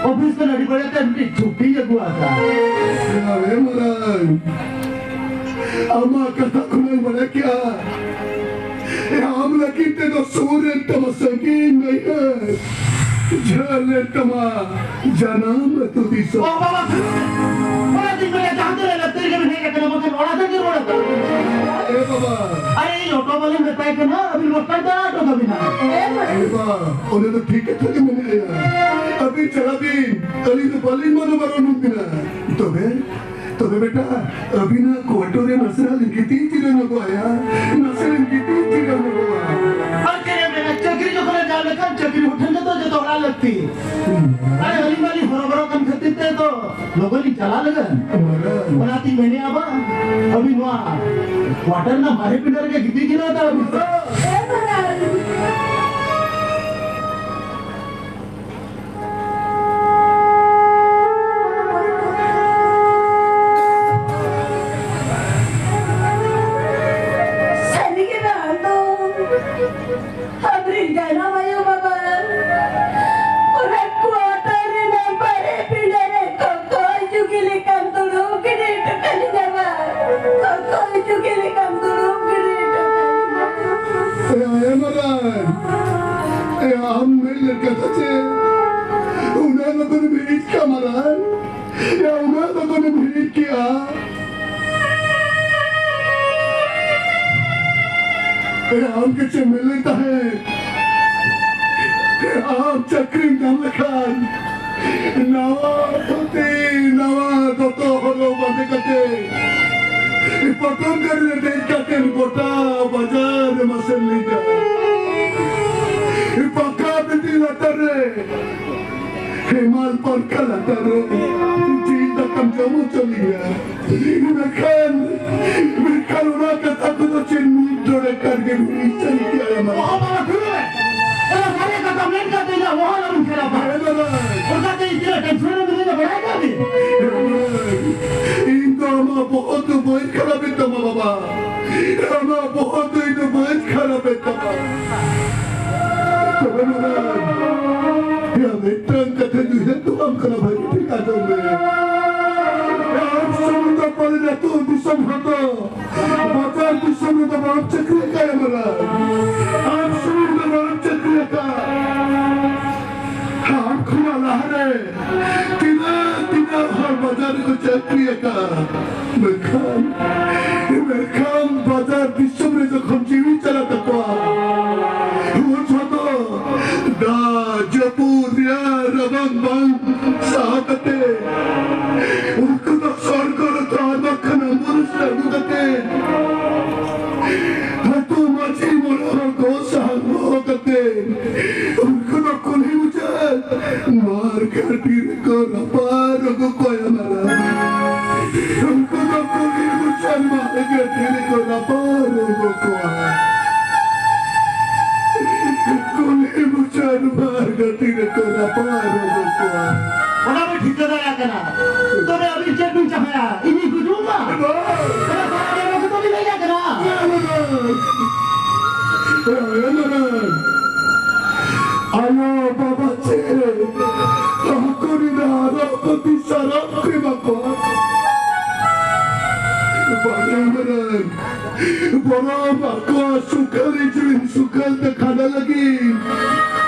ᱚᱯᱷᱤᱥ ᱠᱷᱚᱱ ᱟᱹᱰᱤ ᱵᱟᱲᱮ ᱛᱮ ᱢᱤᱫᱴᱤᱡ ᱪᱷᱩᱴᱤ ᱟᱹᱜᱩ ᱟᱠᱟᱫᱼᱟ᱾ ᱦᱮᱸ, ᱢᱟᱨᱟᱝ᱾ ᱟᱢᱟᱜ ᱠᱟᱛᱷᱟ ᱠᱷᱚᱱᱟᱜ ᱵᱟᱲᱟᱭ ᱠᱮᱜᱼᱟ, ᱟᱢ ᱞᱟᱹᱜᱤᱫ ᱛᱮᱫᱚ ᱥᱩᱨ ᱮᱱ ᱛᱟᱢᱟ ᱥᱟᱺᱜᱤᱧ ᱱᱟᱹᱭᱦᱟᱹᱨ, ᱡᱷᱟᱹᱞ ᱮᱱ ᱛᱟᱢᱟ ᱡᱟᱱᱟᱢ ᱟᱹᱛᱩ ᱫᱤᱥᱚᱢ᱾ ᱚ ᱵᱟᱵᱟ, ᱚᱱᱟ ᱫᱤᱱ ᱢᱮᱱᱟ ᱡᱟᱦᱟᱸ ᱛᱤᱱᱟᱹᱜ ᱞᱟᱹᱠᱛᱤ ᱨᱮᱜᱮ ᱵᱤᱱ ᱦᱮᱡ ᱟᱠᱟᱱᱟ, ᱵᱟᱠᱷᱟᱱ ᱚᱲᱟᱜ ᱥᱮᱫ ᱜᱮ ᱨᱩᱣᱟᱹᱲ ᱟᱠᱟᱱᱟ᱾ ᱮ ᱵᱟᱵᱟ᱾ ᱟᱨᱮ, ᱤᱧ ᱚᱴᱳ ᱵᱟᱞᱟᱧ ᱢᱮᱛᱟᱭ ᱠᱟᱱᱟ, ᱟᱹᱵᱤᱱ ᱢᱚᱴᱠᱟᱭ ᱛᱮ ᱟᱲᱟᱜ ᱦᱚᱴᱚ ᱠᱟᱵᱤᱱᱟ᱾ ᱮ ᱵᱟᱵᱟ, ᱩᱱᱤ ᱫᱚ ᱴᱷᱤᱠ ᱠᱟᱛᱷᱟ ᱜᱮ ᱢᱮᱱᱮᱫᱼᱟ᱾ ᱟᱹᱵᱤᱱ ᱪᱟᱞᱟᱜ ᱵᱤᱱ, ᱟᱹᱞᱤᱧ ᱫᱚ ᱵᱟᱹᱞᱤᱧ ᱢᱟᱱᱟ ᱵᱟᱨᱚᱱ ᱵᱤᱱᱟ᱾ ᱛᱚᱵᱮ ᱛᱚᱵᱮ ᱵᱮᱴᱟ, ᱟᱹᱵᱤᱱᱟᱜ ᱠᱚᱣᱟᱴᱚᱨ ᱨᱮ ᱱᱟᱥᱮᱱᱟᱜ ᱞᱤᱧ ᱜᱤᱛᱤᱡ ᱡᱤᱨᱟᱹᱣ ᱧᱚᱜᱚᱜᱼᱟ ᱭᱟ, ᱱᱟᱥᱮ ᱞᱤᱧ ᱜᱤᱛᱤᱡ ᱡᱤᱨᱟᱹᱣ ᱧᱚᱜᱚᱜᱼᱟ᱾ ᱟᱨ ᱪᱮᱫ ᱮᱢ ᱢᱮᱱᱟ, ᱪᱟᱹᱠᱨᱤ ᱡᱚᱠᱷᱚᱱᱮ ᱧᱟᱢ ᱞᱮᱠᱷᱟᱱ ᱪᱟᱹᱠᱨᱤ ᱦᱚᱲ ᱴᱷᱮᱱ ᱜᱮᱛᱚ ᱡᱚᱛᱚ ᱦᱚᱲᱟᱜ ᱞᱟᱹᱠᱛᱤ᱾ ᱦᱩᱸ᱾ ᱟᱨ ᱟᱹᱞᱤᱧ ᱢᱟᱞᱤᱧ ᱦᱚᱨᱚᱵᱚᱨᱚ ᱠᱟᱱ ᱠᱷᱟᱹᱛᱤᱨ ᱛᱮ ᱛᱚ ᱞᱚᱜᱚᱱ ᱞᱤᱧ ᱪᱟᱞᱟᱜ ᱞᱟᱹᱜᱤᱫ᱾ ᱢᱟᱨᱟᱝ᱾ ᱚᱱᱟᱛᱤᱧ ᱢᱮᱱᱮᱫᱼᱟ ᱵᱟ, ᱟᱹᱵᱤᱱ ᱱᱚᱣᱟ ᱠᱣᱟᱴᱟᱨ ᱨᱮᱱᱟᱜ ᱢᱟᱨᱮ ᱯᱤᱸᱰᱟᱹ ᱨᱮᱜᱮ ᱜᱤᱛᱤᱡ ᱡᱤᱨᱟᱹᱣ ᱦᱟᱛᱟᱲ ᱵᱤᱱ ᱥᱮ᱾ ᱦᱮᱸ ᱢᱟᱨᱟᱝ᱾ ᱥᱟᱹᱨᱤ ᱜᱮ ᱵᱟᱝ ᱫᱚ? ᱟᱢᱨᱮᱱ ᱡᱟᱱᱟᱢ ᱟᱭᱳ ᱵᱟᱵᱟ ᱚᱱᱟ ᱠᱣᱟᱴᱟᱨ ᱨᱮᱱᱟᱜ ᱵᱟᱨᱦᱮ ᱯᱤᱸᱰᱟᱹ ᱨᱮ ᱠᱚᱠᱚᱭ ᱡᱩᱜᱤ ᱞᱮᱠᱟᱢ ᱫᱩᱲᱩᱵ ᱜᱤᱰᱤ ᱦᱚᱴᱚ ᱠᱟᱹᱞᱤᱧᱟ ᱵᱟᱝ? ᱠᱚᱠᱚᱭ ᱡᱩᱜᱤ ᱞᱮᱠᱟᱢ ᱫᱩᱲᱩᱵ ᱜᱤᱰᱤ ᱦᱚᱴᱚ ᱠᱟᱹᱞᱤᱧᱟ᱾ ᱮ, ᱮ, ᱢᱟᱨᱟᱝ᱾ ᱮ, ᱟᱢ ᱢᱮᱱ ᱞᱮᱫ ᱠᱟᱛᱷᱟ ᱪᱮ? ᱚᱱᱟ ᱞᱚᱜᱚᱱ ᱮᱢ ᱦᱤᱲᱤᱧ ᱠᱟᱜᱼᱟ, ᱢᱟᱨᱟᱝ? ᱮ, ᱚᱱᱟ ᱞᱚᱜᱚᱱ ᱮᱢ ᱦᱤᱲᱤᱧ ᱠᱮᱜᱼᱟ? ᱮ, ᱟᱢ ᱜᱮ ᱪᱮᱫ ᱮᱢ ᱢᱮᱱ ᱞᱮᱫ ᱛᱟᱦᱮᱸᱫ? ᱮ, ᱟᱢ ᱪᱟᱹᱠᱨᱤᱢ ᱧᱟᱢ ᱞᱮᱠᱷᱟᱱ ᱱᱟᱣᱟ ᱫᱷᱩᱛᱤ, ᱱᱟᱣᱟ ᱫᱚᱛᱚ ᱦᱚᱨᱚᱜ ᱵᱟᱸᱫᱮ ᱠᱟᱛᱮ, ᱯᱚᱴᱚᱢ ᱜᱟᱹᱰᱤ ᱨᱮ ᱫᱮᱡ ᱠᱟᱛᱮ ᱜᱚᱴᱟ ᱵᱟᱡᱟᱨ ᱨᱮ ᱢᱟᱥᱮ ᱞᱟᱹᱭᱟ᱾ ᱯᱟᱠᱟ ᱵᱤᱴᱤ ᱞᱟᱛᱟᱨ ᱨᱮ, ᱦᱮᱢᱟᱞ ᱯᱟᱝᱠᱷᱟ ᱞᱟᱛᱟᱨ ᱨᱮ ᱡᱤᱞ ᱫᱟᱠᱟᱢ ᱡᱚᱢ ᱦᱚᱪᱚ ᱞᱤᱧᱟ᱾ ᱢᱮᱱᱠᱷᱟᱱ, ᱢᱮᱱᱠᱷᱟᱱ ᱚᱱᱟ ᱠᱟᱛᱷᱟ ᱠᱚᱫᱚ ᱪᱮᱫ ᱢᱤᱫ ᱰᱚᱸᱰᱮᱠ ᱠᱟᱨ ᱜᱮ ᱢᱤᱫ ᱥᱟᱹᱨᱤ ᱜᱮ ᱟᱭᱢᱟ᱾ ᱚᱦᱚ ᱵᱟᱵᱟ, ᱫᱩᱲᱩᱵ ᱢᱮ᱾ ᱚᱱᱟ ᱥᱟᱹᱨᱤ ᱠᱟᱛᱷᱟ ᱢᱮᱱ ᱠᱟᱛᱮ ᱤᱧ ᱚᱦᱚ ᱞᱟᱹᱜᱤᱫ ᱠᱟᱱᱟ ᱵᱟ᱾ ᱦᱮᱸ ᱫᱟᱫᱟ᱾ ᱚᱱᱠᱟᱛᱮ ᱤᱧ ᱛᱤᱱᱟᱹᱜ ᱴᱮᱱᱥᱚᱱ ᱨᱮ ᱢᱤᱱᱟᱹᱧᱟ ᱵᱟᱲᱟᱭ ᱠᱟᱜ ᱵᱤᱱ? ᱤᱧ ᱫᱚ ᱟᱢᱟᱜ ᱵᱚᱦᱚᱜ ᱫᱚ ᱵᱟᱹᱧ ᱠᱷᱟᱨᱟᱯᱮᱫ ᱛᱟᱢᱟ ᱵᱟᱵᱟ᱾ ᱟᱢᱟᱜ ᱵᱚᱦᱚᱜ ᱫᱚ ᱤᱧ ᱫᱚ ᱵᱟᱹᱧ ᱠᱷᱟᱨᱟᱯᱮᱫ ᱛᱟᱢᱟ᱾ ᱛᱚᱵᱮ ᱢᱟᱨᱟᱝ, ᱭᱟ ᱢᱤᱫᱴᱟᱝ ᱠᱟᱛᱷᱟᱧ ᱩᱭᱦᱟᱹᱨ ᱦᱚᱴᱚ ᱟᱢ ᱠᱟᱱᱟ, ᱵᱷᱟᱹᱜᱤ ᱴᱷᱤᱠ ᱟᱸᱡᱚᱢ ᱢᱮ᱾ ᱟᱢ ᱥᱩᱢᱩᱝ ᱫᱚ ᱯᱟᱞᱮᱱ ᱟᱹᱛᱩ ᱫᱤᱥᱚᱢ ᱦᱚᱲ ᱫᱚ ᱵᱟᱡᱟᱨ ᱫᱤᱥᱚᱢ ᱨᱮᱫᱚ ᱵᱟᱢ ᱪᱟᱹᱠᱨᱤ ᱟᱠᱟᱫ ᱢᱟᱨᱟᱝ᱾ ᱟᱢ ᱥᱩᱢᱩᱝ ᱫᱚ ᱵᱟᱢ ᱪᱟᱹᱠᱨᱤ ᱟᱠᱟᱫ᱾ ᱟᱢ ᱠᱷᱚᱱᱟᱜ ᱞᱟᱦᱟᱨᱮ ᱛᱤᱱᱟᱹᱜ ᱛᱤᱱᱟᱹᱜ ᱦᱚᱲ ᱵᱟᱡᱟᱨ ᱨᱮᱠᱚ ᱪᱟᱹᱠᱨᱤ ᱟᱠᱟᱫ᱾ ᱢᱮᱱᱠᱷᱟᱱ, ᱢᱮᱱᱠᱷᱟᱱ ᱵᱟᱡᱟᱨ ᱫᱤᱥᱚᱢ ᱨᱮ ᱡᱚᱠᱷᱚᱱ ᱡᱤᱣᱤ ᱪᱟᱞᱟᱜ ᱛᱟᱠᱚᱣᱟ, ᱩᱱ ᱡᱚᱦᱚᱜ ᱫᱚ ᱫᱟᱜ, ᱡᱟᱹᱯᱩᱫ, ᱨᱮᱭᱟᱲ, ᱨᱟᱵᱟᱝ ᱵᱟᱝ ᱥᱟᱦᱟᱣ ᱠᱟᱛᱮ, ᱩᱱᱠᱩ ᱫᱚ ᱥᱚᱨᱠᱟᱨ ᱠᱚ ᱟᱨ ᱵᱟᱝᱠᱷᱟᱱ ambulance ᱨᱮ ᱟᱹᱜᱩ ᱠᱟᱛᱮ, ᱟᱹᱛᱩ ᱢᱟᱹᱡᱷᱤ ᱢᱚᱬᱮ ᱦᱚᱲ ᱠᱚ ᱥᱟᱦᱟᱣ ᱠᱟᱛᱮ, ᱩᱱᱠᱩ ᱫᱚ ᱠᱩᱞᱦᱤ ᱢᱩᱪᱟᱹᱫ ᱢᱟᱨ ᱜᱷᱟᱹᱴᱤ ᱨᱮᱠᱚ ᱨᱟᱯᱟᱜ ᱨᱚᱸᱜᱚ ᱠᱚᱣᱟ ᱢᱟᱨᱟᱝ᱾ ᱩᱱᱠᱩ ᱫᱚ ᱠᱩᱞᱦᱤ ᱢᱩᱪᱟᱹᱫ ᱢᱟᱨ ᱜᱷᱟᱹᱴᱤ ᱨᱮᱠᱚ ᱨᱟᱯᱟᱜ ᱨᱚᱸᱜᱚ ᱠᱚᱣᱟ᱾ ᱠᱩᱞᱦᱤ ᱢᱩᱪᱟᱹᱫ ᱢᱟᱨ ᱜᱷᱟᱹᱴᱤ ᱨᱮᱠᱚ ᱨᱟᱯᱟᱜ ᱨᱚᱸᱜᱚ ᱠᱚᱣᱟ᱾ ᱚᱱᱟ ᱵᱤᱱ ᱴᱷᱤᱠᱟᱹ ᱫᱟᱲᱮᱭᱟᱜ ᱠᱟᱱᱟ᱾ ᱛᱚᱵᱮ ᱟᱹᱵᱤᱱ ᱪᱮᱫ ᱵᱤᱱ ᱪᱟᱦᱟᱭᱟ? ᱤᱧᱤᱧ ᱜᱩᱡᱩᱜ ᱢᱟ? ᱵᱟᱝ᱾ ᱚᱱᱟ ᱠᱚ ᱟᱹᱵᱤᱱ ᱵᱟᱹᱵᱤᱱ ᱞᱟᱹᱭ ᱠᱟᱱᱟ᱾ ᱵᱟᱝ, ᱵᱟᱝ᱾ ᱵᱟᱝ, ᱵᱟᱝ᱾ ᱟᱭᱳ ᱵᱟᱵᱟ ᱪᱮᱫ ᱦᱚᱠ ᱨᱮᱱᱟᱜ ᱟᱨᱚ ᱯᱟᱹᱛᱤ ᱥᱟᱨᱟᱯ ᱠᱚ ᱮᱢᱟ ᱠᱚᱣᱟ? ᱵᱟᱝ, ᱵᱟᱝ᱾ ᱵᱚᱨᱚᱝ ᱟᱠᱚᱣᱟᱜ ᱥᱩᱠᱷᱟᱹᱞᱤ ᱡᱤᱭᱚᱱ ᱥᱩᱠᱷᱟᱹᱞ ᱛᱮ ᱠᱷᱟᱸᱰᱟ ᱞᱟᱹᱜᱤᱫ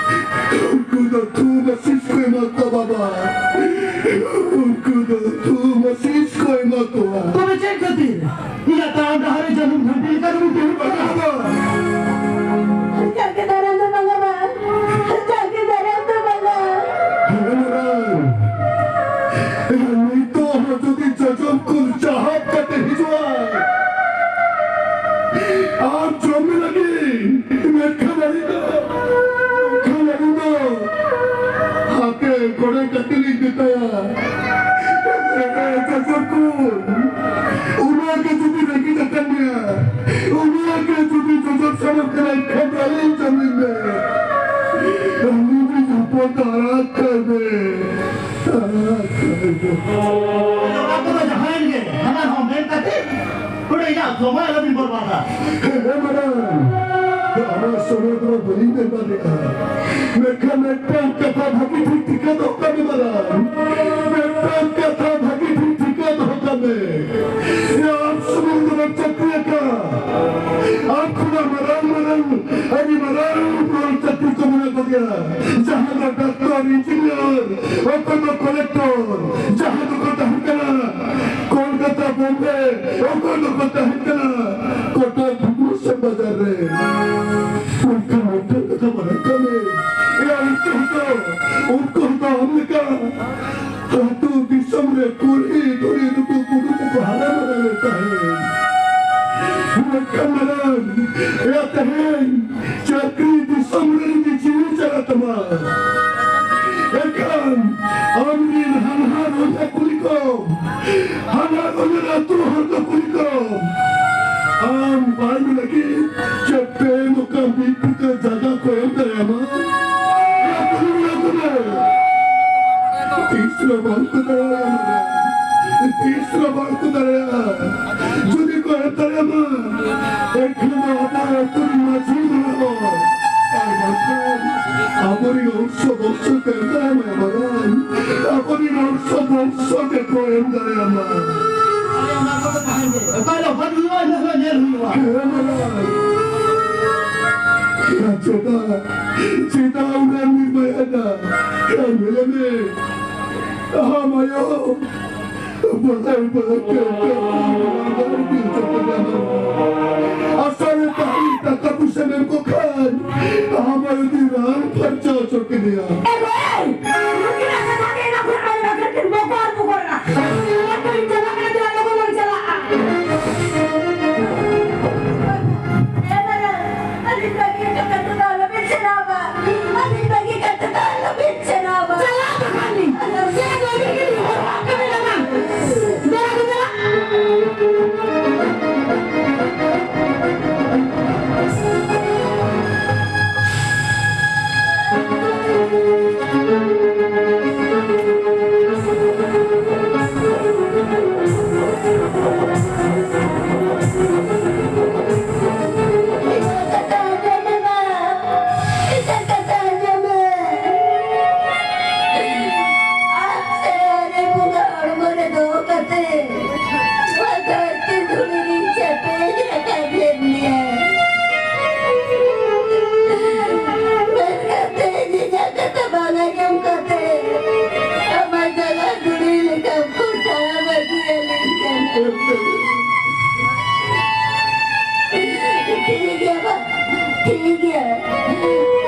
ᱩᱱᱠᱩ ᱫᱚ ᱛᱷᱩᱢ ᱟᱹᱥᱤᱥ ᱠᱚ ᱮᱢᱟ ᱠᱚᱣᱟ ᱵᱟᱵᱟ᱾ ᱩᱱᱠᱩ ᱫᱚ ᱛᱷᱩᱢ ᱟᱹᱥᱤᱥ ᱠᱚ ᱮᱢᱟ ᱠᱚᱣᱟ᱾ ᱛᱚᱵᱮ ᱪᱮᱫ ᱠᱷᱟᱹᱛᱤᱨ ᱤᱧᱟᱹᱜ ᱛᱟᱲᱟᱢ ᱰᱟᱦᱟᱨ ᱨᱮ ᱡᱟᱹᱱᱩᱢ ᱜᱷᱟᱱᱴᱤ ᱞᱮᱠᱟ ᱫᱚᱵᱤᱱ ᱛᱤᱸᱜᱩ ᱠᱟᱱᱟ? ᱵᱟᱵᱟ᱾ ᱡᱟᱸᱜᱮ ᱫᱟᱨᱟᱢ ᱫᱚ ᱵᱟᱝᱟ ᱵᱟ, ᱡᱟᱸᱜᱮ ᱫᱟᱨᱟᱢ ᱫᱚ ᱵᱟᱝᱟ᱾ ᱦᱮᱸ, ᱢᱟᱨᱟᱝ᱾ ᱱᱤᱛᱚᱜ ᱦᱚᱸ ᱡᱩᱫᱤ ᱡᱚᱡᱚᱢ ᱠᱷᱚᱱ ᱪᱟᱦᱟᱵ ᱠᱟᱛᱮ ᱦᱤᱡᱩᱜᱼᱟ, ᱟᱢ ᱡᱚᱢ ᱞᱟᱹᱜᱤᱫ ᱢᱮᱱᱠᱷᱟᱱ ᱟᱹᱞᱤᱧ ᱫᱚ, ᱢᱮᱱᱠᱷᱟᱱ ᱟᱹᱞᱤᱧ ᱫᱚ ᱦᱟᱯᱮ ᱠᱚᱲᱮ ᱠᱟᱹᱴᱤᱡ ᱞᱤᱧ ᱢᱮᱛᱟᱭᱟ᱾ ᱡᱚᱡᱚᱢ ᱠᱷᱚᱱ ᱩᱱᱟᱹᱜ ᱜᱮ ᱡᱩᱫᱤ ᱨᱟᱹᱜᱤ ᱟᱠᱟᱱ ᱢᱮᱭᱟ, ᱩᱱᱟᱹᱜ ᱜᱮ ᱡᱩᱫᱤ ᱡᱚᱡᱚᱢ ᱥᱟᱱᱟᱢ ᱠᱟᱱᱟ, ᱮᱱᱠᱷᱟᱱ ᱫᱚ ᱟᱹᱞᱤᱧ ᱡᱚᱢ ᱞᱤᱧ ᱢᱮ᱾ ᱟᱹᱞᱤᱧ ᱞᱤᱧ ᱚᱱᱟ ᱠᱚᱫᱚ ᱡᱟᱦᱟᱸᱭᱮᱱ ᱜᱮ, ᱦᱟᱱᱟ ᱦᱚᱸ ᱢᱮᱱ ᱠᱟᱛᱮ ᱱᱚᱰᱮ ᱤᱧᱟᱹᱜ ᱥᱚᱢᱚᱭ ᱟᱞᱚᱵᱤᱱ ᱵᱚᱨᱵᱟᱫᱟ᱾ ᱦᱮᱸ, ᱢᱟᱨᱟᱝ, ᱟᱢᱟᱜ ᱥᱚᱢᱚᱭ ᱫᱚ ᱵᱟᱹᱞᱤᱧ ᱵᱚᱨᱵᱟᱫᱮᱜᱼᱟ᱾ ᱢᱮᱱᱠᱷᱟᱱ ᱢᱤᱫᱴᱟᱝ ᱠᱟᱛᱷᱟ ᱵᱷᱟᱹᱜᱤ ᱴᱷᱤᱠ ᱴᱷᱤᱠᱟᱹ ᱫᱚᱦᱚ ᱠᱟᱜ ᱢᱮ, ᱢᱟᱨᱟᱝ᱾ ᱢᱤᱫᱴᱟᱝ ᱠᱟᱛᱷᱟ ᱵᱷᱟᱹᱜᱤ ᱴᱷᱤᱠ ᱴᱷᱤᱠᱟᱹ ᱫᱚᱦᱚ ᱠᱟᱜ ᱢᱮ᱾ ᱮᱭᱟ, ᱟᱢ ᱥᱩᱢᱩᱝ ᱫᱚ ᱵᱟᱢ ᱪᱟᱹᱠᱨᱤ ᱟᱠᱟᱫ᱾ ᱟᱢ ᱠᱷᱚᱱᱟᱜ ᱢᱟᱨᱟᱝ ᱢᱟᱨᱟᱝ, ᱟᱹᱰᱤ ᱢᱟᱨᱟᱝ ᱢᱟᱨᱟᱝ ᱪᱟᱹᱠᱨᱤ ᱠᱚ ᱢᱮᱱᱟᱜ ᱠᱚᱜᱮᱭᱟ᱾ ᱡᱟᱦᱟᱸ ᱫᱚ ᱰᱟᱠᱛᱚᱨ, ᱤᱧᱡᱤᱱᱤᱭᱟᱨ, ᱚᱠᱚᱭ ᱫᱚ ᱠᱚᱞᱮᱠᱴᱚᱨ, ᱡᱟᱦᱟᱸᱭ ᱫᱚᱠᱚ ᱛᱟᱦᱮᱸ ᱠᱟᱱᱟ ᱠᱚᱞᱠᱟᱛᱟ, ᱵᱚᱢᱵᱮ, ᱚᱠᱚᱭ ᱫᱚᱠᱚ ᱛᱟᱦᱮᱸ ᱠᱟᱱᱟ ᱠᱚᱴᱚᱠ, ᱵᱷᱩᱵᱽᱱᱮᱥᱚᱨ ᱵᱟᱡᱟᱨ ᱨᱮ᱾ ᱢᱮᱱᱠᱷᱟᱱ ᱢᱤᱫᱴᱟᱝ ᱠᱟᱛᱷᱟ ᱵᱟᱲᱟᱭ ᱠᱟᱜ ᱢᱮ, ᱮᱭᱟ, ᱩᱱᱠᱩ ᱦᱚᱸᱛᱚ, ᱩᱱᱠᱩ ᱦᱚᱸᱛᱚ ᱟᱢ ᱞᱮᱠᱟ ᱟᱹᱛᱩ ᱫᱤᱥᱚᱢ ᱨᱮ ᱠᱩᱲᱤ ᱫᱷᱩᱲᱤ ᱱᱩᱠᱩ ᱠᱩᱰᱩ ᱠᱚᱠᱚ ᱦᱟᱨᱟ ᱵᱟᱲᱟ ᱞᱮᱱ ᱛᱟᱦᱮᱸᱫ᱾ ᱢᱮᱱᱠᱷᱟᱱ ᱢᱟᱨᱟᱝ, ᱮᱭᱟ, ᱛᱮᱦᱮᱧ ᱪᱟᱹᱠᱨᱤ ᱫᱤᱥᱚᱢ ᱨᱮ ᱡᱩᱫᱤ ᱡᱤᱣᱤ ᱪᱟᱞᱟᱜ ᱛᱟᱢᱟ, ᱮᱱᱠᱷᱟᱱ ᱟᱢᱨᱤᱱ ᱦᱟᱱᱦᱟᱨ ᱦᱚᱧᱦᱟᱨ ᱠᱩᱞᱤ ᱠᱚᱢ, ᱦᱟᱱᱦᱟᱨ ᱦᱚᱧᱦᱟᱨ ᱟᱹᱛᱩ ᱦᱚᱲ ᱠᱚ ᱠᱩᱞᱤ ᱠᱚᱢ᱾ ᱟᱢ ᱵᱟᱭ ᱢᱮᱱᱟ ᱠᱤ ᱪᱮᱫ ᱯᱮ ᱱᱚᱝᱠᱟ ᱢᱤᱫ ᱵᱤᱛᱟᱹ ᱡᱟᱭᱜᱟ ᱠᱚ ᱮᱢ ᱫᱟᱲᱮᱭᱟᱢᱟ? ᱮᱭᱟ, ᱠᱩᱞᱤ ᱢᱮᱱᱟᱜ ᱠᱚᱣᱟ᱾ ᱛᱤᱥ ᱨᱮ ᱵᱟᱝ ᱠᱚ ᱫᱟᱲᱮᱭᱟᱜᱼᱟ, ᱛᱤᱥ ᱨᱮ ᱵᱟᱝ ᱠᱚ ᱫᱟᱲᱮᱭᱟᱜᱼᱟ᱾ ᱡᱩᱫᱤ ᱠᱚ ᱮᱢ ᱫᱟᱲᱮᱭᱟᱢᱟ, ᱮᱱᱠᱷᱟᱱ ᱫᱚ ᱟᱵᱚ ᱟᱹᱛᱩ ᱨᱤᱱ ᱢᱟᱹᱡᱷᱤ ᱢᱚᱬᱮ ᱦᱚᱲ ᱟᱨ ᱵᱟᱝᱠᱷᱟᱱ ᱟᱵᱚᱨᱤᱱ ᱚᱝᱥᱚ ᱵᱚᱝᱥᱚ ᱠᱚ ᱮᱢ ᱫᱟᱲᱮᱭᱟᱢᱟ ᱵᱟᱝ? ᱟᱵᱚᱨᱤᱱ ᱚᱝᱥᱚ ᱵᱚᱝᱥᱚ ᱜᱮᱠᱚ ᱮᱢ ᱫᱟᱲᱮᱭᱟᱢᱟ᱾ ᱚᱱᱟ ᱠᱚᱫᱚ ᱛᱟᱦᱮᱸ ᱜᱮ᱾ ᱚᱠᱟ ᱨᱮ ᱚᱠᱟ ᱦᱩᱭᱩᱜᱼᱟ, ᱤᱱᱟᱹ ᱦᱤᱞᱳᱜ ᱧᱮᱞ ᱦᱩᱭᱩᱜᱼᱟ᱾ ᱦᱮᱸ ᱢᱚᱬᱮ ᱦᱚᱲ᱾ ᱪᱮᱫᱟᱜ, ᱪᱮᱫᱟᱜ ᱩᱱᱟᱹᱜ ᱢᱤᱫ ᱵᱟᱭ ᱟᱫᱟ? ᱦᱮᱸ, ᱧᱮᱞ ᱢᱮ᱾ ᱟᱢ ᱟᱭᱳ᱾ ᱵᱟᱰᱟᱭ ᱵᱟᱰᱟᱭ ᱛᱮ ᱟᱢ ᱟᱹᱰᱤ ᱡᱚᱛᱚᱱ ᱮᱢ᱾ ᱟᱥᱟ ᱨᱮ ᱛᱟᱦᱮᱸ ᱴᱟᱠᱟ ᱯᱩᱭᱥᱟᱹ ᱮᱢ ᱠᱚ ᱠᱷᱟᱱ ᱟᱢ ᱟᱹᱰᱤ ᱨᱟᱱ ᱯᱷᱟᱨᱪᱟ ᱦᱚᱪᱚ ᱠᱮᱫᱮᱭᱟ᱾ ᱮ ᱵᱷᱟᱹᱭ, ᱱᱩᱠᱤᱱᱟᱜ ᱠᱟᱛᱷᱟ ᱜᱮ ᱤᱱᱟᱹ ᱠᱷᱚᱱ ᱟᱞᱮ ᱫᱚ ᱠᱟᱹᱴᱤᱡ ᱵᱚᱠᱚᱨ ᱵᱚᱠᱚᱨ ᱮᱱᱟ᱾ ᱱᱚᱣᱟ ᱠᱚᱧ ᱪᱟᱞᱟᱜ ᱠᱟᱱᱟ, ᱪᱟᱞᱟᱜ ᱞᱚᱜᱚᱱ ᱵᱚᱱ ᱪᱟᱞᱟᱜᱼᱟ᱾ ᱮ ᱵᱷᱟᱹᱭ, ᱟᱹᱞᱤᱧ ᱵᱟᱹᱜᱤ ᱦᱚᱴᱚ ᱠᱟᱛᱮ ᱫᱚ ᱟᱞᱚᱵᱤᱱ ᱪᱟᱞᱟᱜᱼᱟ᱾ ᱟᱹᱞᱤᱧ ᱵᱟᱹᱜᱤ ᱠᱟᱛᱮ ᱫᱚ ᱟᱞᱚᱵᱤᱱ ᱪᱟᱞᱟᱜᱼᱟ᱾ ᱪᱟᱞᱟᱜ ᱠᱟᱱᱟᱞᱤᱧ᱾ ᱪᱮᱫ ᱞᱟᱹᱜᱤᱫ ᱜᱮᱞᱤᱧ ᱦᱚᱨᱦᱚ ᱟᱠᱟᱫ ᱵᱮᱱᱟ ᱵᱟᱝ? ᱫᱮᱞᱟ ᱫᱚ ᱫᱮᱞᱟ᱾ ᱴᱷᱤᱠ ᱜᱮᱭᱟ ᱵᱟ, ᱴᱷᱤᱠ ᱜᱮᱭᱟ᱾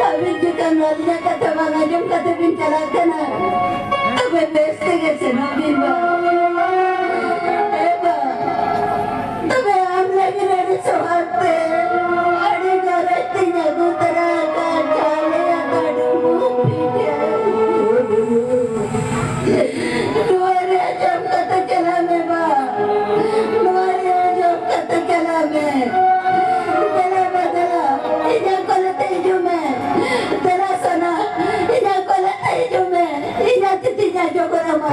ᱟᱹᱵᱤᱱ ᱪᱮᱛᱟᱱ ᱱᱚᱣᱟ ᱨᱮᱱᱟᱜ ᱠᱟᱛᱷᱟ ᱵᱟᱝ ᱟᱸᱡᱚᱢ ᱠᱟᱛᱮ ᱵᱤᱱ ᱪᱟᱞᱟᱜ ᱠᱟᱱᱟ, ᱛᱚᱵᱮ ᱵᱮᱥ ᱛᱮᱜᱮ ᱥᱮᱱᱚᱜ ᱵᱤᱱ ᱵᱟ᱾ ᱮ ᱵᱟ, ᱛᱚᱵᱮ ᱟᱢ ᱞᱟᱹᱜᱤᱫ ᱟᱹᱰᱤ ᱥᱚᱦᱟᱜ ᱛᱮ, ᱟᱹᱰᱤ ᱜᱚᱨᱚᱡᱽ ᱛᱤᱧ ᱟᱹᱜᱩ ᱛᱚᱨᱟ ᱟᱠᱟᱫ ᱪᱟᱣᱞᱮ ᱟᱨ ᱰᱩᱸᱵᱩᱜ ᱯᱤᱴᱷᱟᱹ᱾ ᱱᱚᱣᱟ ᱨᱮ ᱟᱸᱡᱚᱢ ᱠᱟᱛᱮ ᱪᱟᱞᱟᱜ ᱢᱮ ᱵᱟ᱾ ᱱᱚᱣᱟ ᱨᱮ ᱟᱸᱡᱚᱢ ᱠᱟᱛᱮ ᱪᱟᱞᱟᱜ ᱢᱮ᱾ ᱫᱮᱞᱟ ᱵᱟ ᱫᱮᱞᱟ, ᱤᱧᱟᱹᱜ ᱠᱚᱞᱮ ᱛᱮ ᱦᱤᱡᱩᱜ ᱢᱮ᱾ ᱫᱮᱞᱟ ᱥᱚᱱᱟ, ᱤᱧᱟᱹᱜ ᱠᱚᱞᱮ ᱛᱮ ᱦᱤᱡᱩᱜ ᱢᱮ᱾ ᱤᱧᱟᱹᱜ ᱛᱤ ᱛᱤᱧ ᱟᱸᱡᱚᱢ ᱜᱚᱫ ᱟᱢᱟ᱾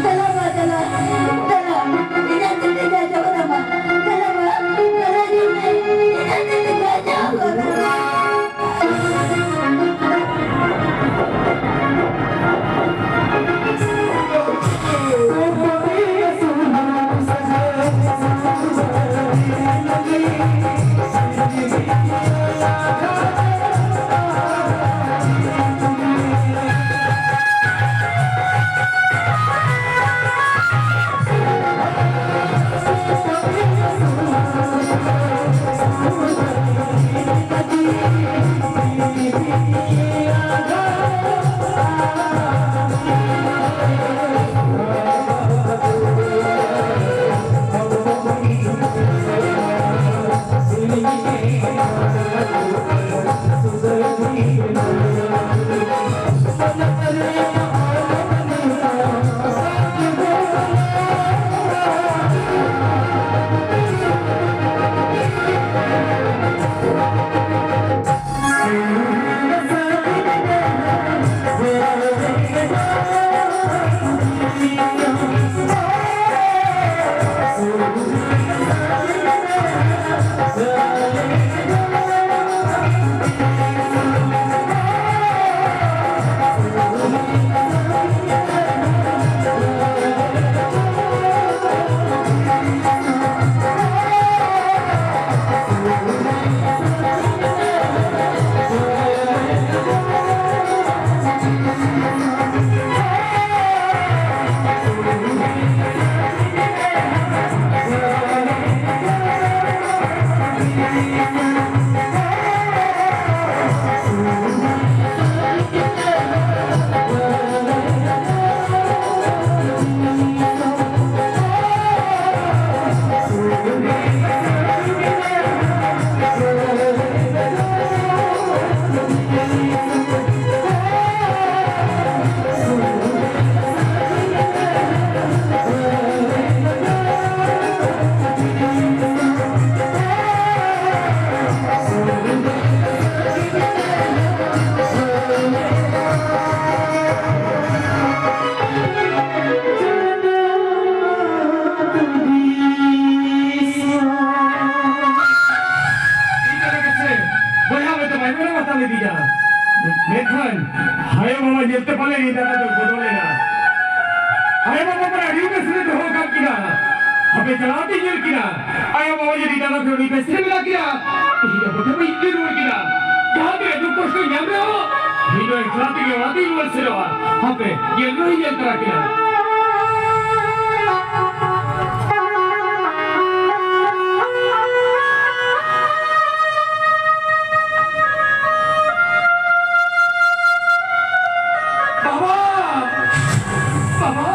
ᱫᱮᱞᱟ ᱵᱟ ᱫᱮᱞᱟ, ᱫᱮᱞᱟ, ᱤᱧᱟᱹᱜ ᱛᱤ ᱛᱤᱧ ᱟᱸᱡᱚᱢ ᱜᱚᱫ ᱟᱢᱟ᱾ ᱫᱮᱞᱟ ᱵᱟ, ᱫᱮᱞᱟ ᱦᱤᱡᱩᱜ ᱢᱮ᱾ ᱤᱧᱟᱹᱜ ᱛᱤ ᱛᱤᱧ ᱟᱸᱡᱚᱢ ᱜᱚᱫ ᱟᱢᱟ᱾ ᱫᱟᱫᱟ ᱫᱚ ᱵᱚᱫᱚᱞ ᱮᱱᱟ᱾ ᱟᱭᱳ ᱵᱟᱵᱟ ᱢᱟ ᱟᱹᱰᱤ ᱵᱮᱥ ᱨᱮ ᱫᱚᱦᱚ ᱟᱠᱟᱫ ᱠᱤᱱᱟ᱾ ᱦᱟᱯᱮ ᱪᱟᱞᱟᱣ ᱛᱮ ᱧᱮᱞ ᱠᱤᱱᱟ᱾ ᱟᱭᱳ ᱵᱟᱵᱟ ᱡᱩᱫᱤ ᱫᱟᱫᱟ ᱫᱚ ᱟᱹᱰᱤ ᱵᱮᱥ ᱨᱮ ᱢᱮᱱᱟᱜ ᱠᱤᱱᱟ, ᱤᱧ ᱫᱚ ᱵᱚᱴᱷᱮ ᱵᱟᱹᱧ ᱤᱫᱤ ᱨᱩᱣᱟᱹᱲ ᱠᱤᱱᱟ᱾ ᱡᱟᱦᱟᱸ ᱛᱤᱱᱟᱹᱜ ᱫᱩᱠ ᱠᱚᱥᱴᱚᱧ ᱧᱟᱢ ᱨᱮᱦᱚᱸ, ᱤᱧ ᱫᱚ ᱮᱠᱞᱟ ᱛᱮᱜᱮ ᱚᱲᱟᱜ ᱛᱤᱧ ᱨᱩᱣᱟᱹᱲ ᱥᱮᱱᱚᱜᱼᱟ᱾ ᱦᱟᱯᱮ, ᱧᱮᱞ ᱨᱮᱦᱚᱸᱧ ᱧᱮᱞ ᱛᱟᱨᱟ ᱠᱤᱱᱟ᱾ ᱵᱟᱵᱟ! ᱵᱟᱵᱟ!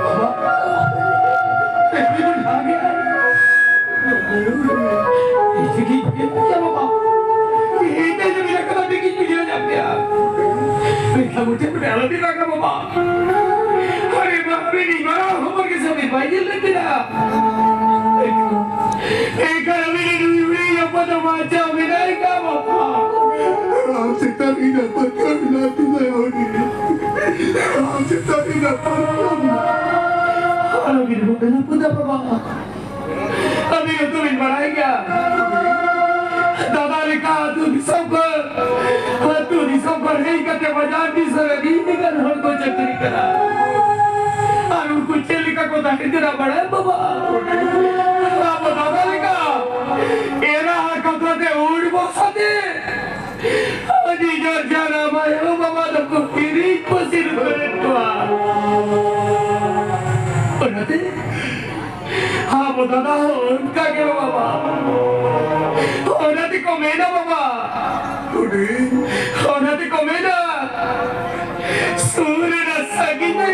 ᱵᱟᱵᱟ! ᱪᱤᱠᱟᱹᱧ ᱵᱩᱡᱷᱟᱹᱣ ᱧᱟᱢ ᱠᱮᱫᱟ ᱵᱟᱵᱟ? ᱤᱧ ᱫᱚ ᱢᱮᱱᱟᱜ ᱠᱟᱫᱟ, ᱴᱷᱤᱠᱤᱧ ᱵᱩᱡᱷᱟᱹᱣ ᱧᱟᱢ ᱠᱮᱫᱟ᱾ ᱢᱮᱱᱠᱷᱟᱱ ᱢᱩᱴᱷᱟᱹ ᱢᱩᱴᱷᱟᱹ ᱟᱞᱚᱵᱤᱱ ᱨᱟᱜᱟ ᱵᱟᱵᱟ᱾ ᱟᱨᱮ ᱵᱟᱯ ᱨᱮ, ᱤᱧ ᱢᱟᱨᱟᱝ ᱦᱚᱲ ᱜᱮ ᱥᱟᱢᱤ ᱵᱟᱭ ᱧᱮᱞ ᱞᱮᱫ ᱵᱤᱱᱟ᱾ ᱮᱱᱠᱷᱟᱱ ᱟᱹᱵᱤᱱ ᱨᱮᱱ ᱱᱩᱭ ᱦᱩᱰᱤᱧ ᱦᱚᱯᱚᱱ ᱫᱚ ᱵᱟᱧᱪᱟᱣ ᱢᱮᱱᱟᱭ ᱠᱟ ᱵᱟᱵᱟ? ᱟᱢ ᱪᱮᱛᱟᱱ ᱤᱧᱟᱹᱜ ᱯᱟᱹᱛᱭᱟᱹᱣ ᱢᱮᱱᱟᱜ ᱛᱤᱧᱟᱹ ᱦᱩᱰᱤᱧ᱾ ᱟᱢ ᱪᱮᱛᱟᱱ ᱤᱧᱟᱹᱜ ᱯᱟᱹᱛᱭᱟᱹᱣ ᱢᱮᱱᱟᱜ᱾ ᱟᱞᱚᱵᱤᱱ ᱵᱚᱫᱚᱞᱟ ᱵᱟᱵᱟ᱾ ᱟᱹᱵᱤᱱ ᱦᱚᱸᱛᱚ ᱵᱤᱱ ᱵᱟᱲᱟᱭ ᱜᱮᱭᱟ, ᱫᱟᱫᱟ ᱞᱮᱠᱟ ᱟᱹᱛᱩ ᱫᱤᱥᱚᱢ ᱠᱷᱚᱱ, ᱟᱹᱛᱩ ᱫᱤᱥᱚᱢ ᱠᱷᱚᱱ ᱦᱮᱡ ᱠᱟᱛᱮ ᱵᱟᱡᱟᱨ ᱫᱤᱥᱚᱢ ᱨᱮ ᱟᱹᱰᱤ ᱞᱮᱠᱟᱱ ᱦᱚᱲ ᱠᱚ ᱪᱟᱹᱠᱨᱤ ᱠᱟᱱᱟ᱾ ᱟᱨ ᱩᱱᱠᱩ ᱪᱮᱫ ᱞᱮᱠᱟ ᱠᱚ ᱛᱟᱦᱮᱸ ᱠᱟᱱᱟ ᱵᱟᱲᱟᱭ ᱵᱟᱵᱟ? ᱟᱵᱚ ᱫᱟᱫᱟ ᱞᱮᱠᱟ ᱮᱨᱟ ᱟᱨ ᱠᱟᱛᱷᱟ ᱛᱮ ᱩᱲ ᱵᱚᱥᱟᱛᱮ ᱟᱹᱰᱤ ᱡᱳᱨ ᱡᱟᱱᱟᱢ ᱟᱭᱳ ᱵᱟᱵᱟ ᱫᱚᱠᱚ ᱦᱤᱨᱤᱡ ᱯᱟᱹᱥᱤᱨ ᱩᱛᱟᱹᱨᱮᱫ ᱠᱚᱣᱟ᱾ ᱚᱱᱟᱛᱮ ᱟᱵᱚ ᱫᱟᱫᱟ ᱦᱚᱸ ᱚᱱᱠᱟ ᱜᱮ ᱵᱟᱵᱟ᱾ ᱚᱱᱟ ᱛᱮᱠᱚ ᱢᱮᱱᱟ ᱵᱟᱵᱟ᱾ ᱦᱩᱰᱤᱧ᱾ ᱚᱱᱟ ᱛᱮᱠᱚ ᱢᱮᱱᱟ, ᱥᱩᱨ ᱨᱮᱱᱟᱜ ᱥᱟᱺᱜᱤᱧ ᱫᱚ